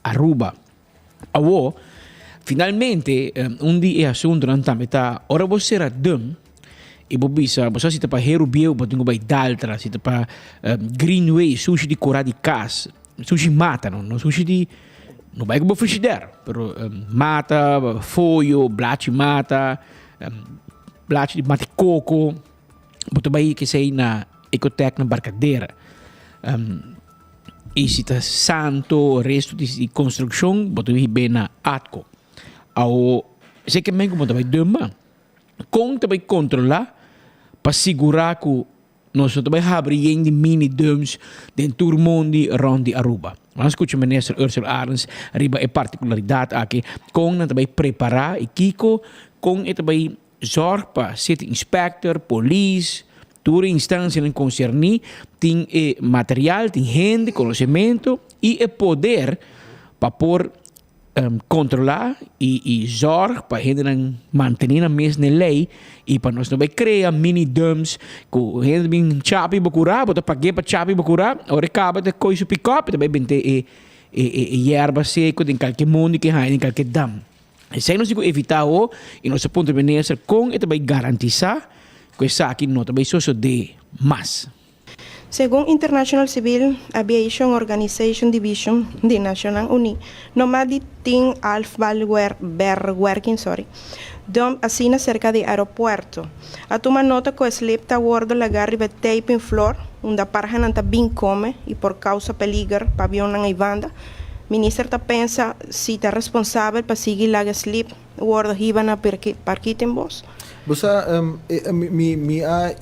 Aruba. Awo, finalmente, un di e asuntunan tambe ta ora bo sera dum i bo bisa, bo sa si ta pa heru bieu bo tin ku bai Daltra, si ta pa Greenway, sushi di kura di kas, sushi mata no, no sushi di, no bai ku bo frishider, pero mata, foyo, blachi mata, blachi di mata koko, bo ta bai kesei na Ecotec na Barcadera. I si ta santo resto di konstrukshon bo ta hib'é na Atco. Awo esei ke men ku bo ta bai dumba. Kon ta bai kontrolá pa sigurá ku nos no ta bai habri yen di mini dumps den tur mondi rònt di Aruba? Nos a skucha Minister Ursell Arends riba e partikularidat aki, kon nan ta bai prepará i kiko kon e ta bai Zorg pa city inspector, polis, tur e instancianan concerni tin e material, tin hende, conocemento y e poder pa por controla y zorg pa hendenan mantene nan mes n'e ley y pa nos no bay crea mini dumps cu hende bin chapi bo cura, bo ta pag'e pa chapi bo cura, ora e caba ta coy su pick-up y ta bay bente e yerba seco den calke mondi ke haya den calke dam. Esei nos tin ku evitá awor i nos a puntra minister kon e ta bai garantisá ku esaki no ta bai sosodé mas. Segun International Civil Aviation Organization Division di Nacionnan Uní, no mas di tin afvalverwerking, sorry, dump asina serka di aeropuerto. A tuma nota ku e slip ta wordo lagá riba e taping floor unda parhanan ta bin kome i por kousa peliger pa avionnan ei banda. Minister ta pensa si ta responsabel pa sigui laga e slip wordo hiba na Parkietenbos. Bo sa, mi mi a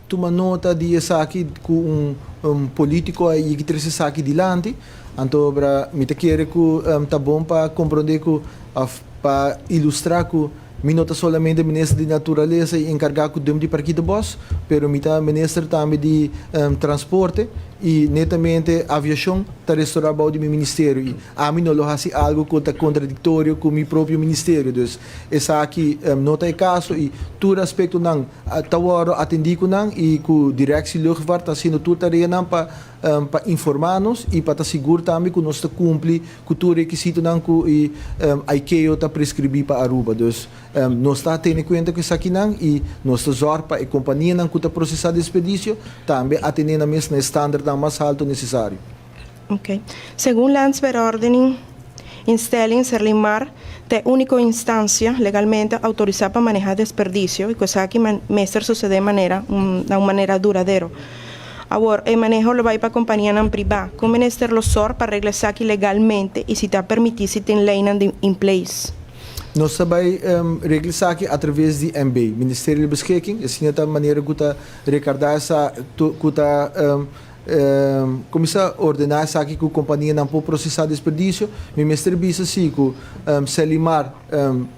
tuma nota di esaki ku un un polítiko a yegi trese esaki dilanti, anto obra mi ta kere ku ta bon pa komprondé ku òf pa ilustrá ku mi no ta solamente minister di naturalesa i enkargá ku dump di Parkietenbos, pero mi ta minister tambe di transporte i netamente aviashon ta restorá bou di mi ministerio i ami no lo hasi algu ku ta kontradiktorio ku mi propio ministerio. Dus Esaki no ta e kaso i tur aspektonan ta wòrdu atendí ku nan i ku Directie Luchtvaart ta hasiendo tur tareanan pa pa informá nos i pa ta sigur tambe ku nos ta kumpli ku tur rekisitonan ku e ICAO ta preskribí pa Aruba. Dus nos ta tene kuenta ku esakinan i nos ta zòrg pa e kompanianan ku ta prosesá desperdisio tambe atené nan mes na e standardnan mas haltu nesesario. Ok. Segun Landsverordening Instelling Serlimar ta e úniko instansia legalmente outorisá pa manehá desperdisio i ku esaki mester susedé manera na un manera duradero. Awor, e maneho lo bai pa kompanianan pribá. Ku minister lo sòr pa regla esaki legalmente i si ta permití si tin leinan di in place? Nos ta bai regla esaki atraves di MB, Ministerio di Beschikking. Asina ta manera ku ta rekardá esa ku ta Kuminsá ordená esaki ku kompanianan por prosesá desperdisio. Mi mester bisa si ku Selimar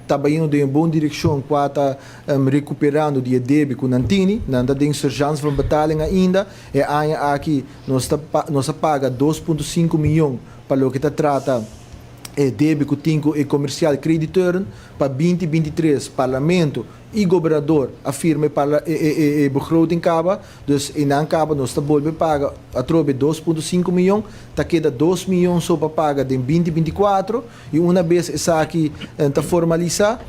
ta bayendo den e bon direkshon kua ta rekuperando di e debe ku nan tini. Nan ta den surgeance van betaling ainda. E aña aki nos ta nos a paga dos punto sinku miyon pa loke ta trata e debe ku tin ku e komersial krediteuren pa binti binti tres. Parlamento i gobernador a firma e parla e e e begroting kaba, dus einan kaba nos ta bolbe paga atrobe 2.5 miyon, ta keda 2 miyon so pa paga den 2024 i una bes esaki ta formalisa,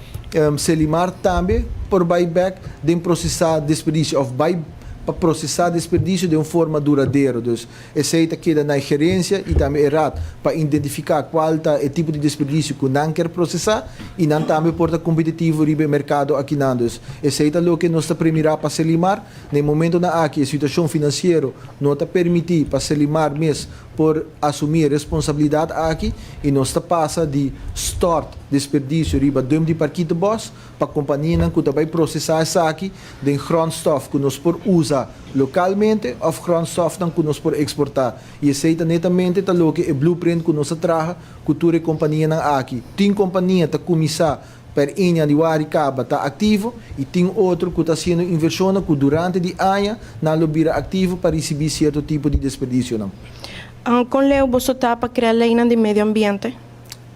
Selimar tambe por bai bek den prosesa desperdisio of bai pa prosesa desperdisio den un forma duradero. Dus Esei ta keda na e gerencia y tambe e raad pa identifica cual ta e tipo di desperdicio cu nan kier procesa y nan tambe por ta competitivo riba e mercado akinan. Dus esei ta loke nos ta premira pa Selimar. Na e momentonan aki e situacion financiero no ta permiti pa Selimar mes por asumi e responsabilidad aki y nos ta pasa di stort desperdicio riba dump di Parkietenbos pa kompanianan ku ta bai prosesá esaki den grondstof ku nos por usa lokalmente òf grondstofnan ku nos por eksportá. I esei ta netamente ta loke e blueprint ku nos a traha ku tur e kompanianan aki. Tin kompania ta kuminsá per ein yanüari kaba ta aktivo i tin otro ku ta hasiendo invershonnan ku durante di aña nan lo bira aktivo pa risibí sierto tipo di desperdisionan. Kon leu boso ta pa krea leinan di medio ambiente?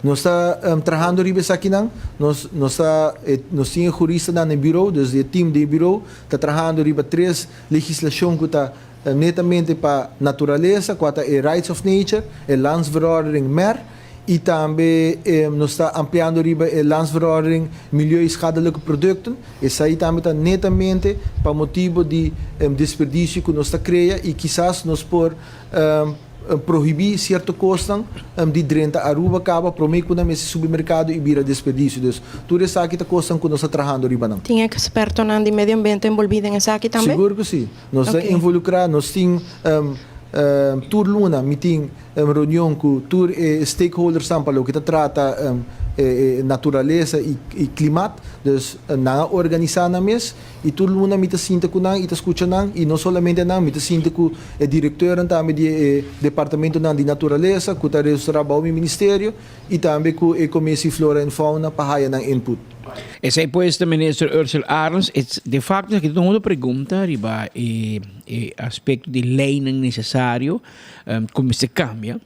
Nos ta trahando riba esakinan. Nos nos ta nos tin e huristanan den bureau, dus e team den bureau ta trahando riba tres legislashon ku ta netamente pa naturalesa, kua ta e Rights of Nature, e Landsverordening mer i tambe nos ta ampliando riba e Landsverordening Milieuschadelijke Producten. Esei tambe ta netamente pa motibu di desperdisio ku nos ta krea i kisas nos por Prohibí sierto kosnan di drenta Aruba kaba promé ku nan mester subi merkado i bira desperdisio. Dus tur esaki ta kosnan ku nos ta trahando riba nan. Tin ekspertonan di medio ambiente enbolbí den esaki tambe? Sigur ku si. Nos ta involukrá, nos tin tur luna mi tin reunion ku tur e stakeholdersnan pa loke ta trata e naturalesa i klimat. Dus nan a organisá nan mes. I tur luna mi ta sinta ku nan i ta skucha nan, i no solamente nan, mi ta sinta ku e direkteurnan tambe di e departamentonan di naturalesa ku ta registrá bou mi ministerio i tambe ku e Commissie Flora en Fauna pa haya nan input. Esei pues ta Minister Ursell Arends. E de facto esaki ta un otro pregunta riba e e aspecto di leynan necesario cu mester cambia.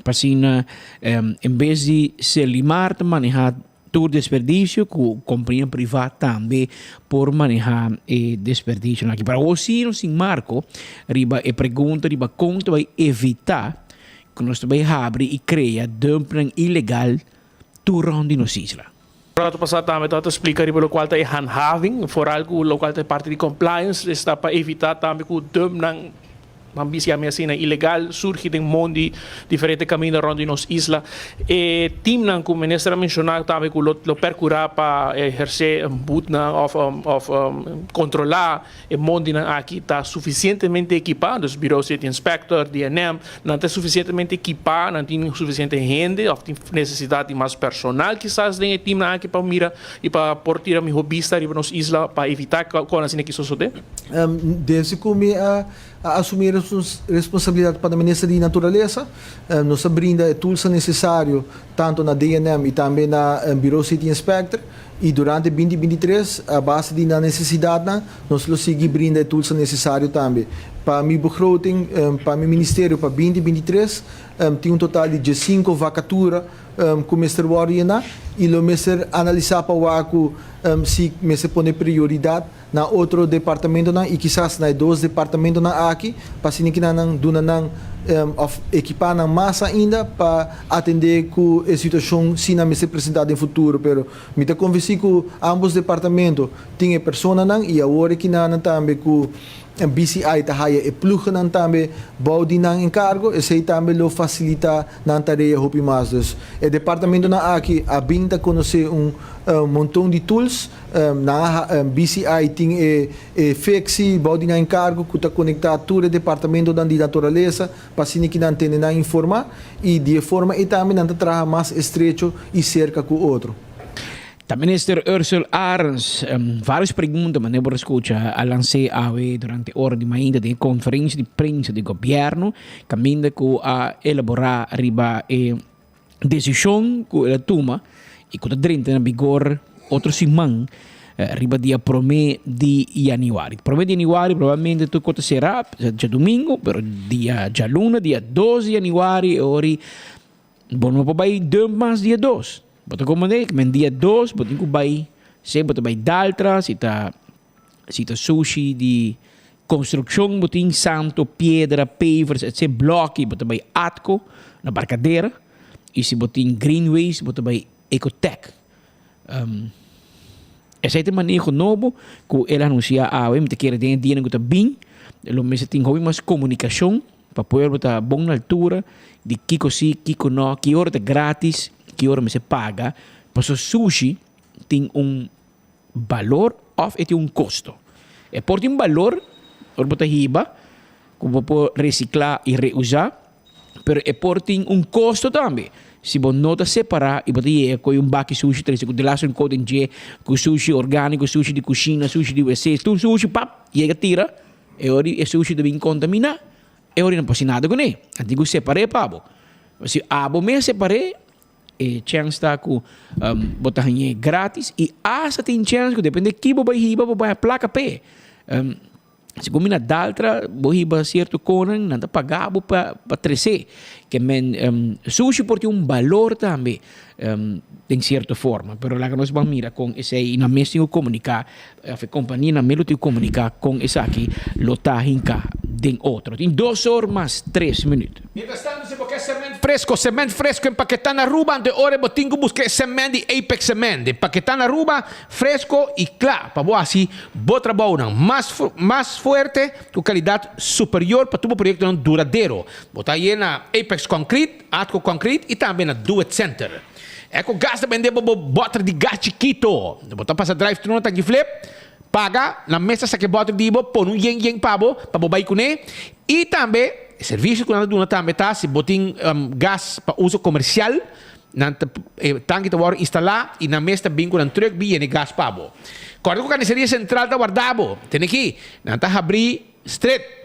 Pa asina en bes di Selimar ta maneha tur desperdicio cu compania priva tambe por maneha e desperdicionan aki. Pero awor si nos tin marco riba e pregunta riba con ta bay evita cu nos ta bay habri y crea dumpnan ilegal tur rond di nos isla. Rato pasa tambe tabata splica riba locual ta e handhaving, vooral cu locual ta e parti di compliance, esta pa evita tambe cu dumpnan. Nan bisa mi asina ilegal surgi den mondi diferente caminda rond di nos isla. E teamnan cu minister a menciona tambe cu lo lo percura pa eherce boetnan of of controla e mondinan aki ta suficientemente equipa, dus Bureau City Inspector, DNM, nan ta suficientemente equipa, nan tin suficiente hende of tin necesidad di mas personal kisas den e teamnan aki pa mira y pa por tira miho bista riba nos isla pa evita con asina ki sosode? Desde cu mi a asumi e responsabilidad pa na Minister di Naturalesa, nos a brinda e toolsnan necesario tanto na DNM y tambe na Bureau City Inspector y durante binti binti tres a base di nan necesidadnan nos lo sigui brinda e toolsnan necesario tambe. Pa mi begroting, pa mi ministerio pa binti binti tres tin un total di diescinco vacatura cu mester wordo yena y lo mester analisa pa wak cu si mester pone prioridad na otro departamentonan y kisas na e dos departamentonan aki pa asina ki nan duna nan of ekipa nan mas ainda pa atende cu e situacion si nan mester presenta den futuro pero mi ta convenci cu ambos departamento tin e personanan y awor e kinanan tambe cu BCI ta haya e ploegennan tambe bou di nan encargo, esey tambe lo facilita nan tarea hopi mas. Dus e departamentonan aki a bin ta conoce un monton di tools, nan a BCI tin e e fexi bou di nan encargo cu ta conecta tur e departamentonan di naturalesa pa asina ki nan tene nan informa y di e forma ey tambe nan ta traha mas estrecho y cerca cu otro. Ta Minister Ursell Arends varios pregunta manera bo scucha a lanc'é awe durante ora di mainta den e conferencia di prensa di gobierno caminda cu a elabora riba e decision cu el a tuma y cu ta drenta na vigor otro siman riba dia prome di januari. Prome di januari probablemente tur cos ta cera djadomingo pero dia djaluna dia dos di januari e ora Bo no por bai dump mas dia dos. Bo ta comprende? Men dia dos bo tin ku bai, sea bo ta bai Daltra, si ta si ta sushi di construccion bo tin santo, piedra, pavers, etc. Bloki bo ta bai Atco na Barcadera y si bo tin green waste bo ta bai Ecotec. Esei ta e maneho nobo ku el a anunsiá awe. Mi ta kere den e dianan ku ta bin lo mester tin hopi mas komunikashon pa pueblo ta bon na altura di kiko si, kiko no, ki ora ta gratis, ki ora mester paga. Pasobra sushi tin un balor òf e tin un kosto. E por tin balor ora bo ta hiba ku bo por resiklá i reusá. Pero e por tin un kosto tambe. Si bo no ta separá i bo ta yega koe un baki sushi trese ku delas un kote dje ku sushi orgániko, sushi di kushina, sushi di wc, tur sushi pap yega tira, e ora e sushi ta bin kontaminá, e ora no por hasi nada kuné. Nan tin ku separ'é pa bo. Si abo mes separ'é, e chèns ta ku bo ta hañ'é grátis i asta tin chèns ku depende ki bo bai hiba bo bai a plaka p'e. Si bo mina daltra, bo hiba cierto konan, nan ta paga bo pa pa trece. Ke men sushi por tin un balor tambe den cierto forma, pero laga nos ban mira con esey nan mes tin cu comunica, of e compania nan mes lo tin cu comunica con esaki lo ta hinca den otro. Tin dos or mas tres minuut. Mientras tanto si bo ke cement fresco, cement fresco empaketá na Aruba, anto e ora bo tin cu busca e cement di Apex Cement. Empaketá na Aruba, fresco y cla pa bo haci Bo trabounan mas mas fuerte ku kalidat superior pa tur bo proyektonan duradero. Bo ta haye na Apex Concrete, Atco Concrete i tambe na Do It Center. Eco Gas ta bende bo bo bòter di gas chikito. Bo ta pasa drive thru na Tanki Flip, paga, nan mes ta saka e bòter di bo, pone un yen yen pa bo, pa bo bai kuné. I tambe e servisio ku nan ta duna tambe ta si bo tin gas pa uso komersial, Nan ta, e tanki ta wòrdu instalá i nan mes ta bin ku nan trùk bin yena e gas pa bo. Kòrda ku Karniseria Sentral ta warda bo. Tene aki, nan ta habrí stret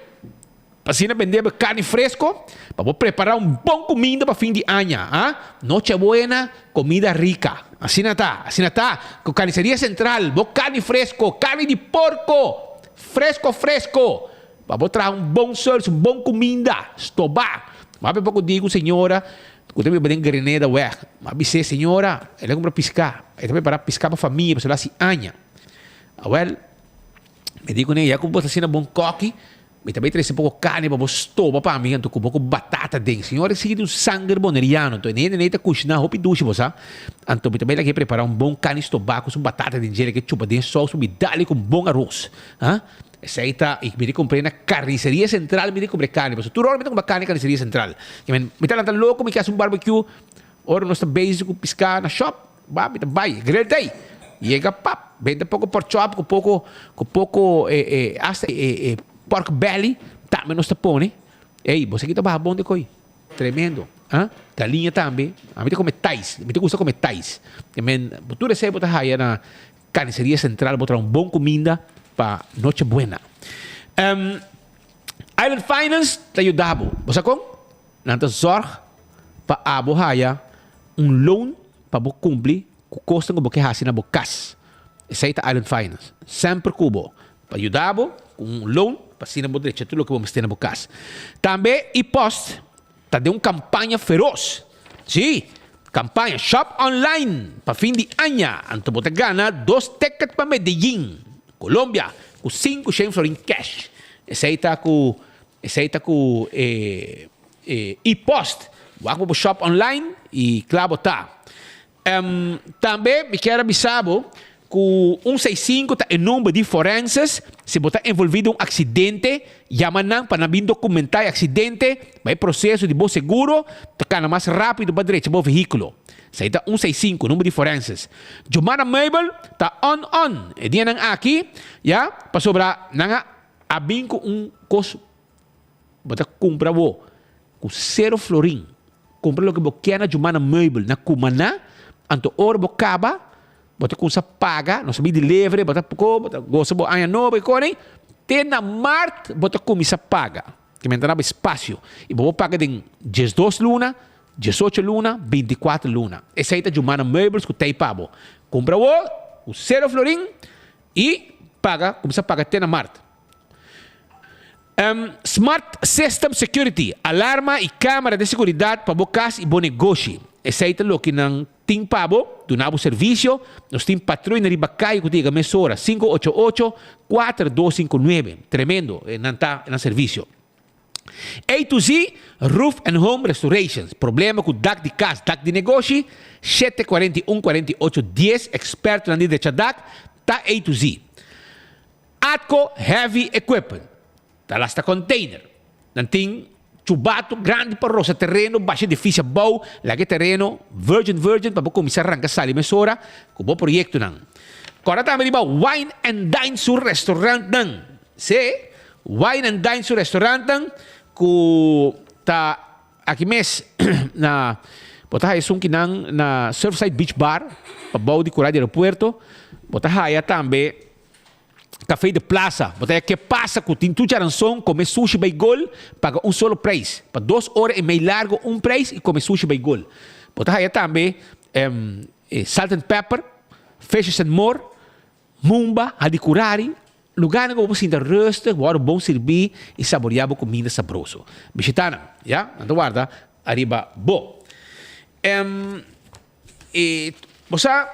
pa asina bende bo karni fresko pa bo prepará un bon kuminda pa fin di aña. Ha? Noche buena, komida rika. Asina ta, asina ta ku Karniseria Sentral, bo karni fresko, karni di porko, fresko fresko, pa bo traha un bon sèls, un bon kuminda, stobá. M'a poko di ku señora. Ku ta biba den Grenada wèg. M'a bis'é, Señora, el a kumpra piská. E ta prepará piská pa famia pasobra el a hasi aña. Awèl, mi di kuné, ya ku bo ta asina bon kòki, mi ta bai trese poko karni pa bo stoba pa mi anto ku poko batata den. Señora, esaki ta un sanger boneriano. Anto e hende nei ta kushiná hopi dushi, bo sa. Anto mi ta bai lag'é prepará un bon karni stobá ku su batata den dje, lag'é chupa den e sòs pa mi dal-e ku un bon aros. Ha? Esei ta, i mi ta kumpr'é na Carniceria Central, mi ta kumpr'é karni, pasobra tur ora mi ta kumpra karni Carniceria Central. Ke men, mi ta lanta loko, mi ke hasi un barbecue, ora nos ta bezig ku piská na shop, ba, mi ta bai, grill ta ei. Yega pap, benta poko pork chop ku poko, ku poko e, e, hasta e, e pork belly tambe nos ta pone. Ey, bo sa ki ta baha bon di koi. Tremendo, ah. Galiña tambe, ami ta kome tais, mi ta gusta kome tais. Ke men, bo tur esei bo ta haya na Carniceria Central bo traha un bon cuminda pa Noche Buena. Um, Island Finance ta yuda bo. Bo sa con? Nan ta zorg pa abo haya un loan pa bo cumpli cu cosnan cu bo ke haci na bo cas. Esey ta Island Finance. Semper cu bo pa yuda bo cu un loan pa asina bo drecha tur loke bo mester na bo cas. Tambe E-Post Ta den un campaña feroz. Sí, campaña Shop Online pa fin di aña. Anto bo ta gana dos ticket pa Medellin, Colombia, cu 500 florin cash. Esey ta cu esey ta cu e e e-post. Wak bo bo shop online y cla bo ta. Tambe mi kier a bisa bo ku un seis sinku ta e number di forenses, si bo ta envolvi den un aksidente, yama nan pa nan bin dokumentá e aksidente, pa e proseso di bo seguro ta kana mas rápido pa drecha bo vehíkulo. Esei ta un seis sinku, number di forenses. Jomana Meubel ta on on e dianan aki, ya, pasobra nan a a bin ku un kos Bo ta kumpra bo ku sero florin. Kumpra loke bo kier na Jumana Meubel na Cumaná. Anto ora bo kaba, bo ta kumsa paga. Nos ta bin delivery, bo ta poko, bo ta gosa bo aña nobo i kos Te na mart bo ta kuminsá paga. Ke men ta na bo espasio. I bo por paga den diesdos luna, diesocho luna, bintikuater luna. Esei ta Jumana Meubels ku ta ei pa bo. Kumpra bo ku sero florin i paga, kuminsá paga te na mart. Smart System Security, alarma i camera di seguridad pa bo cas i bo negoshi. Esei ta loke nan tin pa bo, duna bo servicio. Nos tin patruina riba caye cu ta yega mesora, 588 4259. Tremendo, nan ta nan servicio. A to Z Roof and Home Restorations, problema cu dak di cas, dak di negoshi, 741 48 10, expertonan di drecha dak, ta A to Z. Atco Heavy Equipment ta lasta container. Nan tin chubato grandi pa rosa tereno, basha edificio abou, laga e tereno virgin virgin pa bo cuminsa ranca sali mesora cu bo proyectonan. Corda tambe riba Wine and Dine su restaurantnan. Si, Wine and Dine su restaurantnan cu ta aki mes na bo ta haya esun kinan na Surfside Beach Bar pabou di cura di aeropuerto. Bo ta haya tambe Café de Plaza, bo ta ya ke pasa ku tin tur charanson, kome sushi bai gol, paga un solo prijs. Pa dos ora i mei largo un prijs i kome sushi bai gol. Bo ta haya tambe Salt and Pepper, Fishes and More, Mumba, Hadicurari, lugarnan ku bo por sinta rustig, bo wòrdu bon sirbí i saboreá bo kuminda sabroso. Bishita nan, ya, nan ta warda ariba bo. E bo sa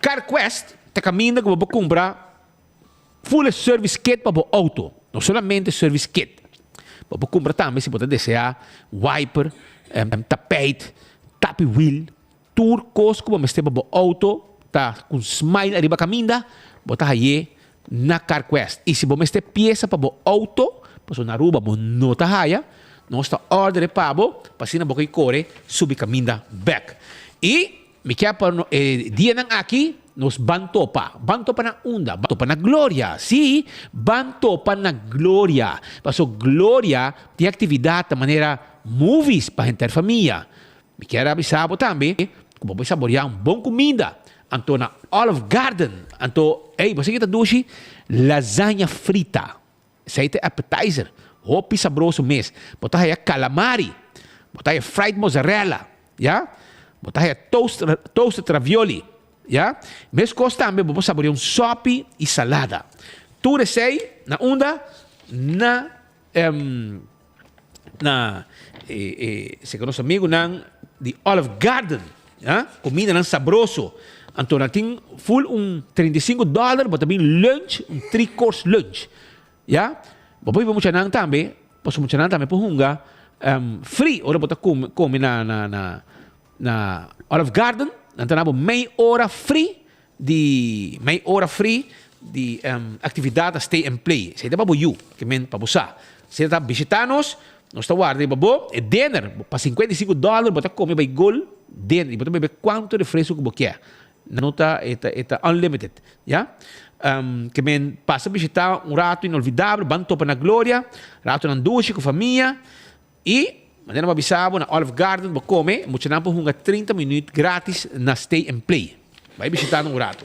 CarQuest ta kaminda ku bo por kumpra full service kit pa bo outo. No solamente service kit. Bo por kumpra tambe si bo ta deseá wiper, tapijt, tapi wiel, tur kos ku bo mester pa bo outo ta ku un smile ariba kaminda, bo ta haye na CarQuest. I si bo mester piesa pa bo outo, pasobra na Aruba bo no ta haya, nos ta order e pa bo, pa asina bo ka kore subi kaminda bek. I mi kier pa e dianan aki nos ban topa. Ban topa na unda? Ban topa na Gloria. Sí, ban topa na Gloria. Pasobra Gloria tin aktividat ta manera movies pa henter famia. Mi kier a bisa bo tambe ku bo por saboreá un bon kuminda. Anto na Olive Garden, anto, ey, bo sa ke ta dushi? Lasaña frita. Esei ta e appetizer. Hopi sabroso mes. Bo ta haya calamari, bo ta haya fried mozzarella, ya? Bo ta haya toast, toasted ravioli, ya? Meskos tambe bo por saboreá un sopi i salada. Tur esei na unda? Na na e seka nos amigunan di Olive Garden, ya, kumindanan sabroso. Anto nan tin full un 35 dòler bo ta bin lunch, un three course lunch, ya. Bo por hiba muchanan tambe, pasobra muchanan tambe por hunga free ora bo ta kome kome na na na na Olive Garden, nan ta dabo mei ora free di mei ora free. di actividad ta Stay and Play. Esey ta pa bo yu, ke men pa bo sa. Si ta bishita nos, nos ta warda riba bo. E dinner, pa 55 dollar bo ta come bay gol dinner y bo ta bebe cuanto refresco cu bo kier. No ta, e ta, e ta unlimited, ya. Ke men pasa bishita un rato inolvidabel, ban topa na Gloria, ratonan dushi cu famia y manera bo a bisa bo na Olive Garden bo come, muchanan por hunga 30 minuut gratis na Stay and Play. Bai bishita nan un rato.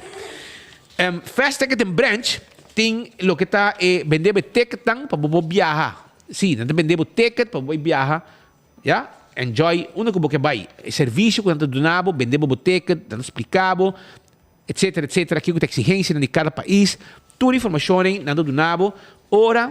Fast Ticket and Branch tin loke ta e bende bo e ticketnan pa bo por biaha. Si, nan ta bende bo ticket pa bo bai biaha. Ya, enjoy unda ku bo ke bai. E servisio ku nan ta duna bo, bende bo bo ticket, nan ta splika bo, etcetera, etcetera, kiko ta eksigensianan di kada pais. Tur informashonnan nan ta duna bo ora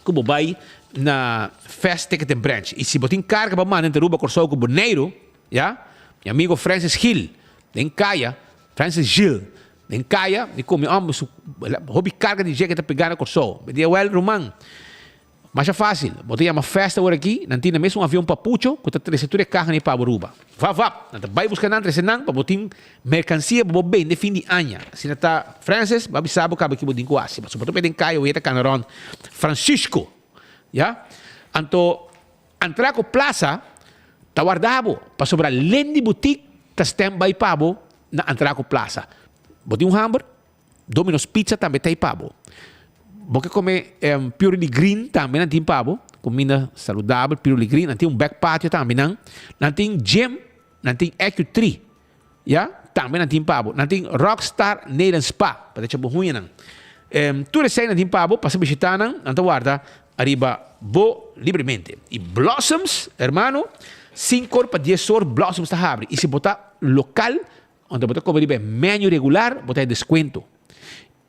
ku bo bai na Fast Ticket and Branch. I si bo tin karga pa manda entre Aruba, Kòrsou ku Boneiru, ya, mi amigo Francis Gil den kaya, Francis Gil den kaya, mi komi òmber su hopi karga di dje ke ta pega na Kòrsou. Mi di, Awèl ruman, Masha fácil, bo ta yama Fest awor aki, nan tin na mes un avion papucho ku ta trese tur e kahanan pa Aruba. Vap vap, nan ta bai buska nan trese nan pa bo tin merkansia pa bo bende fin di aña. Asina ta Francis, bo a bisa bo kaba ki bo tin ku hasi, pasobra bo ta p'e den kaya oye ta kana rònt Francisco, ya. Anto Antraco Plaza ta warda bo, pasobra Lendy Boutique ta stand by pa bo na Antraco Plaza. Bo tin un hamber? Domino's Pizza tambe ta ei pa bo. Bo ke kome Purely Green tambe nan tin pa bo. Kuminda saludabel, Purely Green. Nan tin un back patio tambe nan. Nan tin gym, nan tin AQ3. Ya, tambe nan tin pa bo. Nan tin Rockstar Nail and Spa, pa ta echa bo huñanan. Tur esei nan tin pa bo, pasa bishita nan, nan ta warda ariba bo libremente. I Blossoms, hermano, sinkor pa dies or Blossoms ta habri. I si bo ta lokal, Unda bo ta kome riba e menu regular, bo ta e deskuento.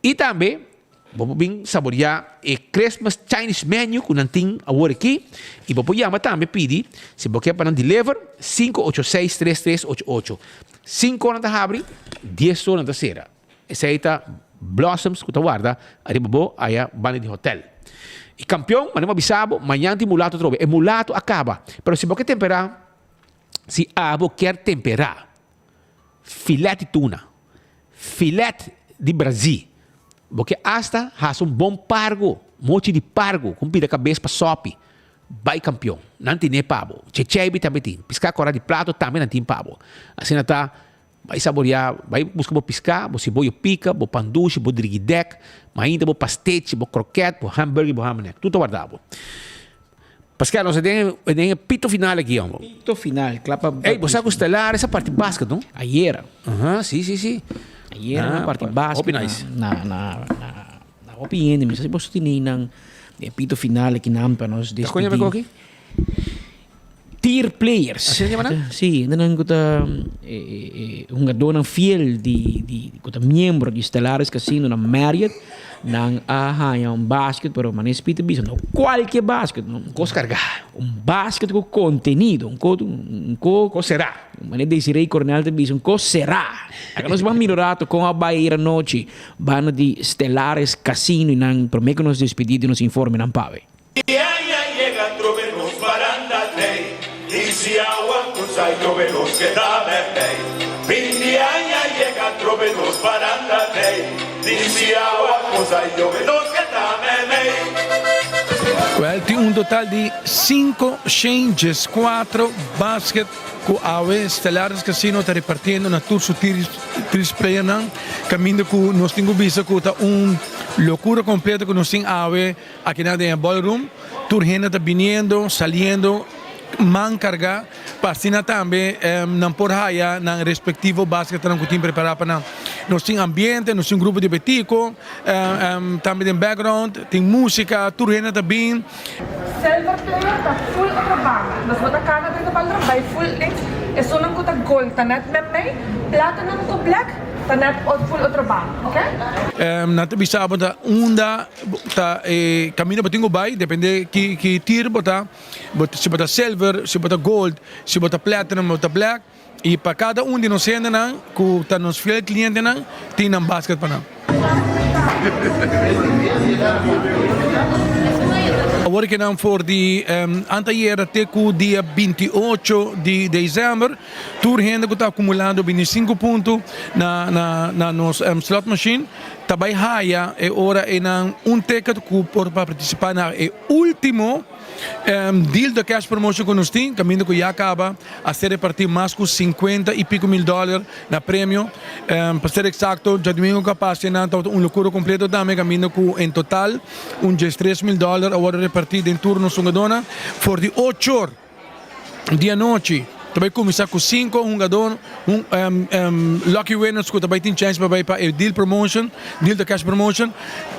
I tambe bo por bin saboreá e Christmas Chinese menu ku nan tin awor aki. I bo por yama tambe pidi si bo ke pa nan deliver, 586 3388. Sinku ora nan ta habri, dies ora nan ta sera. Esei ta Blossoms ku ta warda ariba bo aya banda di hotel. I kampion, manera bo a bisa bo, mañan tin mulato atrobe. E mulato a kaba. Pero si bo ke temperá, si abo kier temperá, Filet di tuna, filet di brazí. Bo ke asta hasi un bon pargo, mochi di pargo ku un pida kabes pa sòpi. Bai kampion, nan tine pa bo. Checheibi tambe tin, piská kòrá di plato tambe nan tin pa bo. Asina ta, bai saboriá, bai buska bo piská, bo siboyo pika, bo pan dushi, bo drigidèk, mainta bo pastechi, bo krokèt, bo hamburger, bo hamenèk. Tur ta warda bo. Pascal, nos ta den den e pito final aki, hombre. Pito final, kla pa. Ey, bo sa ku Stellaris a parti basket, no? Ayera. Aha, si, si, si. Ayera nan a parti basket. Hopi nice. Na, na, na, na hopi hende. Mi sa si boso tene nan den e pito final aki nan pa nos despedi. Ta kon yama e koki? Tier players. Asina yama nan? Si, nan ku ta e hungadónan fiel di di ku ta miembro di Stellaris Casino na Marriott, nan a haña un basket, pero manera Speed ta bisa, no kualke basket, no. Un kos kargá. Un basket ku kontenido, un ko un ko. Kos será. Manera Desiree Coronel ta bisa, un kos será. Aka nos ban mira un rato kon a bai ayer anochi banda di Stellaris Casino i nan promé ku nos despedí di nos informenan pawe. I aña yega trobe nos baranda tei I si awa kusa yobe nos keda bebei Fin di aña yega trobe nos baranda tei I si awa kusa yobe nos keda bebei. Wel tin un total di 514 basket ku awe Stellaris Casino ta repartiendo na tur su tris playernan kaminda ku nos tin ku bisa ku ta un lokura kompleto ku nos tin awe Akinan den e ballroom tur hende ta biniendo, saliendo, man carga pa asina tambe nan por haya nan respectivo basketnan cu tin prepara pa nan. Nos tin ambiente, nos tin grupo di betico, tambe den background tin musica, tur hende ta bin. Silver player ta full otro banda. Nos bo ta cana den e ballroom bay full links, esunnan cu ta gold ta net memey, platinum cu black ta net full otro banda, ok? Nan ta bisa bo ta unda Ta e caminda bo tin cu bay depende ki ki tier bo ta, bo si bo ta silver, si bo ta gold, si bo ta platinum, bo ta black y pa cada un di nos hendenan cu ta nos fiel clientenan tin nan basket pa nan. Awor ke nan for di antayera te ku dia 28 di december, tur hende ku ta akumulando 25 punto na na na nos slot machine ta bai haya e ora einan un ticket ku por pa partisipa na e ultimo Deal the cash promotion ku nos tin, kaminda ku ya kaba a ser repartí mas ku sinkuenta i piku mil dòler na premio. Pa ser eksakto, djadumingu ku a pasa nan tabata un lokura kompleto tambe, kaminda ku en total un diestres mil dòler a wòrdu repartí den tur nos hungadónan. For di ocho or di anochi ta bai kuminsá ku sinku hungadó, lucky winners ku ta bai tin chèns pa bai pa e deal promotion, deal the cash promotion.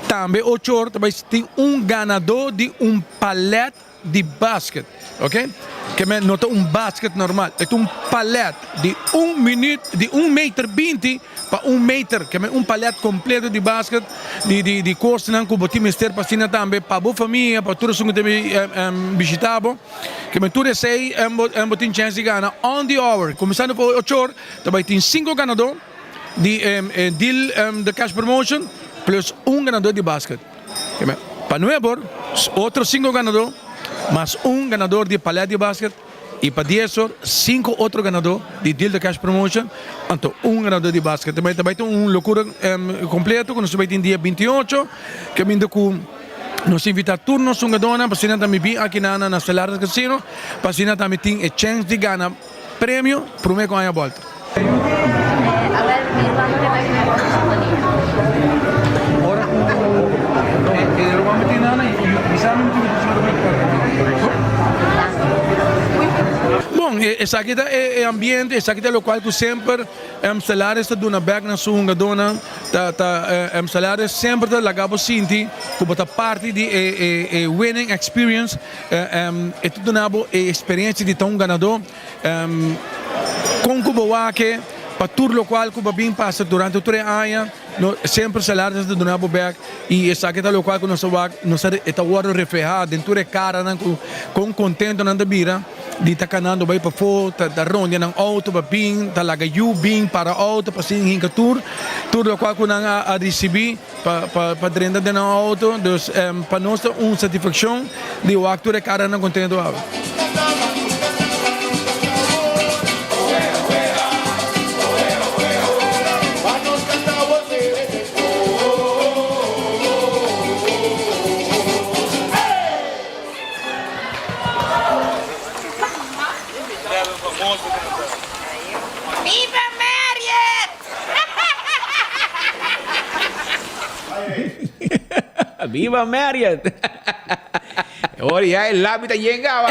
Tambe ocho or ta bai tin un ganadó di un palèt di basket, ok. Ke men no ta un basket normal, e ta un palèt di un minüt, di un meter binti pa un meter, ke men un palèt kompleto di basket di di di kosnan ku bo tin mester pa asina tambe pa bo famia, pa tur esun ku ta bishita bo. Ke men tur esei bo tin chèns di gana on the hour. Kuminsando pa ocho or ta bai tin sinku ganadó di e deal the cash promotion plus un ganadó di basket. Ke men pa nuebe or otro sinku ganadó mas un ganador di palèt di basket i pa dies or sinku otro ganadó di deal the cash promotion anto un ganadó di basket. Ta bai tin un lokura kompleto ku nos ta bai tin dia 28 kaminda ku Nos invita tur nos hungadónan pa asina tambe bin aki na na Stellares Casino pa asina tambe tin e chèns di gana premio promé ku aña bòlta. Bon, esaki ta e ambiente, esaki ta lokual ku semper Stellares ta duna bèk na su hungadónan. Ta ta Salares semper ta laga bo sinti ku bo ta parti di e e winning experience. E ta duna bo e experiencia di ta un ganadó. Kon ku bo wak pa tur lokual ku bo a bin pasa durante tur e aña, no semper Salares ta duna bo bèk i esaki ta lokual ku nos ta wak, nos ta e ta wòrdu reflehá den tur e karanan ku kon kontento nan ta bira. Di ta kanando bai pafó, ta rondia nan outo pa bin, ta laga yu bin para outo pa sin hinka tur, tur lokual ku nan a risibí pa pa drenta den nan outo. Dus pa nos ta un satisfakshon di wak tur e karanan kontento awe. Viva Marriott! Viva Marriott! Ora ya e labi ta yen gaba.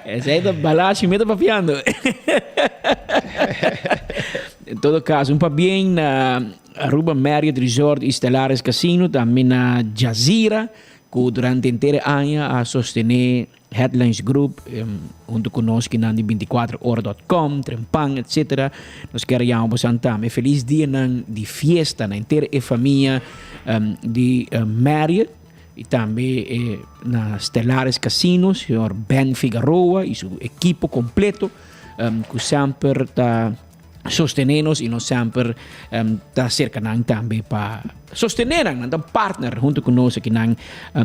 Esei ta balashi mi ta papiando. En todo caso, un pabien na Aruba Marriott Resort y Stellaris Casino, tambe na Jazeera, ku durante henter e aña a sostené Headlines Group hunto ku nos kinan di 24 ora dot com, Trempan, etc. Nos kier a yama bosan tambe felis dianan di fiesta na henter e famia di Marriott y tambe na Stellaris Casino, señor Ben Figaroa y su ekipo completo ku semper ta sostené nos y nos semper ta cerca nan tambe pa sostené nan, nan ta partner hunto cu nos aki nan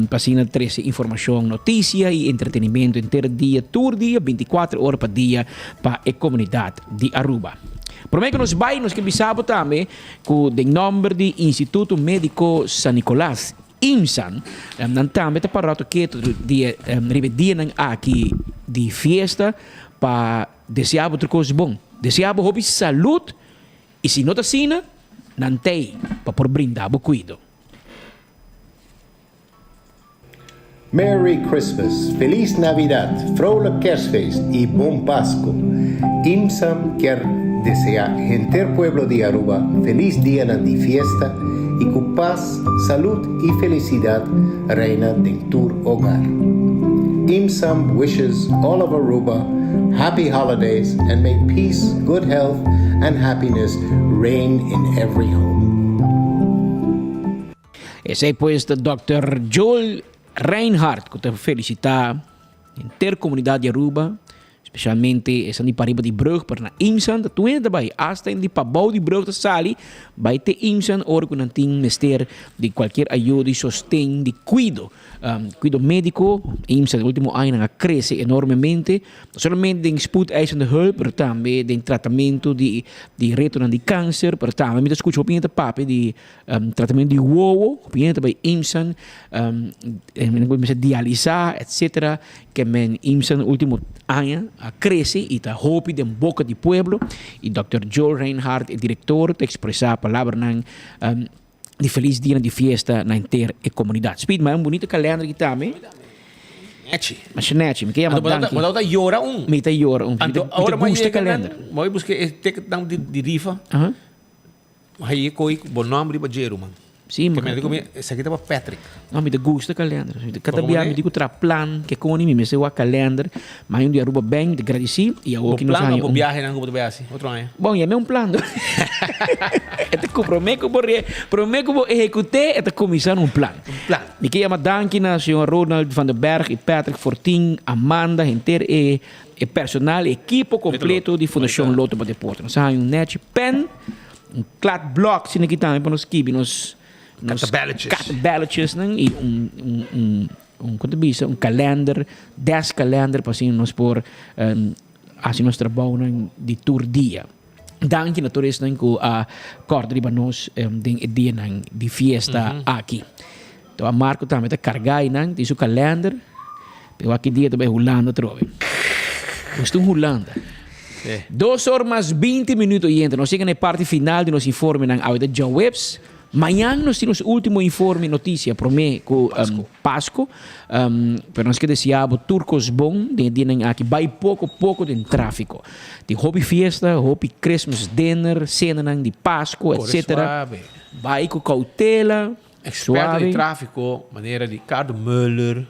pa asina trece informacion, noticia y entretenimento henter dia, tur dia, 24 ora pa dia pa e comunidad di Aruba. Prome cu nos bay, nos ke bisa bo tambe cu den nomber di Instituto Medico San Nicolas, IMSAN, nan tambe ta para rato keto di riba e dianan aki di fiesta pa Desea bo tur kos bon. Desea bo hopi salud y si no ta asina, nan t'ey pa por brinda bo cuido. Merry Christmas, Feliz Navidad, Vrolijk Kerstfeest y Bon Pasco. IMSAM kier desea henter pueblo di Aruba feliz dianan di fiesta y cu paz, salud y felicidad reina den tur hogar. IMSAM wishes all of Aruba happy holidays and may peace, good health and happiness reign in every home. Esei pues ta Dòkter Joel Reinhart ku ta felisitá henter komunidat di Aruba. Specialmente esnan di pariba di brug, pero na Imsan ta tur hende ta bai. Hasta hende di pabou di brug ta sali bai te Imsan ora ku nan tin mester di kualkier ayudo di sosten, di kuido. Kuido médiko, Imsan den último añanan a krese enormemente, no solamente den spoedeisende hulp, pero tambe den tratamentu di di retonan di kanser, pero tambe mi ta skucha hopi hende ta papia di Tratamentu di wowo, hopi hende ta bai Imsan, nan por mester dialisa etcetera, ke men Imsan ultimo aña a krese i ta hopi den boka di pueblo i dòkter Joel Reinhart e direktor ta ekspresá palabranan di felis dianan di fiesta na henter e komunidat. Speed, ma e un bunito kalender aki tambe. Nechi. Masha nechi, mi ke yama danki. Bo ta yora un. Mi ta yora un. Mi ta gusta kalender. Bo a buska e ticketnan di rifa. Haye koi bo nomber riba dje ruman. Sí, ma. Ke mi esaki ta pa Patrick. No, mi ta gusta kalender. Mi ta kada bia mi di ku traha plan ke koni mi mester wak kalender. Ma un di Aruba Bank mi ta gradisí i awor Bo ki nos plan haña o bo un. biahenan ku bo ta bai hasi otro aña? Bon, yam'é un plan do. E ta ku promé ku bo re promé ku bo ehekut'é e ta kuminsá na un plan. Un plan. Mi ke yama danki na señor Ronald van der Berg i Patrick Fortin, Amanda, henter e E personal, e ekipo kompleto di Fundashon Lotto pa Deporte. Nos a haña un nechi pen, un kladblok asina aki tambe pa nos skibi nos nos katabelletjesnan i un un un un kon ta bisa un kalender, desk kalender pa asina nos por hasi nos trabounan di tur dia. Danki na tur esnan ku a kòrda riba nos den e dianan di fiesta aki. Toa Marco tambe ta karga einan, tin su kalender, pero aki dia ta bai Hulanda atrobe. Nos ta un Hulanda. Dos or mas binti minuut oyente, nos yega na e parti final di nos informenan awe ta djaweps. Mañan nos tin nos ultimo informe noticia prome cu Pasco. Pero nos ke desea bo tur cos bon den e dianan aki. Bay poco poco den trafico. Tin hopi fiesta, hopi Christmas dinner, cenanan di Pasco, Core etc. suave. Bay cu cautela, Experto di suave. trafico manera Ricardo Muller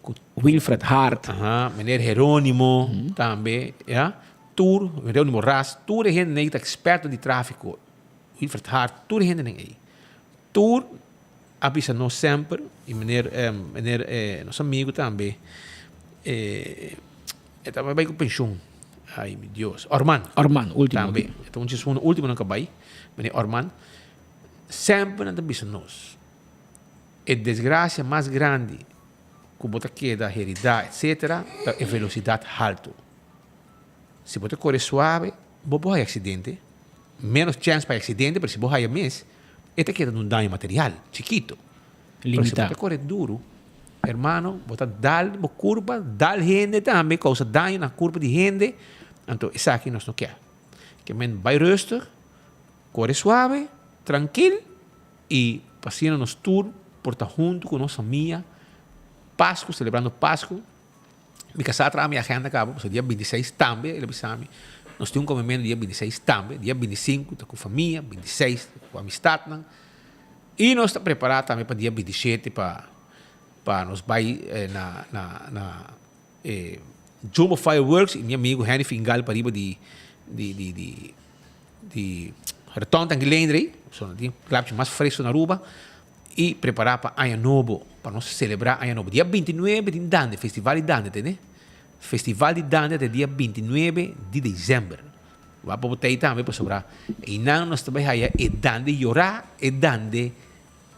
cu Wilfred Hart. Aha, meneer Heronimo tambe, ya. Tur, Heronimo Ras, tur e hende ta experto di trafico. Wilfred Hart, tur e hendenan ei. Tur a bisa nos semper, i meneer, meneer, nos amigu tambe, e ta bai ku penshun. Ai mi Dios. Orman. Orman, ultimo. Tambe. E ta un dje esun ultimonan ku a bai, meneer Orman. Semper nan ta bisa nos, e desgrasia mas grandi ku bo ta keda heridá etcetera ta e velosidat haltu. Si bo ta kore suave, bo por haña aksidente. Menos chèns pa e aksidente, pero si bo haya mes, e ta keda un daño material chikito. Pero si bo ta kore duru, hermano, bo ta dal bo kurpa, dal hende tambe, kousa daño na kurpa di hende, anto esaki nos no kier. Ke men bai rustig, kore suave, trankil i pa asina nos tur por ta huntu ku nos famia, Pasku, selebrando Pasku. Mi kasá traha mi agenda kaba, pasobra dia bintiseis tambe el a bisa mi, nos tin un komementu dia bintiseis tambe, dia bintisinku ta ku famia, bintiseis ta ku amistatnan, i nos ta prepará tambe pa dia bintishete pa pa nos bai na na na e Jumbo Fireworks i mi amigu Henry Fingal pariba di di di di di Reton Tanguilendre, so nan tin klapchi mas fresco na Aruba. I prepará pa Aña Nobo, pa nos selebrá Aña Nobo. Dia bintinuebe tin Dande, Festival di Dande, tende? Festival di Dande ta dia bintinuebe di desèmber. Wak pa bo ta ei tambe pasobra einan nos ta bai haya e Dande yorá, e Dande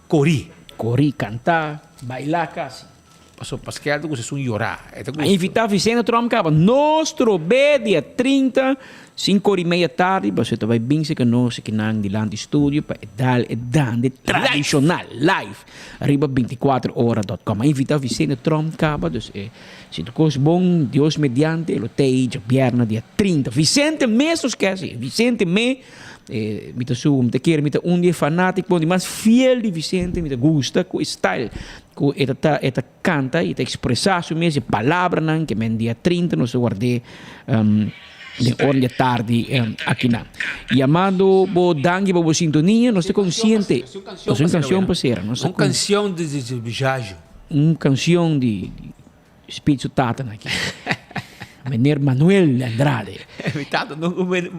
korí. Korí, kantá, bailá kasi. Pasobra Paskel ta gusta esun yorá. E ta A gusta. invitá Vicente Tromp kaba nos trobé dia 30, sinku ora i meia tardi, pasobra ta bai bin serka nos akinan dilanti studio pa e dal e dande tradishonal live riba bintikuater ora dot com. A invitá Vicente Tromp kaba, dus e si tur kos bon, Dios mediante, e lo ta ei djabièrnè dia 30. Vicente mes nos ke hasi, Vicente me E mi ta su, mi ta kere mi ta un di e fanátikonan di mas fiel di Vicente, mi ta gusta ku e style ku e ta ta e ta kanta i ta ekspresá su mes, e palabranan ke men dia 30 nos ta ward'é den ora di atardi akinan. Yamando bo danki pa bo sintonia, nos ta konsiente, nos un kanshon pa sera, nos ta Un kanshon di di Jajo. Un kanshon di Speed su tata na aki. Meneer Manuel Andrade. Mi tata no bende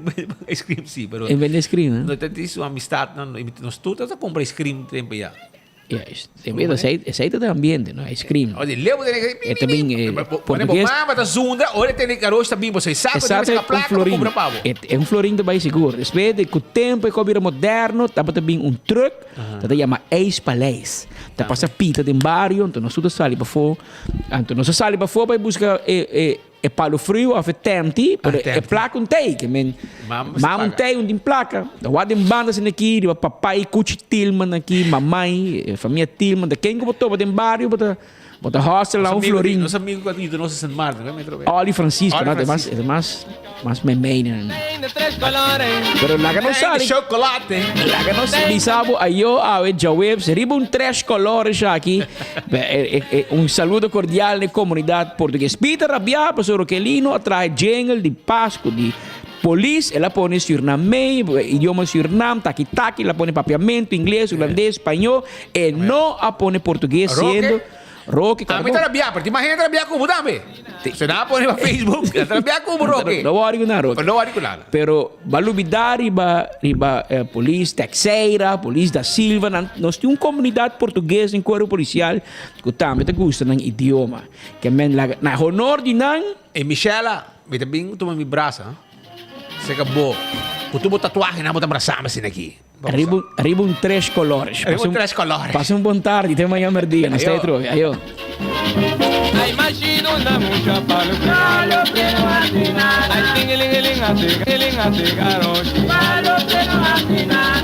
ice cream si, pero. E bende ice cream, eh? No ta tin su amistad nan, nos tur ta compra ice cream tempo ya. Juist. Esei, esei ta ambiente, no? Ice cream. Odi leu tene que E ta bin eh, Pone bo portugues. mama ta zundra, ora tene garosh ta bin, bo sei saco, Exacto, debe saca un placa pa florin. compra pavo. E, e un florin ta bai sigur. Despues de ku tempo e ko bira moderno, tabata bin un truck, ta ta yama IJspaleis. Ta pasa pita den bario, anto nos tur ta sali pafó. Anto nos a sali pafó pa buska e, e, e palo friu of e tenti, pero e plaka un tei, ke men mama un tei un tin plaka. Ta wak den banda asina aki, riba papai Cuchi Tilman aki, mamai, e famia Tilman, ta ken ku bo topa den bario bo ta bo ta hustle la un florin. Nos amigo ku a yuda nos na Sint Maarten, no? Oli Francisco, Oli no, e mas Francisco. e mas mas memey nan. Pero laga nos sali. Chocolate. Laga nos bisa bo ayo awe djaweps riba un tres colores aki. Un saludo cordial na e comunidad portugues. Peter rabia pasobra Rokelino a traha jingle di Pascu di polis. El a pone Surnamey, idioma Surnam, taki taki. El a pone papiamento, ingles, hulandes, spañó. E no a pone portugues siendo. Roque, A mi ta rabia, pero tin mas hende ta rabia ku bo tambe. Se nan a pone riba Facebook, nan ta rabia ku bo, Roque. No worry ku nada, Roque. No worry ku nada. Pero ba lubida riba riba polis Texeira, polis da Silva, nan nos tin un komunidat portugues den kuerpo polisial ku tambe ta gusta nan idioma. Ke men laga na honor di nan. E Michela, mi ta bin tuma mi brasa serka bo. Ku tur bo tatuahenan bo ta brasami asina aki. Riba, riba un tres colores. Riba un tres colores. Pasa un bon tardi, te mañana merdia. Nos ta otro. Ayo. Ay machino na mucha palo Palo pleno asina Ay tingelingeling ase, geling ase garoshi Palo pleno asina.